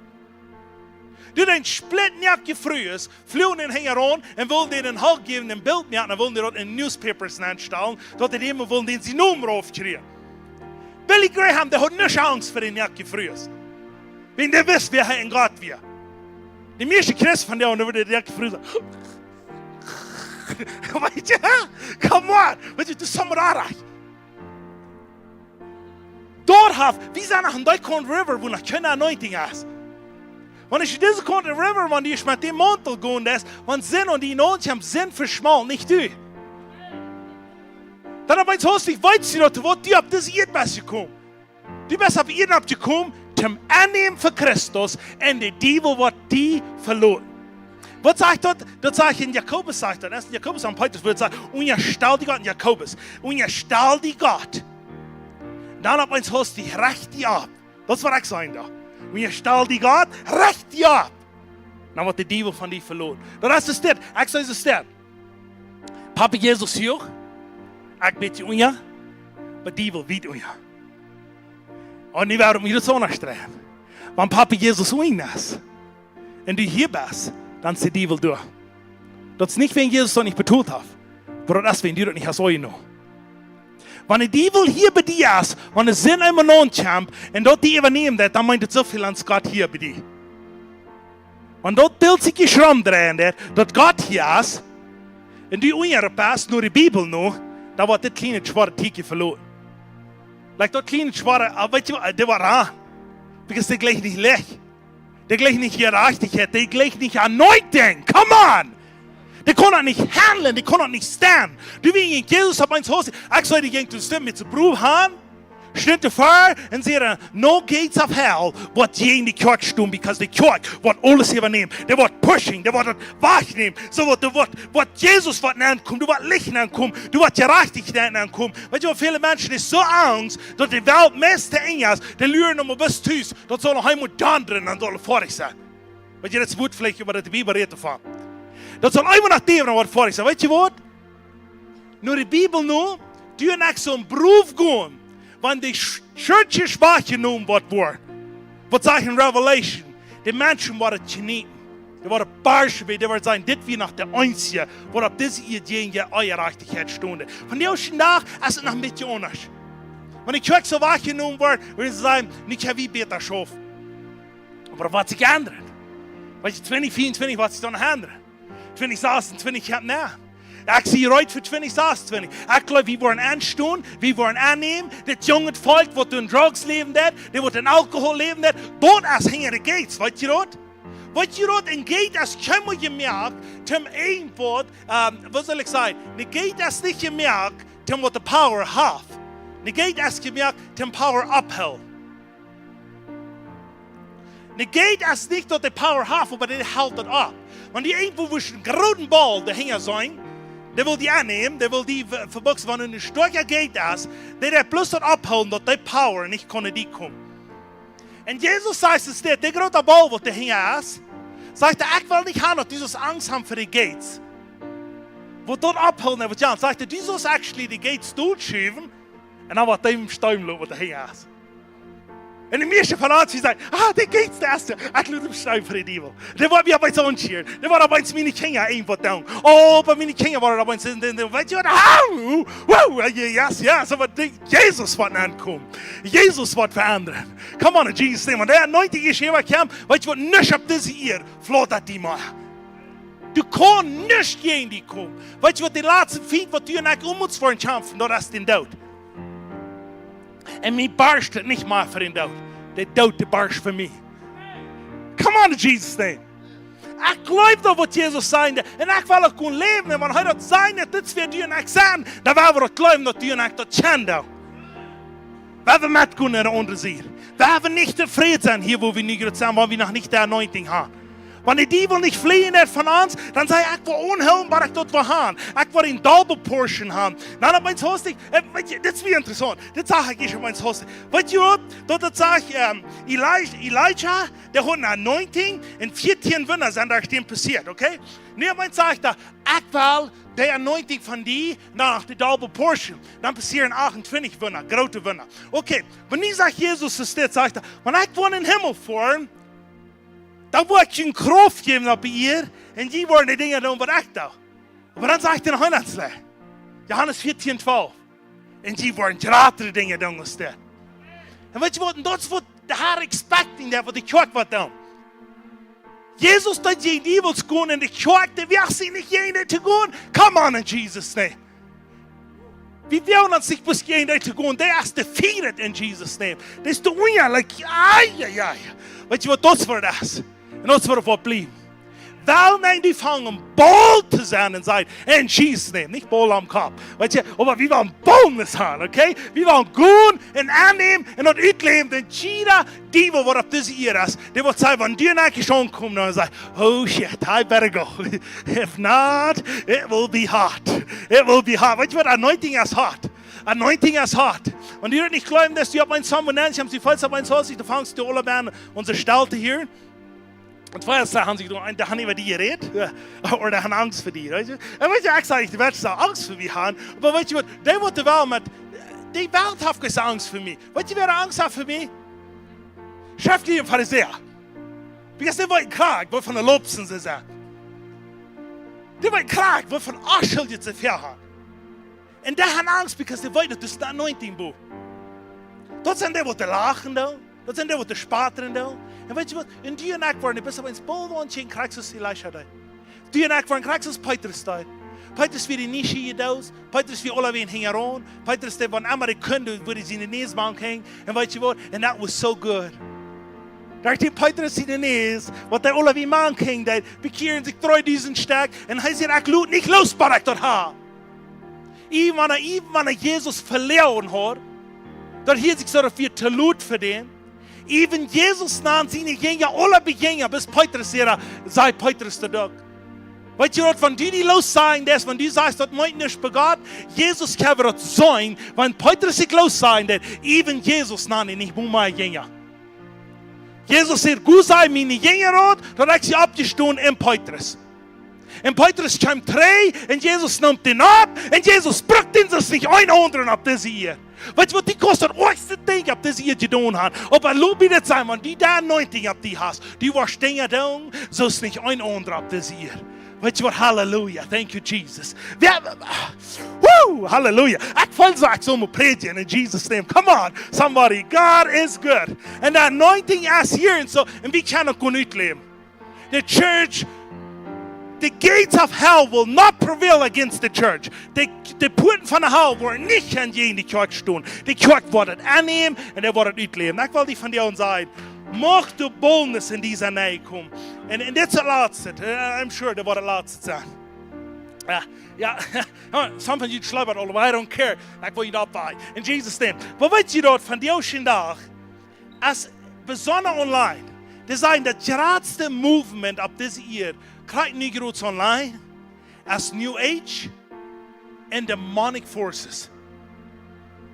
Dee deed splitnoakte Frues, fluagen an hinjaraun un wullen dee een Hug jäwen, een Bilt moaken, dan wullen dee daut en newspapers nenstalen, daut dee däm wullen dän sienen Nomen raufkjrieen. Billy Graham, dee haud nich Angst ver de noakte Frues. Wiels dee wist, wäa hee en Gott wia. De mieeschte Christen vondoag, dee wudden de noakte Frues. Weetst du, come on, weetst du, daut es soo raar. Doa haft, wie sent noch en dee Kaunt River, wua noch kjeene Anointing es. Wan ekj dise Kaunt River, wan du met dän Mauntel gonen deist, wan Sind aun die nopp kjemt, Sind veschmolt, nich du. Dan opp eemol hast du, weetst du daut, waut du opp dise Ieed best jekomen. Du best opp Ieed jekomen, toom aunnämen fa Christus, un de Diewel woat die veloten. Waut sajcht daut? Daut sajcht en Jakobus, sajcht daut. Daut es en Jakobus, en Petrus, wua et sajcht, unjastal die Gott, en Jakobus. Unjastal die Gott. Dan opp eemol hast du rajcht die opp. Daut es waut ekj saj doa. Unjastal die Gott, rajcht die opp. Dan woat de Diewel von die veloten. Daut es de Stap. Ekj saj de Stap. Papa Jesus huach, ekj bät die unja, oba Diewel wiet unja. Un nu woa wie daut soo unjastriepen. Wan Papa Jesus unja es, un du hia best, dan es de Diewel doa. Daut es nich wäajen Jesus daut nich betolt haft, oba daut es wäajen du daut nich hast aunjenomen. Wan de Diewel hia bie die es, wan de Sind emma nopp kjemt un daut die äwanämen deit, dan meent daut soo väl, aus Gott hia bie die. Wan daut Bilt sikj jeschrom dreien deit, daut Gott hia es, un du unja best, no de Bibel no, dan woat dit kjliene schwoare Tieekje veloten. Like daut kjliene schwoare, ah, weetst du, dee woat ran. Because dee jleicht nich Licht. Dee jleicht nich Jerajchtichkjeit, dee jleicht nich anointing. Come on! Dee kaun daut nich handlen, dee kaun daut nich ständen. Du, wäajen Jesus opp eemol haud, ekj saj, dee jinkj to stemmen met de Prow aun. Schnitt de Fia un säd, no gates of hell woat jäajen de Kjoakj stonen, because de Kjoakj woat aules äwanämen. Dee woat pushing, dee woat daut wajchnämen. Soo woat, dee woat, woat Jesus woat aunkomen, doa woat Licht aunkomen, doa woat Jerajchtichkjeit aunkomen. Weetst du, waut väle Menschen es soo angst, daut de Welt meist to Enj es, dee luren mau bat tus, daut saul noch eemol donnren, dan saul et foadich sennen. Weetst du, daut es Wuat veleicht, oba daut de Bibel rät doavon. Daut saul eemol noch däwen, dan woat et foadich sennen. Weetst du waut? No de Bibel no, doo ekj soo een Prow gonen, wan de Sch-, Church es wajchjenomen woat woaren. Waut sajcht en Revelation? De Menschen woaren et jenieten. Dee woaren barsch, dee woaren sajen, dit wia noch de eensje, waut opp dise Ieed jäajen Onjerajchtichkjeit stunt. Vondoag dän Dach es et noch een bät aundasch. Wan de Kjoakj soo wajchjenomen woat, wudden see sajen, nich, wie bäta schaufen. Oba waut woat sikj endren? Weetst du, twintich vea un twintich woat sikj dan endren. Twintich sas un twintich kjemt no. Ekj sie reed fa twintich sas un twintich. Ekj jleew, wie woaren aunstonen, wie woaren aunnämen. Dit junge Volkj, waut en Drugs läwen deit, dee waut en Alkohol läwen deit, daut es hinja de Gates, weetst du daut? Weetst du daut, een Gate es kjeenmol jemoakt, toom irjentwaut, ähm, waut saul ekj sajen? Een Gate es nich jemoakt, toom waut de Power haft. Een Gate es jemoakt, toom Power oppholen. Een Gate es nich daut de Power haft, oba dee helt daut opp. Wan du irjentwua wust een grooten Ball doahinja seenen, dee well die aunnämen, dee well die ve-, vebuksen, wan een stoakja Gate es, dee deit bloos daut opphoolen, daut de Power nich kaun no die komen. Un Jesus sajcht, es dit, de groota Ball waut doahinja es, sajcht hee, ekj well nich haben, daut du sust Angst haben fa de Gates. Waut daut opphoolen, waut ja, sajcht hee, du sust actually de Gates doot schuwen, un dan woat dee stonen loten, waut doahinja es. Un de mieeschte von ons, dee sajen, ah, de Gates, dee es, ekj lot am stonen fa de Diewel. Dee woat mie opp eemol aunschieren. Dee woat opp eemol miene Kjinja irjentwaut doonen. Oh, bie miene Kjinja woat opp eemol, dee, dee, weetst du waut? Au, wow, yes, yes. Oba dee, Jesus woat aunkomen. Jesus woat veendren. Come on, in Jesus' name. Wan de anointing es hia, waut kjemt, weetst du waut, nuscht opp dise Ieed flaut die mea. Du kaust nich jäajen die komen. Weetst du waut, de latste Fient, waut du un ekj om ons woaren kjamfen, daut es de Doot. Un mie barscht et nich mea fa dän Doot. De Doot, dee barscht fa mie. Come on, in Jesus' name. Ekj jleew daut, waut Jesus säd. Un ekj well uk kjennen läwen. Un wan hee daut säd, daut dit wia du un ekj sent, dan woa wie daut jleewen, daut du un ekj daut kjennen doonen. Woa wie met kjennen no de aundre Sied. Woa wie nich tofräd sennen hia, wua wie nu jrod sent, wan wie noch nich de anointing haben. Wan de Diewel nich fleejen deit von ons, dan saj ekj, ekj woa aunhoolen, waut ekj daut well haben. Ekj woa een double portion haben. Dan opp eemol hast du, äh, weetst du, dit es wada interessaunt. Dit sach ekj ieescht opp eemol hast du. Weetst du waut? Daut, daut sach, ähm, Eli-, Elija, dee haud eene anointing un vieetieen Wunda sent doa stiemm passieet, okay? Nu opp eemol sajcht hee, ekj well de anointing von die, dan noch de double portion. Dan passieren achtuntwintich Wunda, groote Wunda. Okay, wan nu sajcht Jesus, es dit, sajcht hee, wan ekj woa en dän Himmel foaren, dan woa ekj junt Krauft jäwen opp de Ieed, un jie woaren de Dinja doonen, waut ekj doo. Oba dan sajcht hee noch een aundret. Johanes vieetieen twalf. Un jie woaren jratre Dinja doonen aus dit. Un weetst du waut, un daut es waut de Herr expecting deit, waut de Kjoakj woat doonen. Jesus deed jäajen Diewels gonen un de Kjoakj, dee wull sikj nich jäajen dee to gonen. Come on, in Jesus' name. Wie wellen ons nich bloos jäajen dee to gonen. Dee es defeated in Jesus' name. Dee es de unja, like, ai, ai, ai. Weetst du waut, daut es waut daut es. Un daut es waut woat bliewen. Well, nä, dee fangen bold to sennen un sajen, in Jesus' name. Nich bold aum Kopp. Weetst du, oba wie wellen boldness haben, okay? Wie wellen gonen un aunnämen un daut utläwen, dan jieda Diewel, waut opp dise Ieed es, dee woat sajen, wan du un ekj aunkomen, dan saj, oh shit, I better go. If not, it will be hot. It will be hot. Weetst du waut, anointing is hot. Anointing is hot. Wan du daut nich jleewen deist, du opp eemol somewhere nenn, haben sie falsch opp eemol so, du fangst du aule Band, onse Stalte hia. Un veleicht haben see, dee haben äwa die jerät, ooda dee haben Angst fa die, weetst du? Un weetst du, ekj saj, ekj, dee Menschen sellen Angst fa mie haben, oba weetst du waut, dee woaren woll met, de Welt haft kjeene Angst fa mie. Weetst du, wäa Angst haft fa mie? Schriftliche Pharisäa. Because dee weeten krakjt, waut von de Lopsen see sent. Dee weeten krakjt, waut von Aschel jeit see väa han. Un dee han Angst, because dee weeten, daut es de anointing bowen. Daut sent dee, waut doa lachen doonen. Daut sent dee, waut doa spotten doonen. Un weetst du waut? Un du un ekj woaren, du best opp eent boolt aun, krakjt soo aus Elisha deed. Du un ekj woaren krakjt soo aus Petrus deed. Petrus wia de Nische jedost. Petrus wia aulawäajen hinjaraun. Petrus deed, wan emma hee kunn, wudd hee siene Näs mank henjen. Un weetst du waut? And that was so good. Doa deed Petrus siene Näs, waut hee aulawäajen mank henjen deed, bekjieren sikj dreedusent Stekj. Un hee säd: "Ekj lot nich loos, bat ekj daut hab." Even wan hee, even wan hee Jesus veloaren haud, daut hieed sikj soo, daut wia too lot fa dän. Even Jesus nand siene Jinja aule Jinja, bat Petrus säd, säd Petrus to duk. Weetst du waut, wan du die loos sajen deist, wan du sajchst, daut meent nuscht bie Gott, Jesus kaun daut seenen, wan Petrus sikj loos sajen deed, even Jesus nand dee nich mea Jinja. Jesus säd: "Go saj miene Jinja daut, daut ekj sie oppjestonen en Petrus." Un Petrus kjeem trigj, un Jesus neem dän opp, un Jesus brukt dän soo aus nich een aundren opp dise Ieed. Weetst du waut, du kaust daut oajchste Dinkj opp dise Ieed jedonen han. Oba lot mie daut sajen, wan du de anointing opp die hast, du woascht Dinja doonen, soo aus nich een aundra opp dise Ieed. Weetst du waut, hallelujah, thank you, Jesus. Wäa, woo, hallelujah. Ekj feel soo, ekj saul mau prädjen in Jesus' name. Come on, somebody, God is good. And the anointing is here, un soo, un wie kjennen daut goot utläwen. The church, the gates of hell will not prevail against the church. De, de Puaten von de Hal woaren nich jäajen de Kjoakj stonen. De Kjoakj woat daut aunnämen un dee woat daut utläwen. Ekj well die vondoag sajen, mach du boldness en dise Näacht komen. Un, un dit es daut latste. Uh, I'm sure dit woat daut latste sennen. Jo, jo. Some of you sleep it all, I don't care. Ekj well junt oppwaken. In Jesus' name. Oba weetst du daut, vondoag dän Dach, aus besonda online, dee sajen, daut jratste movement opp dise Ieed, krakjt nu jrod online, es New Age and demonic forces.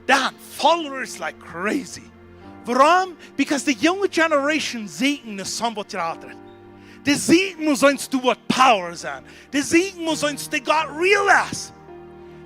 Dan followers like crazy. Wuarom? Because de junge generation sieekjen somewhat jratre. Dee sieekjen mott seenen, doa woat power sennen. Dee sieekjen mott seenen, daut Gott real es.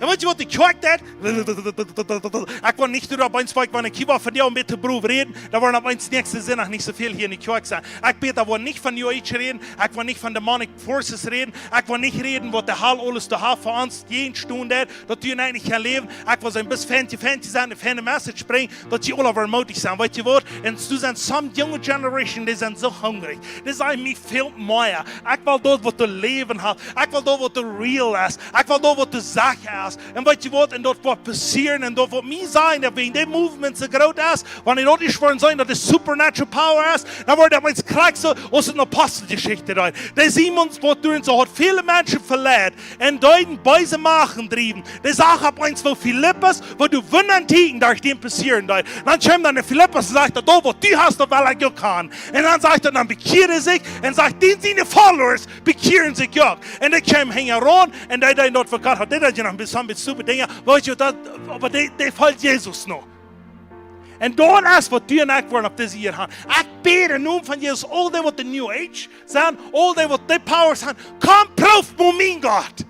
Un weetst du waut de Kjoakj deed? Ekj woa nich doaropp eent, wan ekj hia woa vondoag een bät brow räden, dan woaren opp eent näakjsten Sindach nich soo väl hia en de Kjoakj sennen. Ekj bäd, ekj woa nich von New Age räden, ekj woa nich von demonic forces räden, ekj woa nich räden, waut de Hal aules doa haft fa ons jäajen stonen, daut du en eent nich kaust läwen. Ekj woa seenen, bloos fein, fein sennen, eene feine message brinjen, daut jie aule wada moodich sent. Weetst du waut? Un doa sent some junge generation, dee sent soo hungrich. Dee sajen, mie fält mea. Ekj well daut, waut doa Läwen haft. Ekj well daut, waut doa real es. Ekj well daut, waut doa secha es. Un weetst du waut? Un daut woat passieren. Un daut woat mie sennen, daut wan dee movement soo groot es, wan dee daut es, woaren seenen, daut de supernatural power es, dan woat daut eent krakjt soo aus en Aposteljeschicht doa. Dee Simon, waut doa en soo haud väle Menschen veleit un deed beese Machten driewen. Dee sach opp eent, woo Filippus, waut doa Wunda un Tieekjen derch dän passieren deed. Dan kjeem dan de Filippus un säd: "Daut, waut du hast, daut well ekj uk han." Un dan sajcht daut, dan bekjieed hee sikj un sajcht, dee siene followers bekjieren sikj uk. Un dee kjeemen hinjaraun un dee deeden daut, waut Gott haud. Dee deeden noch een bät, een bät stupid Dinja. Weetst du daut, oba dee, dee foljen Jesus noch. Un daut es, waut du un ekj woaren opp dise Ieed han. Ekj bäd em Nomen von Jesus, aul dee, waut en New Age sent, aul dee, waut dee powers han, komm, proow mau mienen Gott.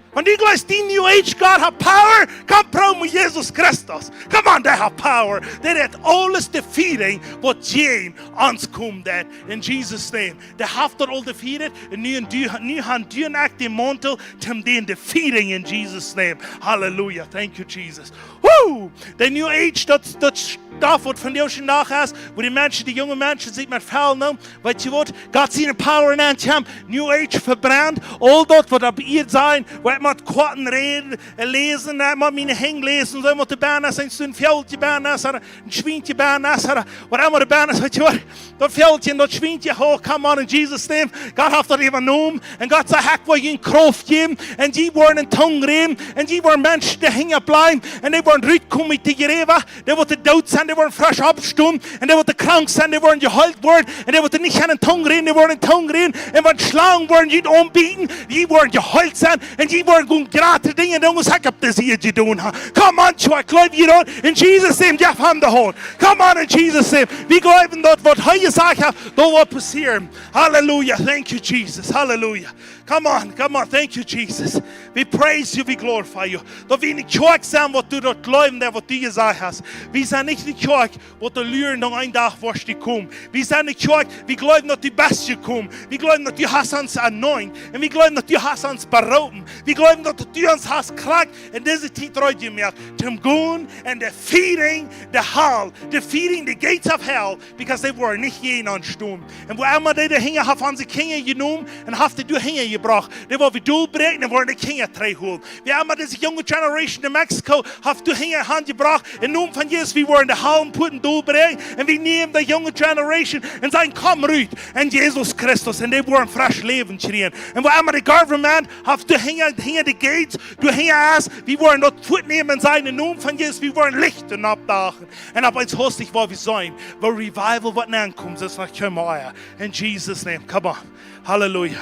Wan du jleefst, dee New Age Gott haft power, komm, proow mau Jesus Christus. Come on, dee haft power. Dee haft aules to fighten, waut jäajen ons kjemt, daut. In Jesus' name. Dee haft daut aul to fighten. Un nu, un du, nu han du un ekj dän Mauntel, om dän to fighten in Jesus' name. Hallelujah. Thank you, Jesus. Woo! De New Age, daut, daut Stoff, waut vondoag dän Dach es, woo dee Menschen, dee junge Menschen sikj met fellen, weetst du waut? Gott siene power en an kjemt, New Age vebrent, aul daut, waut opp Ieed sent, waut met Koaten räden, läsen, daut met miene Henj läsen, soo waut de Bibel sajcht, soo een Vejel de Bibel sajcht, een Schwien de Bibel sajcht, waut emma de Bibel sajcht, weetst du waut? Daut Vejel, daut Schwien, oh, come on, in Jesus' name. Gott haft daut äwajenomen. Un Gott sajcht, ekj woa junt Krauft jäwen. Un jie woaren en Tungen räden. Un jie woaren Menschen de Henj oppläajen. Un dee woaren rutkomen ut de Jrava. Dee, waut doot sent, dee woaren fresch oppstonen. Un dee, waut krank sent, dee woaren jeheelt woaren. Un dee, waut nich kjennen en Tungen räden, dee woaren en Tungen räden. Un wan Schlangen woaren junt aunbieten, jie woaren jeheelt sennen. Un jie woaren gonen jratre Dinja doonen aus ekj opp dise Ieed jedonen hab. Come on, Kjoakj, jleew jie daut? En Jesus' name, jeff am de Haunt. Come on, en Jesus' name. Wie jleewen daut waut hee jesajcht haft, daut woat passieren. Halleluja. Thank you, Jesus. Halleluja. Come on, come on. Thank you, Jesus. We praise you, we glorify you. Daut wie ne Kjoakj sent waut deit daut jleewen, daut waut du jesajcht hast. Wie sent nich ne Kjoakj waut deit luren, daut een Dach woascht du komen. Wie sent ne Kjoakj, wie jleewen daut du best jekomen. Wie jleewen daut du hast ons anointed. Un wie jleewen daut du hast ons beroopen. Wie jleewen daut du ons hast krakjt en dise Tiet reed jemoakt. Toom gonen un defeating the hell. Defeating the gates of hell. Because dee woaren nich jäajen ons stonen. Un wua emma dee doa hinja haft onse Kjinja jenomen un haft dee doa hinja jebrocht, dee woa wie doabräakjen un woaren de Kjinja trigjholen. Wua emma dise junge generation en Mexiko haft doa hinja hanjebrocht, em Nomen von Jesus, wie woaren de Hauntpuaten doabräakjen un wie nämen de junge generation un sajen: "Komm rut en Jesus Christus", un dee woaren fresch Läwen kjrieen. Un wua emma de government haft doa hinja, hinja de gates, doa hinja es, wie woaren daut fuatnämen un sajen: "Em Nomen von Jesus, wie woaren Licht oppdachen." Un opp eemol hastich woa wie seenen, woo Revival woat aunkomen, soo aus noch kjeenmol ea. In Jesus' name, come on. Halleluja.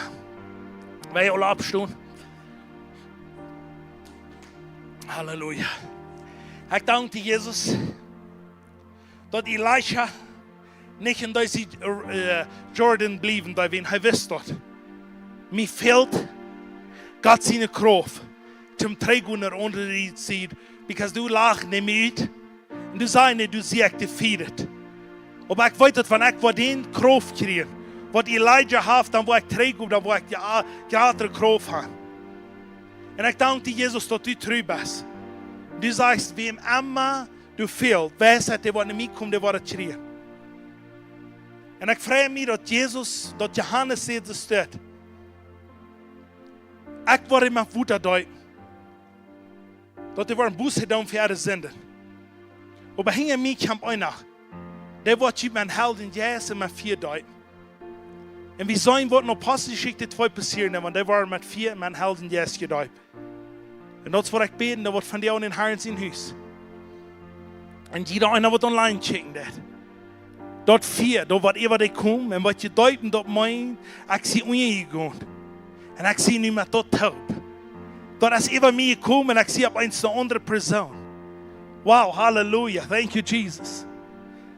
Wie aula oppstonen? Halleluja. Ekj dank die, Jesus, daut Elisa nich en dise, äh, Jordan bliewen deed, wiels hee wist daut: "Mie fält Gott siene Krauft toom trigjgonen no de aundre Sied, because du lachst nich mea ut un du sajchst nich, du seist defeated. Oba ekj weet daut, wan ekj woa dee Krauft kjrieen waut Elisa haft, dan woa ekj trigjkomen, dan woa ekj de a-, jratre Krauft haben." Un ekj dank die, Jesus, daut du tru best. Du sajchst: "Wäm emma du fält Weisheit, dee woat no mie komen, dee woat et kjrieen." Un ekj frei mie daut Jesus, daut Johanes säd, soo steit: "Ekj woa met Wota deepen, daut dee woaren Buße doonen fa äare Sinden. Oba hinja mie kjemt eena, dee woat junt met Heiljen Jeist un met Fia deepen." Un wie seenen waut en Aposteljeschicht twee passieet, wan dee woaren met Fia un met Heiljen Jeist jedeept. Un daut es waut ekj bäd, daut woat vondoag en Harn sien Hus. Un jieda eena waut online kjikjen deit, daut Fia, daut woat äwa dee komen un woat jedeepen, daut meent, ekj sie unjajegonen. Un ekj sie nu met daut toop. Daut es äwa mie jekomen un ekj sie opp eemol ne aundre Persoon. Wow, halleluja. Thank you, Jesus.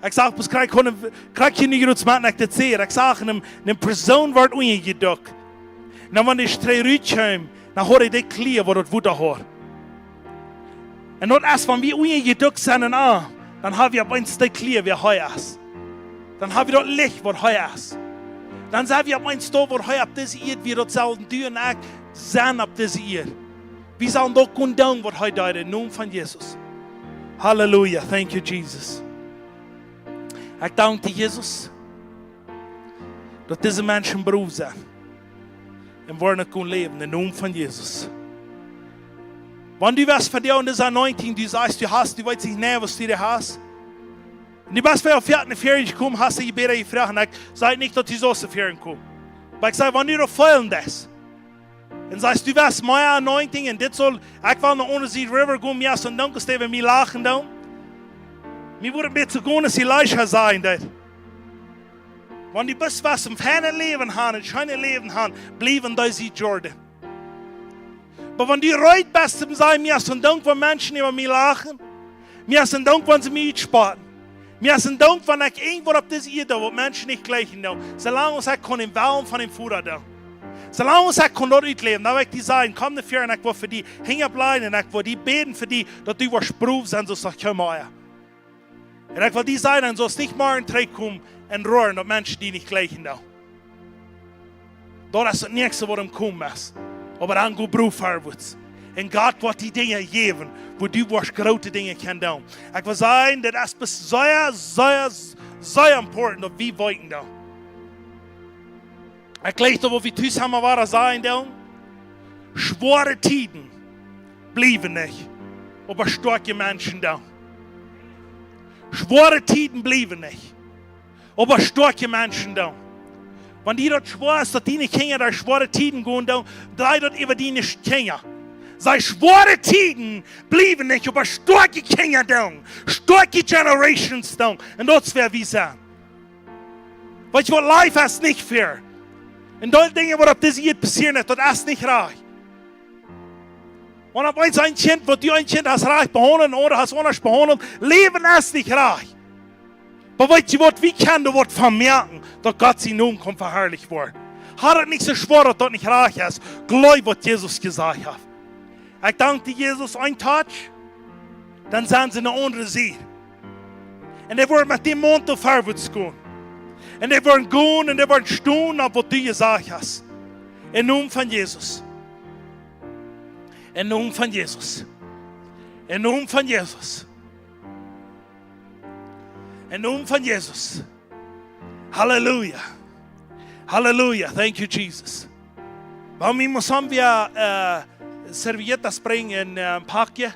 Ekj sach, bloos krakjt, krakjt hia nu jrods met, ekj dit säd, ekj sach ne, ne Persoon woat unjajedukt. Un dan, wan dee Sträh rutkjeem, dan haud hee dee Kjleeda, waut daut Wota haud. Un daut es, wan wie unjajedukt sent en am, dan ha wie opp eemol dee Kjleeda, wäa hee es. Dan ha wie daut Licht, waut hee es. Dan sent wie opp eemol doa, waut hee opp dise Ieed wia, daut selfst du un ekj sent opp dise Ieed. Wie sellen daut gonen doonen, waut hee deed, em Nomen von Jesus. Halleluja. Thank you, Jesus. Ekj dank die, Jesus, daut dise Menschen berooft sent un woaren et gonen läwen, em Nomen von Jesus. Wan du west vondoag en dise anointing, du sajchst, du hast, du weetst nich mea, waut du hast. Un du best vondoag foaken no väaren jekomen, hast die Jebäda jefroacht, un ekj saj nich, daut du sust no väaren komen. Oba ekj saj, wan du daut feelen deist, un sajchst, du west mea anointing, un dit saul, ekj well no aundre Sied River gonen, mie es soon Dank, daut dee äwa mie lachen doonen. Mie woat et bäta gonen, aus Elisa sajen deed. Wan du bloos west een feinet Läwen haben, een scheenet Läwen haben, bliew en dise Jordan. Oba wan du reed best, om to sajen, mie es soon Dank, wan Menschen äwa mie lachen, mie es soon Dank, wan see mie utspotten, mie es soon Dank, wan ekj irjentwaut opp dise Ieed doo, waut Menschen nich jlikjen doonen, soo lang aus ekj kaun dän Wellen von dän Voda doonen, soo lang aus ekj kaun daut utläwen, dan well ekj die sajen, komm no väaren un ekj woa fa die hinjen bliewen un ekj woa die bäden fa die, daut du woascht berooft sennen, soo aus noch kjeenmol ea. Un ekj well die sajen, du saust nich mea trigj komen un roaren, daut Menschen die nich jlikjen doonen. Daut es daut näakjste, waut aum komen es. Oba dan go berooft verwoats. Un Gott woat die Dinja jäwen, wua du woascht groote Dinja kjennen doonen. Ekj well sajen, daut es bie sea, sea, sea important, daut wie weeten doonen. Ekj jleew, daut waut wie tus emma wada sajen doonen: Schwoare Tieden bliewen nich, oba stoakje Menschen doonen. Schwoare Tieden bliewen nich, oba stoakje Menschen doonen. Wan die daut schwoa es, daut diene Kjinja derch schwoare Tieden gonen doonen, drei daut äwa diene Kjinja. Saj: Schwoare Tieden bliewen nich, oba stoakje Kjinja doonen. Stoakje generations doonen. Un daut es, wäa wie sent. Weetst du waut, life es nich fair. Un dee Dinja, waut opp dise Ieed passieren, daut es nich rajcht. Wan opp eemol een Kjint, waut du een Kjint hast rajcht behaundelt, ooda hast aundasch behaundelt, Läwen es nich rajcht. Oba weet jie waut, wie kjennen doa waut von moaken, daut Gott sien Nomen kaun veharlicht woaren. Haud et nich soo schwoa, daut daut nich rajcht es. Jleew, waut Jesus jesajcht haft. Ekj dank die, Jesus, een Touch, dan sent see aun de aundre Sied. Un dee woaren met dän Mauntel verwoats gonen. Un dee woaren gonen un dee woaren stonen opp waut du jesajcht hast. Em Nomen von Jesus. Em Nomen von Jesus. Em Nomen von Jesus. Em Nomen von Jesus. Halleluja. Halleluja. Thank you, Jesus. Vamos a, eh, servilletas brinjen en, eh, un pakje.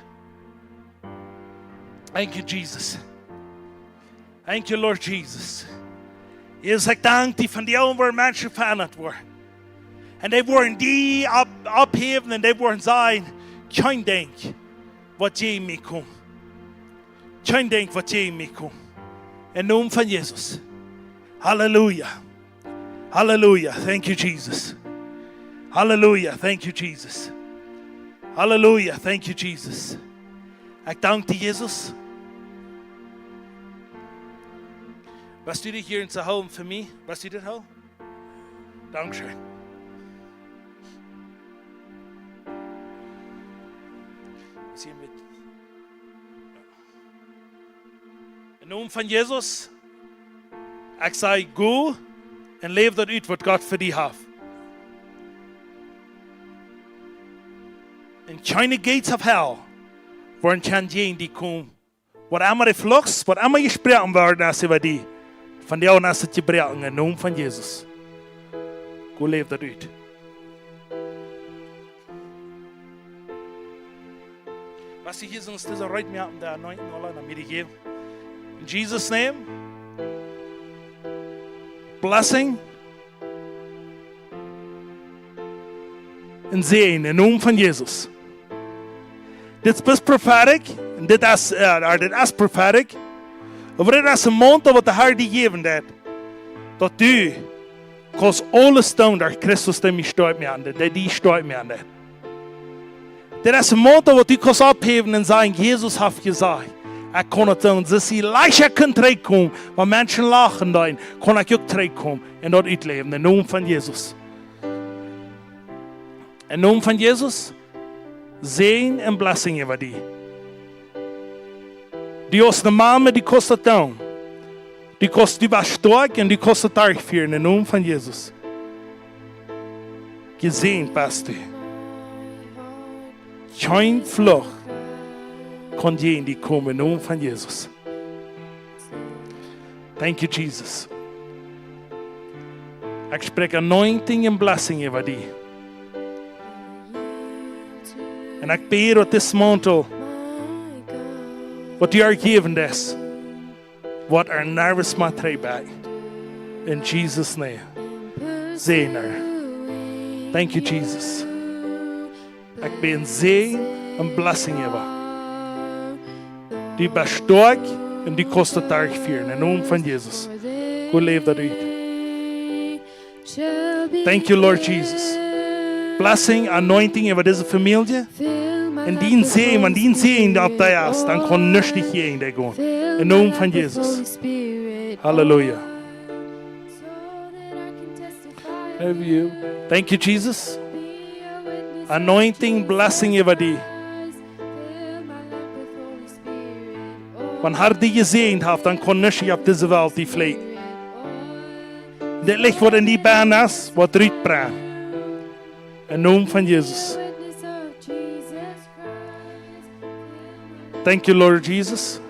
Thank you, Jesus. Thank you, Lord Jesus. Jesus, ekj dank die, vondoag woaren Menschen veendat woaren. Un dee woaren die opp-, opphäwen un dee woaren sajen: Kjeen Dinkj woat jäajen mie komen. Kjeen Dinkj woat jäajen mie komen. Em Nomen von Jesus. Halleluja. Halleluja. Thank you, Jesus. Halleluja. Thank you, Jesus. Halleluja. Thank you, Jesus. Ekj dank die, Jesus. Woascht du die hia enn hoolen fa mie? Woascht du dit hoolen? Dankscheen. Is hia met. Em Nomen von Jesus, ekj saj: Go un läw daut ut, waut Gott fa die haft. Un kjeene gates of hell woaren kjennen jäajen die komen. Waut emma de Fluch, waut emma jesproaken worden es äwa die, vondoag es et jebroaken em Nomen von Jesus. Go läw daut ut. Waut ekj hia soo es, dise Rut mea om de anointing aula no mie to jäwen. In Jesus' name. Blessing. Un Säajen, em Nomen von Jesus. Dit es prophetic, un dit es, eh, dit es prophetic. Oba dit es een Mauntel, waut de Herr die jäwen deed. Daut du kaust aules doonen derch Christus, dee mie stoakj moakt, dee die stoakj moakt. Dit es een Mauntel, waut du kaust opphäwen un sajen: Jesus haft jesajcht, ekj kaun et doonen. Soo aus Elisa kunn trigjkomen, wan Menschen lachen deeden, kaun ekj uk trigjkomen un daut utläwen. Em Nomen von Jesus. Em Nomen von Jesus. Säajen un blessing äwa die. Du aus eene Mame, du kaust daut doonen. Du kaust, du best stoakj un du kaust daut derchfieren em Nomen von Jesus. Jesäajent best du. Kjeen Fluch kaun jäajen die komen em Nomen von Jesus. Thank you, Jesus. Ekj spräakj anointing un blessing äwa die. Un ekj bäd daut dis Mauntel, waut du die jäwen deist, woat et nuscht mea trigjbrinjen. In Jesus' name. Säajen. Thank you, Jesus. Ekj bäd Säajen un blessing äwa die. Du best stoakj un du kaust daut derchfieren. Em Nomen von Jesus. Go läw daut ut. Thank you, Lord Jesus. Blessing, anointing äwa dise Famielje. Un dien Säajen, wan dien Säajen opp die es, dan kaun nuscht jäajen die gonen. Em Nomen von Jesus. Halleluja. Thank you, Jesus. Anointing, blessing äwa die. Wan de Herr die jesäajent haft, dan kaun nuscht opp dise Welt die fleeten. Dit Licht, waut en die bennen es, woat rutbrennen. Em Nomen von Jesus. Thank you, Lord Jesus.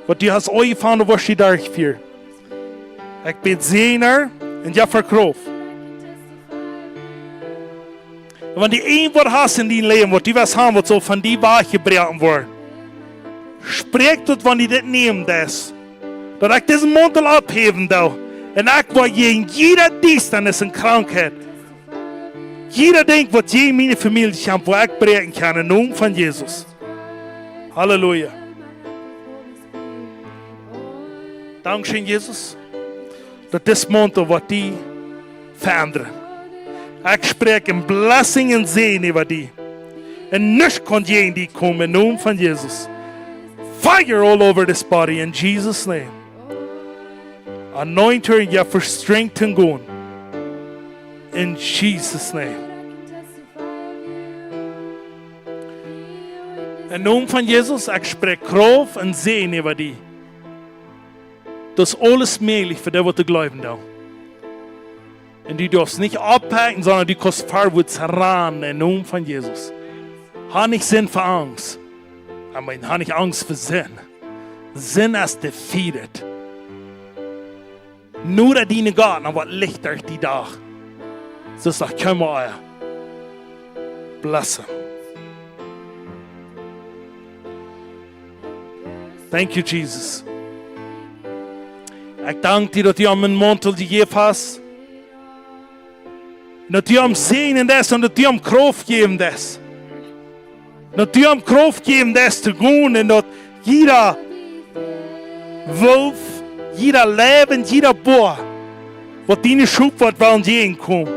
Waut du hast aunjefongen, woascht du derchfieren. Ekj bäd Säajen un jo, Krauft. Wan du irjentwaut hast en dien Läwen, waut du west haben, waut saul von die wajchjebroaken woaren, spräakj daut, wan du dit nämen deist, daut ekj disen Mauntel opphäwen doo. Un ekj woa jäajen jieda Diestanis un Krankheit, jieda Dinkj, waut jäajen miene Famielje kjemt, woa ekj bräakjen kjennen, em Nomen von Jesus. Halleluja. Dankscheen, Jesus, daut dis Mauntel woat die veendren. Ekj spräakj een blessing un Säajen äwa die. Un nuscht kaun jäajen die komen em Nomen von Jesus. Fire all over this body in Jesus' name. Anoint her and jeff her strength to go. In Jesus' name. Em Nomen von Jesus, ekj spräakj Krauft un Säajen äwa die. Daut es aules mäajlich fa dee, waut jleewen doonen. Un du darfst nich aufpacken, sonda du kaust verwoats rannen em Nomen von Jesus. Hab nich Sind fa Angst. I mean, hab nich Angst fa Sind. Sind es defeated. Nu daut diene Gott noch waut lichta derch dän Dach. Soo es daut kjeen mea. Bless him. Thank you, Jesus. Ekj dank die, daut du am een Mauntel jejäft hast. Un daut du am säajnen deist un daut du am Krauft jäwen deist. Daut du am Krauft jäwen deist to gonen un daut jieda Wolf, jieda Leew, jieda Boa, waut diene Schop woat wellen jäajen komen,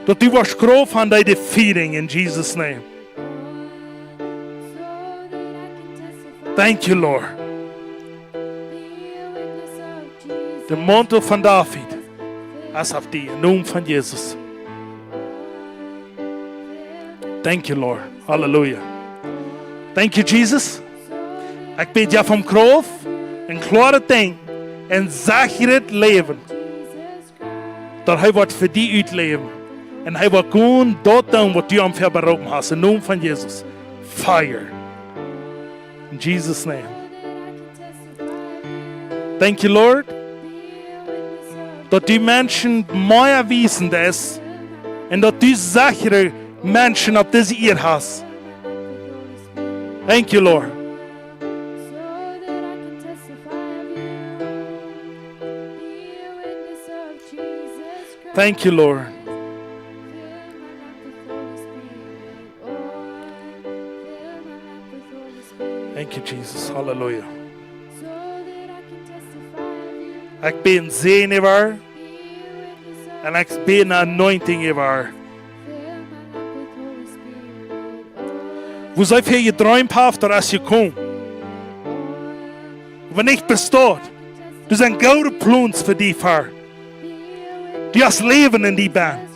daut du woascht Krauft haben, dee defeating in Jesus' name. Thank you, Lord. De Mauntel von David es opp die, em Nomen von Jesus. Thank you, Lord. Halleluja. Thank you, Jesus. Ekj bäd die von Krauft, een kloaret Denkjen, een sechret Läwen. Daut hee woat fa die utläwen. Un hee woat gonen daut doonen, waut du am fa beroopen hast. Em Nomen von Jesus. Fire. In Jesus' name. Thank you, Lord. Daut du Menschen mea wiesen deist. Un daut du sechre Menschen opp dise Ieed hast. Thank you, Lord. Thank you, Lord. Thank you, Jesus. Halleluja. Ekj bäd Säajen äwa äa. Un ekj bäd anointing äwa äa. Wua see väl jedreemt haft, daut es jekomen. Oba nich bestaut. Doa sent goode Plons fa die, Herr. Du hast Läwen en die bennen.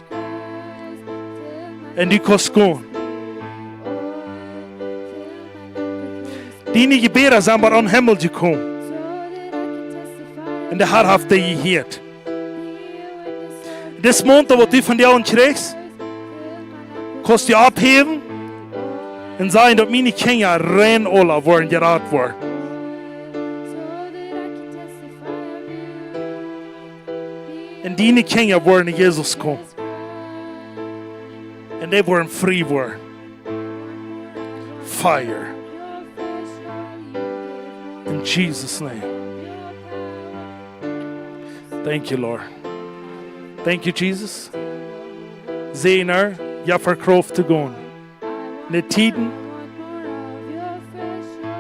Un du kaust gonen. Diene Jebäda sent bat aum Himmel jekomen. Un de Herr haft die jehieet. Dis Mauntel, waut du von die aun kjrichst, kaust du oppheewen un sajen, daut miene Kjinja rein aula woaren jerat woaren. Un diene Kjinja woaren no Jesus komen. Un dee woaren frie woaren. Fire. In Jesus' name. Thank you, Lord. Thank you, Jesus. Säajen äa, jeff äa Krauft to gonen. Enn Tieden,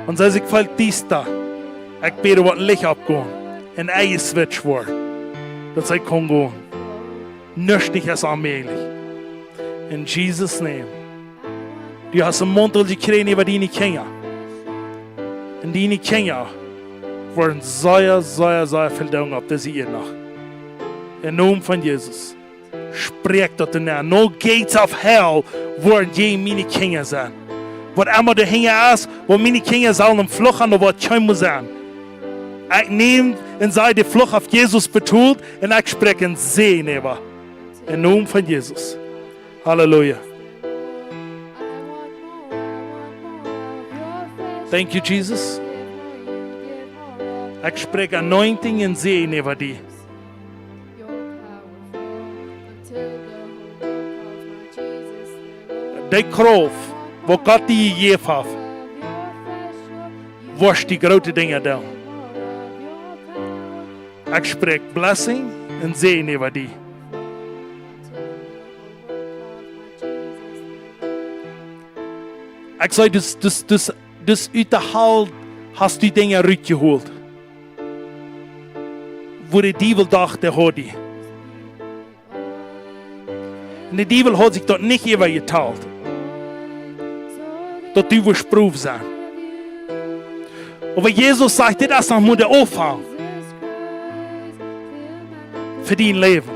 wan see sikj feelt diesta, ekj bäd, woat Licht oppgonen. Un ea switch woat. Daut see kaun gonen. Nuscht es onmäajlich. In Jesus' name. Du hast een Mauntel jekjräajen äwa diene Kjinja. Un diene Kjinja woaren sea, sea, sea väl doonen opp dise Ieed noch. Em Nomen von Jesus. Spräakj daut enn. No gates of hell woaren jäajen miene Kjinja sennen. Waut emma doahinja es, waut miene Kjinja sellen em Fluch haben, daut woat kjeen mea sennen. Ekj näm un saj, de Fluch haft Jesus betolt un ekj spräakj een Säajen äwa. Em Nomen von Jesus. Halleluja. Thank you, Jesus. Ekj spräakj anointing un Säajen äwa die. De Krauft, waut Gott die jejäft haft, woascht du groote Dinja doonen. Ekj spräakj blessing un Säajen äwa die. Ekj saj, dus, dus, dus, dus ut de Hal hast du Dinja rutjehoolt, wua de Diewel docht, dee haud die. Un de Diewel haud sikj daut nich äwajetalt. daut du woascht proowt sennen. Oba Jesus sajcht, dit es noch mau de Aunfank fa dien Läwen.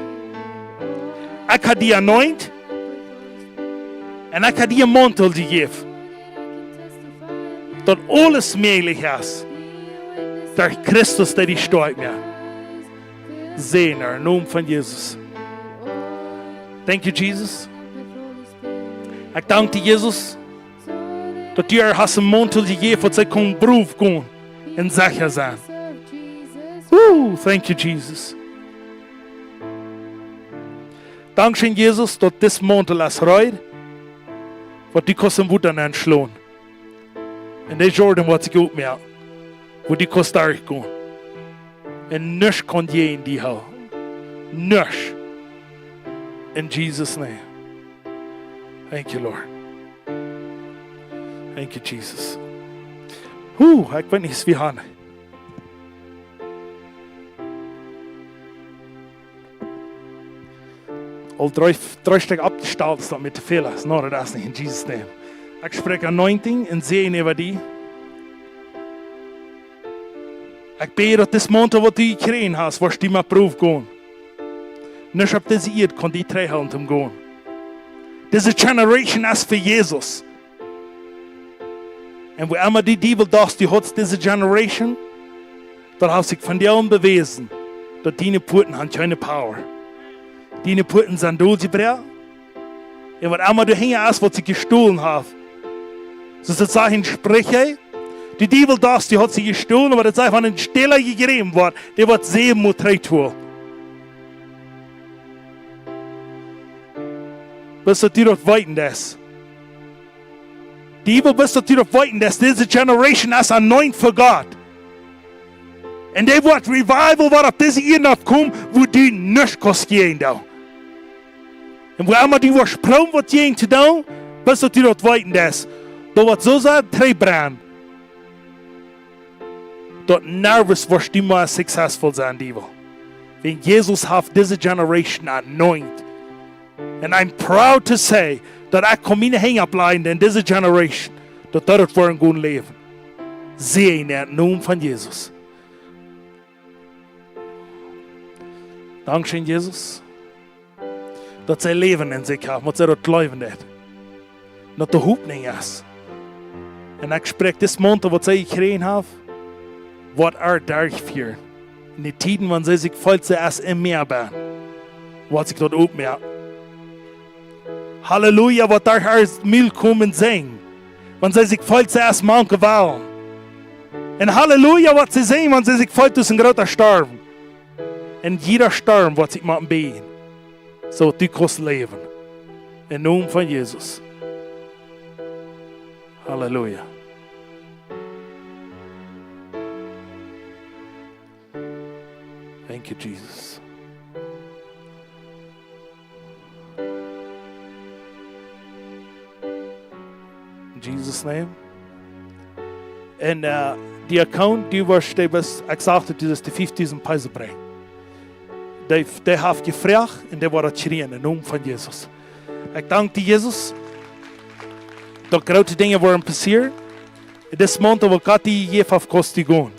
Ekj hab die anointed un ekj hab die een Mauntel jejäft, daut aules mäajlich es derch Christus, dee die stoakj moakt. Säajen, em Nomen von Jesus. Thank you, Jesus. Ekj dank die, Jesus, daut du äa hast een Mauntel jejäft, waut see kunn proowt gonen un secha sennen. Woo, thank you, Jesus. Dankscheen, Jesus, daut dis Mauntel es reed, waut du kaust em Wota nenschlonen. Un de Jordan woat sikj opmoaken, wua du kaust derchgonen. Un nuscht kaun die en die hoolen. Nuscht. In Jesus' name. Thank you, Lord. Thank you, Jesus. Huh, ekj weet nich, woo wie gonen. Aul dree, dree Stekj oppjestalt es, daut mie too väl es. No, daut es nich, in Jesus' name. Ekj spräakj anointing un Säajen äwa die. Ekj bäd, daut dis Mauntel, waut du jekjräajen hast, woascht du met proowt gonen. Nuscht opp dise Ieed kaun die trigjhoolen toom gonen. Dise generation es fa Jesus. Un wua emma dee Diewel daut, dee haud dise generation, daut haft sikj vondoag bewäsen, daut diene Puaten han kjeene power. Diene Puaten sent doljebroaken. Un waut emma doa hinja es, waut sikj jestolen haft. Soo aus daut sajcht een Spricha, dee Diewel daut, dee haud sikj jestolen, oba daut sajcht, wan een Stäla jejräwen woat, dee woat säwen mol trigjholen. Bloos daut du daut weeten deist. Diewel, bloos daut du daut weeten deist, dise generation es anointed for God. Un dee woat revival, waut opp dise Ieed aufkomen, wua du nuscht kaust jäajen doonen. Un wua emma du woascht proowen waut jäajen to doonen, bloos daut du daut weeten deist, daut woat soo sea trigjbrennen, daut nuscht woascht du mea successful sennen, Diewel. Wiels Jesus haft dise generation anointed. And I'm proud to say daut ekj kaun miene Henj oppläajen en dise generation, daut daut woat een goodet Läwen. Säajen em Nomen von Jesus. Dankscheen, Jesus, daut see Läwen en sikj haben, waut see daut jleewen deeden. Daut doa Hopninj es. Un ekj spräakj dis Mauntel, waut see jekjräajen haft, woat äa derchfieren. En dee Tieden, wan see sikj feelt, see es em Mea benn, woat sikj daut opmoaken. Halleluja, waut derch äa Mul komen, sinjen. Wan see sikj feelt, see es mank de Wellen. Un Halleluja, waut see sinjen, wan see sikj feelt, daut es een groota Storm. Un jieda Storm woat sikj motten bäjen. Soo daut du kaust läwen. Em Nomen von Jesus. Halleluja. Thank you, Jesus. In Jesus' name. Un, äh, dee Account, dee woascht, dee woascht, ekj sach, daut dee daut dee fiefdusent Pesos brinjt. Dee, dee haft jefroacht un dee woat daut kjrieen, em Nomen von Jesus. Ekj dank die, Jesus, daut groote Dinja woaren passieren. Dis Mauntel, waut Gott die jejäft haft, kaust du gonen.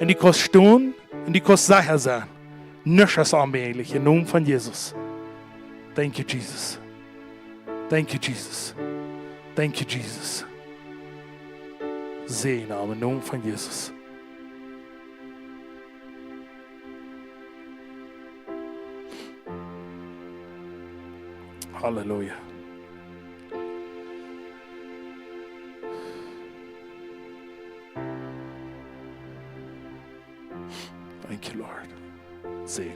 Un du kaust stonen un du kaust secha sennen. Nuscht es onmäajlich, em Nomen von Jesus. Thank you, Jesus. Thank you, Jesus. Thank you, Jesus. Säajen em Nomen von Jesus. Halleluja. Thank you, Lord. Säajen.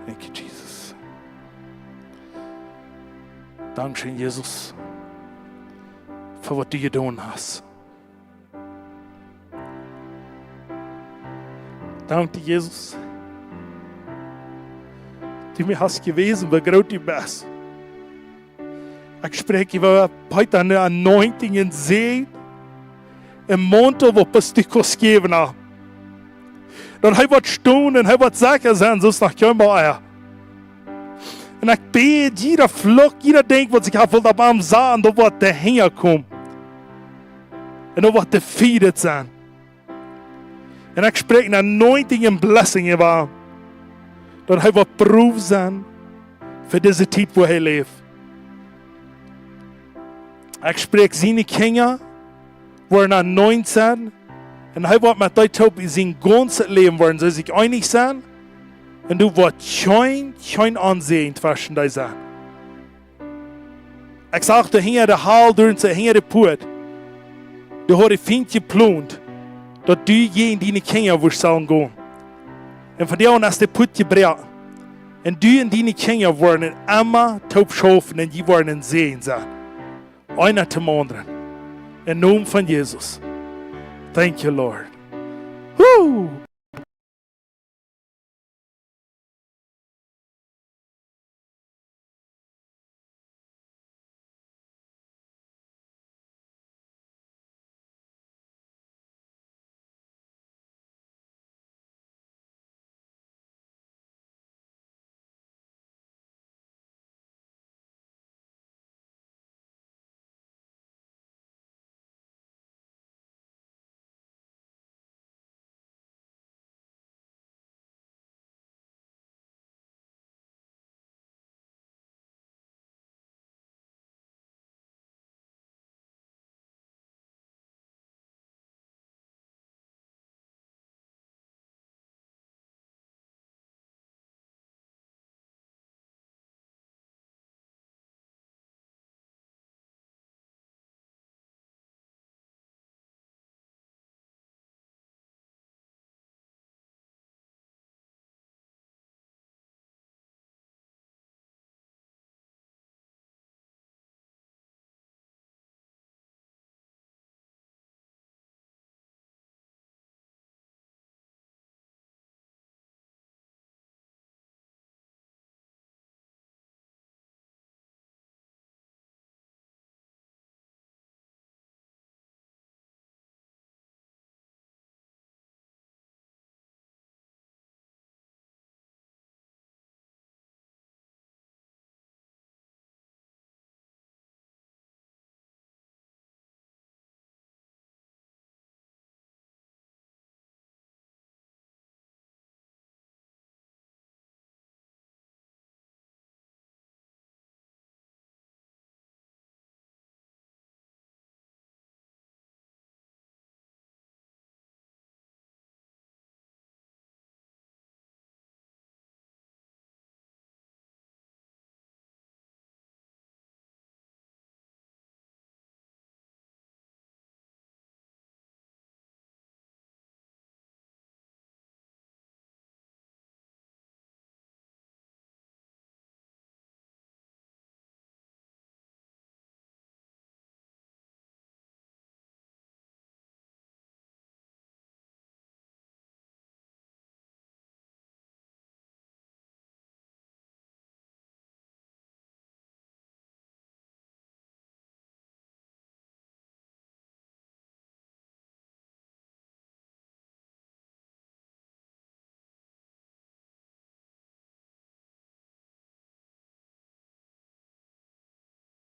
Thank you, Jesus. Dankscheen, Jesus, fa waut du jedonen hast. Dank die, Jesus, du mie hast jewäsen, woo groot du best. Ekj spräakj äwa Peeta ne Anointing en Säajen, een Mauntel, waut bloos du kaust jäwen, Har. Daut hee woat stonen un hee woat secha sennen, soo aus noch kjeenmol ea. Un ekj bäd, jieda Fluch, jieda Dinkj, waut sikj haft wult opp am saten, daut woat hinja komen. Un daut woat defeated sennen. Un ekj spräakj ne anointing un blessing äwa am, daut hee woat proof sennen fa dise Tiet, wua hee läft. Ekj spräakj siene Kjinja, woaren anointed sennen. Un hee woat met dee toop sien gaunzet Läwen woaren see sikj eenich sennen. Un doa woat kjeen, kjeen Onsäajen tweschen dee sennen. Ekj sach doa hinja de Hal, doa hinja de Puat, doa haud de Fient jeplont, daut du jäajen diene Kjinja wurscht sellen gonen. Un vondoag es de Puat jebroaken. Un du un diene Kjinja woaren emma toop schaufen un jie woaren een Säajen sennen. Eena toom aundren. Em Nomen von Jesus. Thank you, Lord. Woo!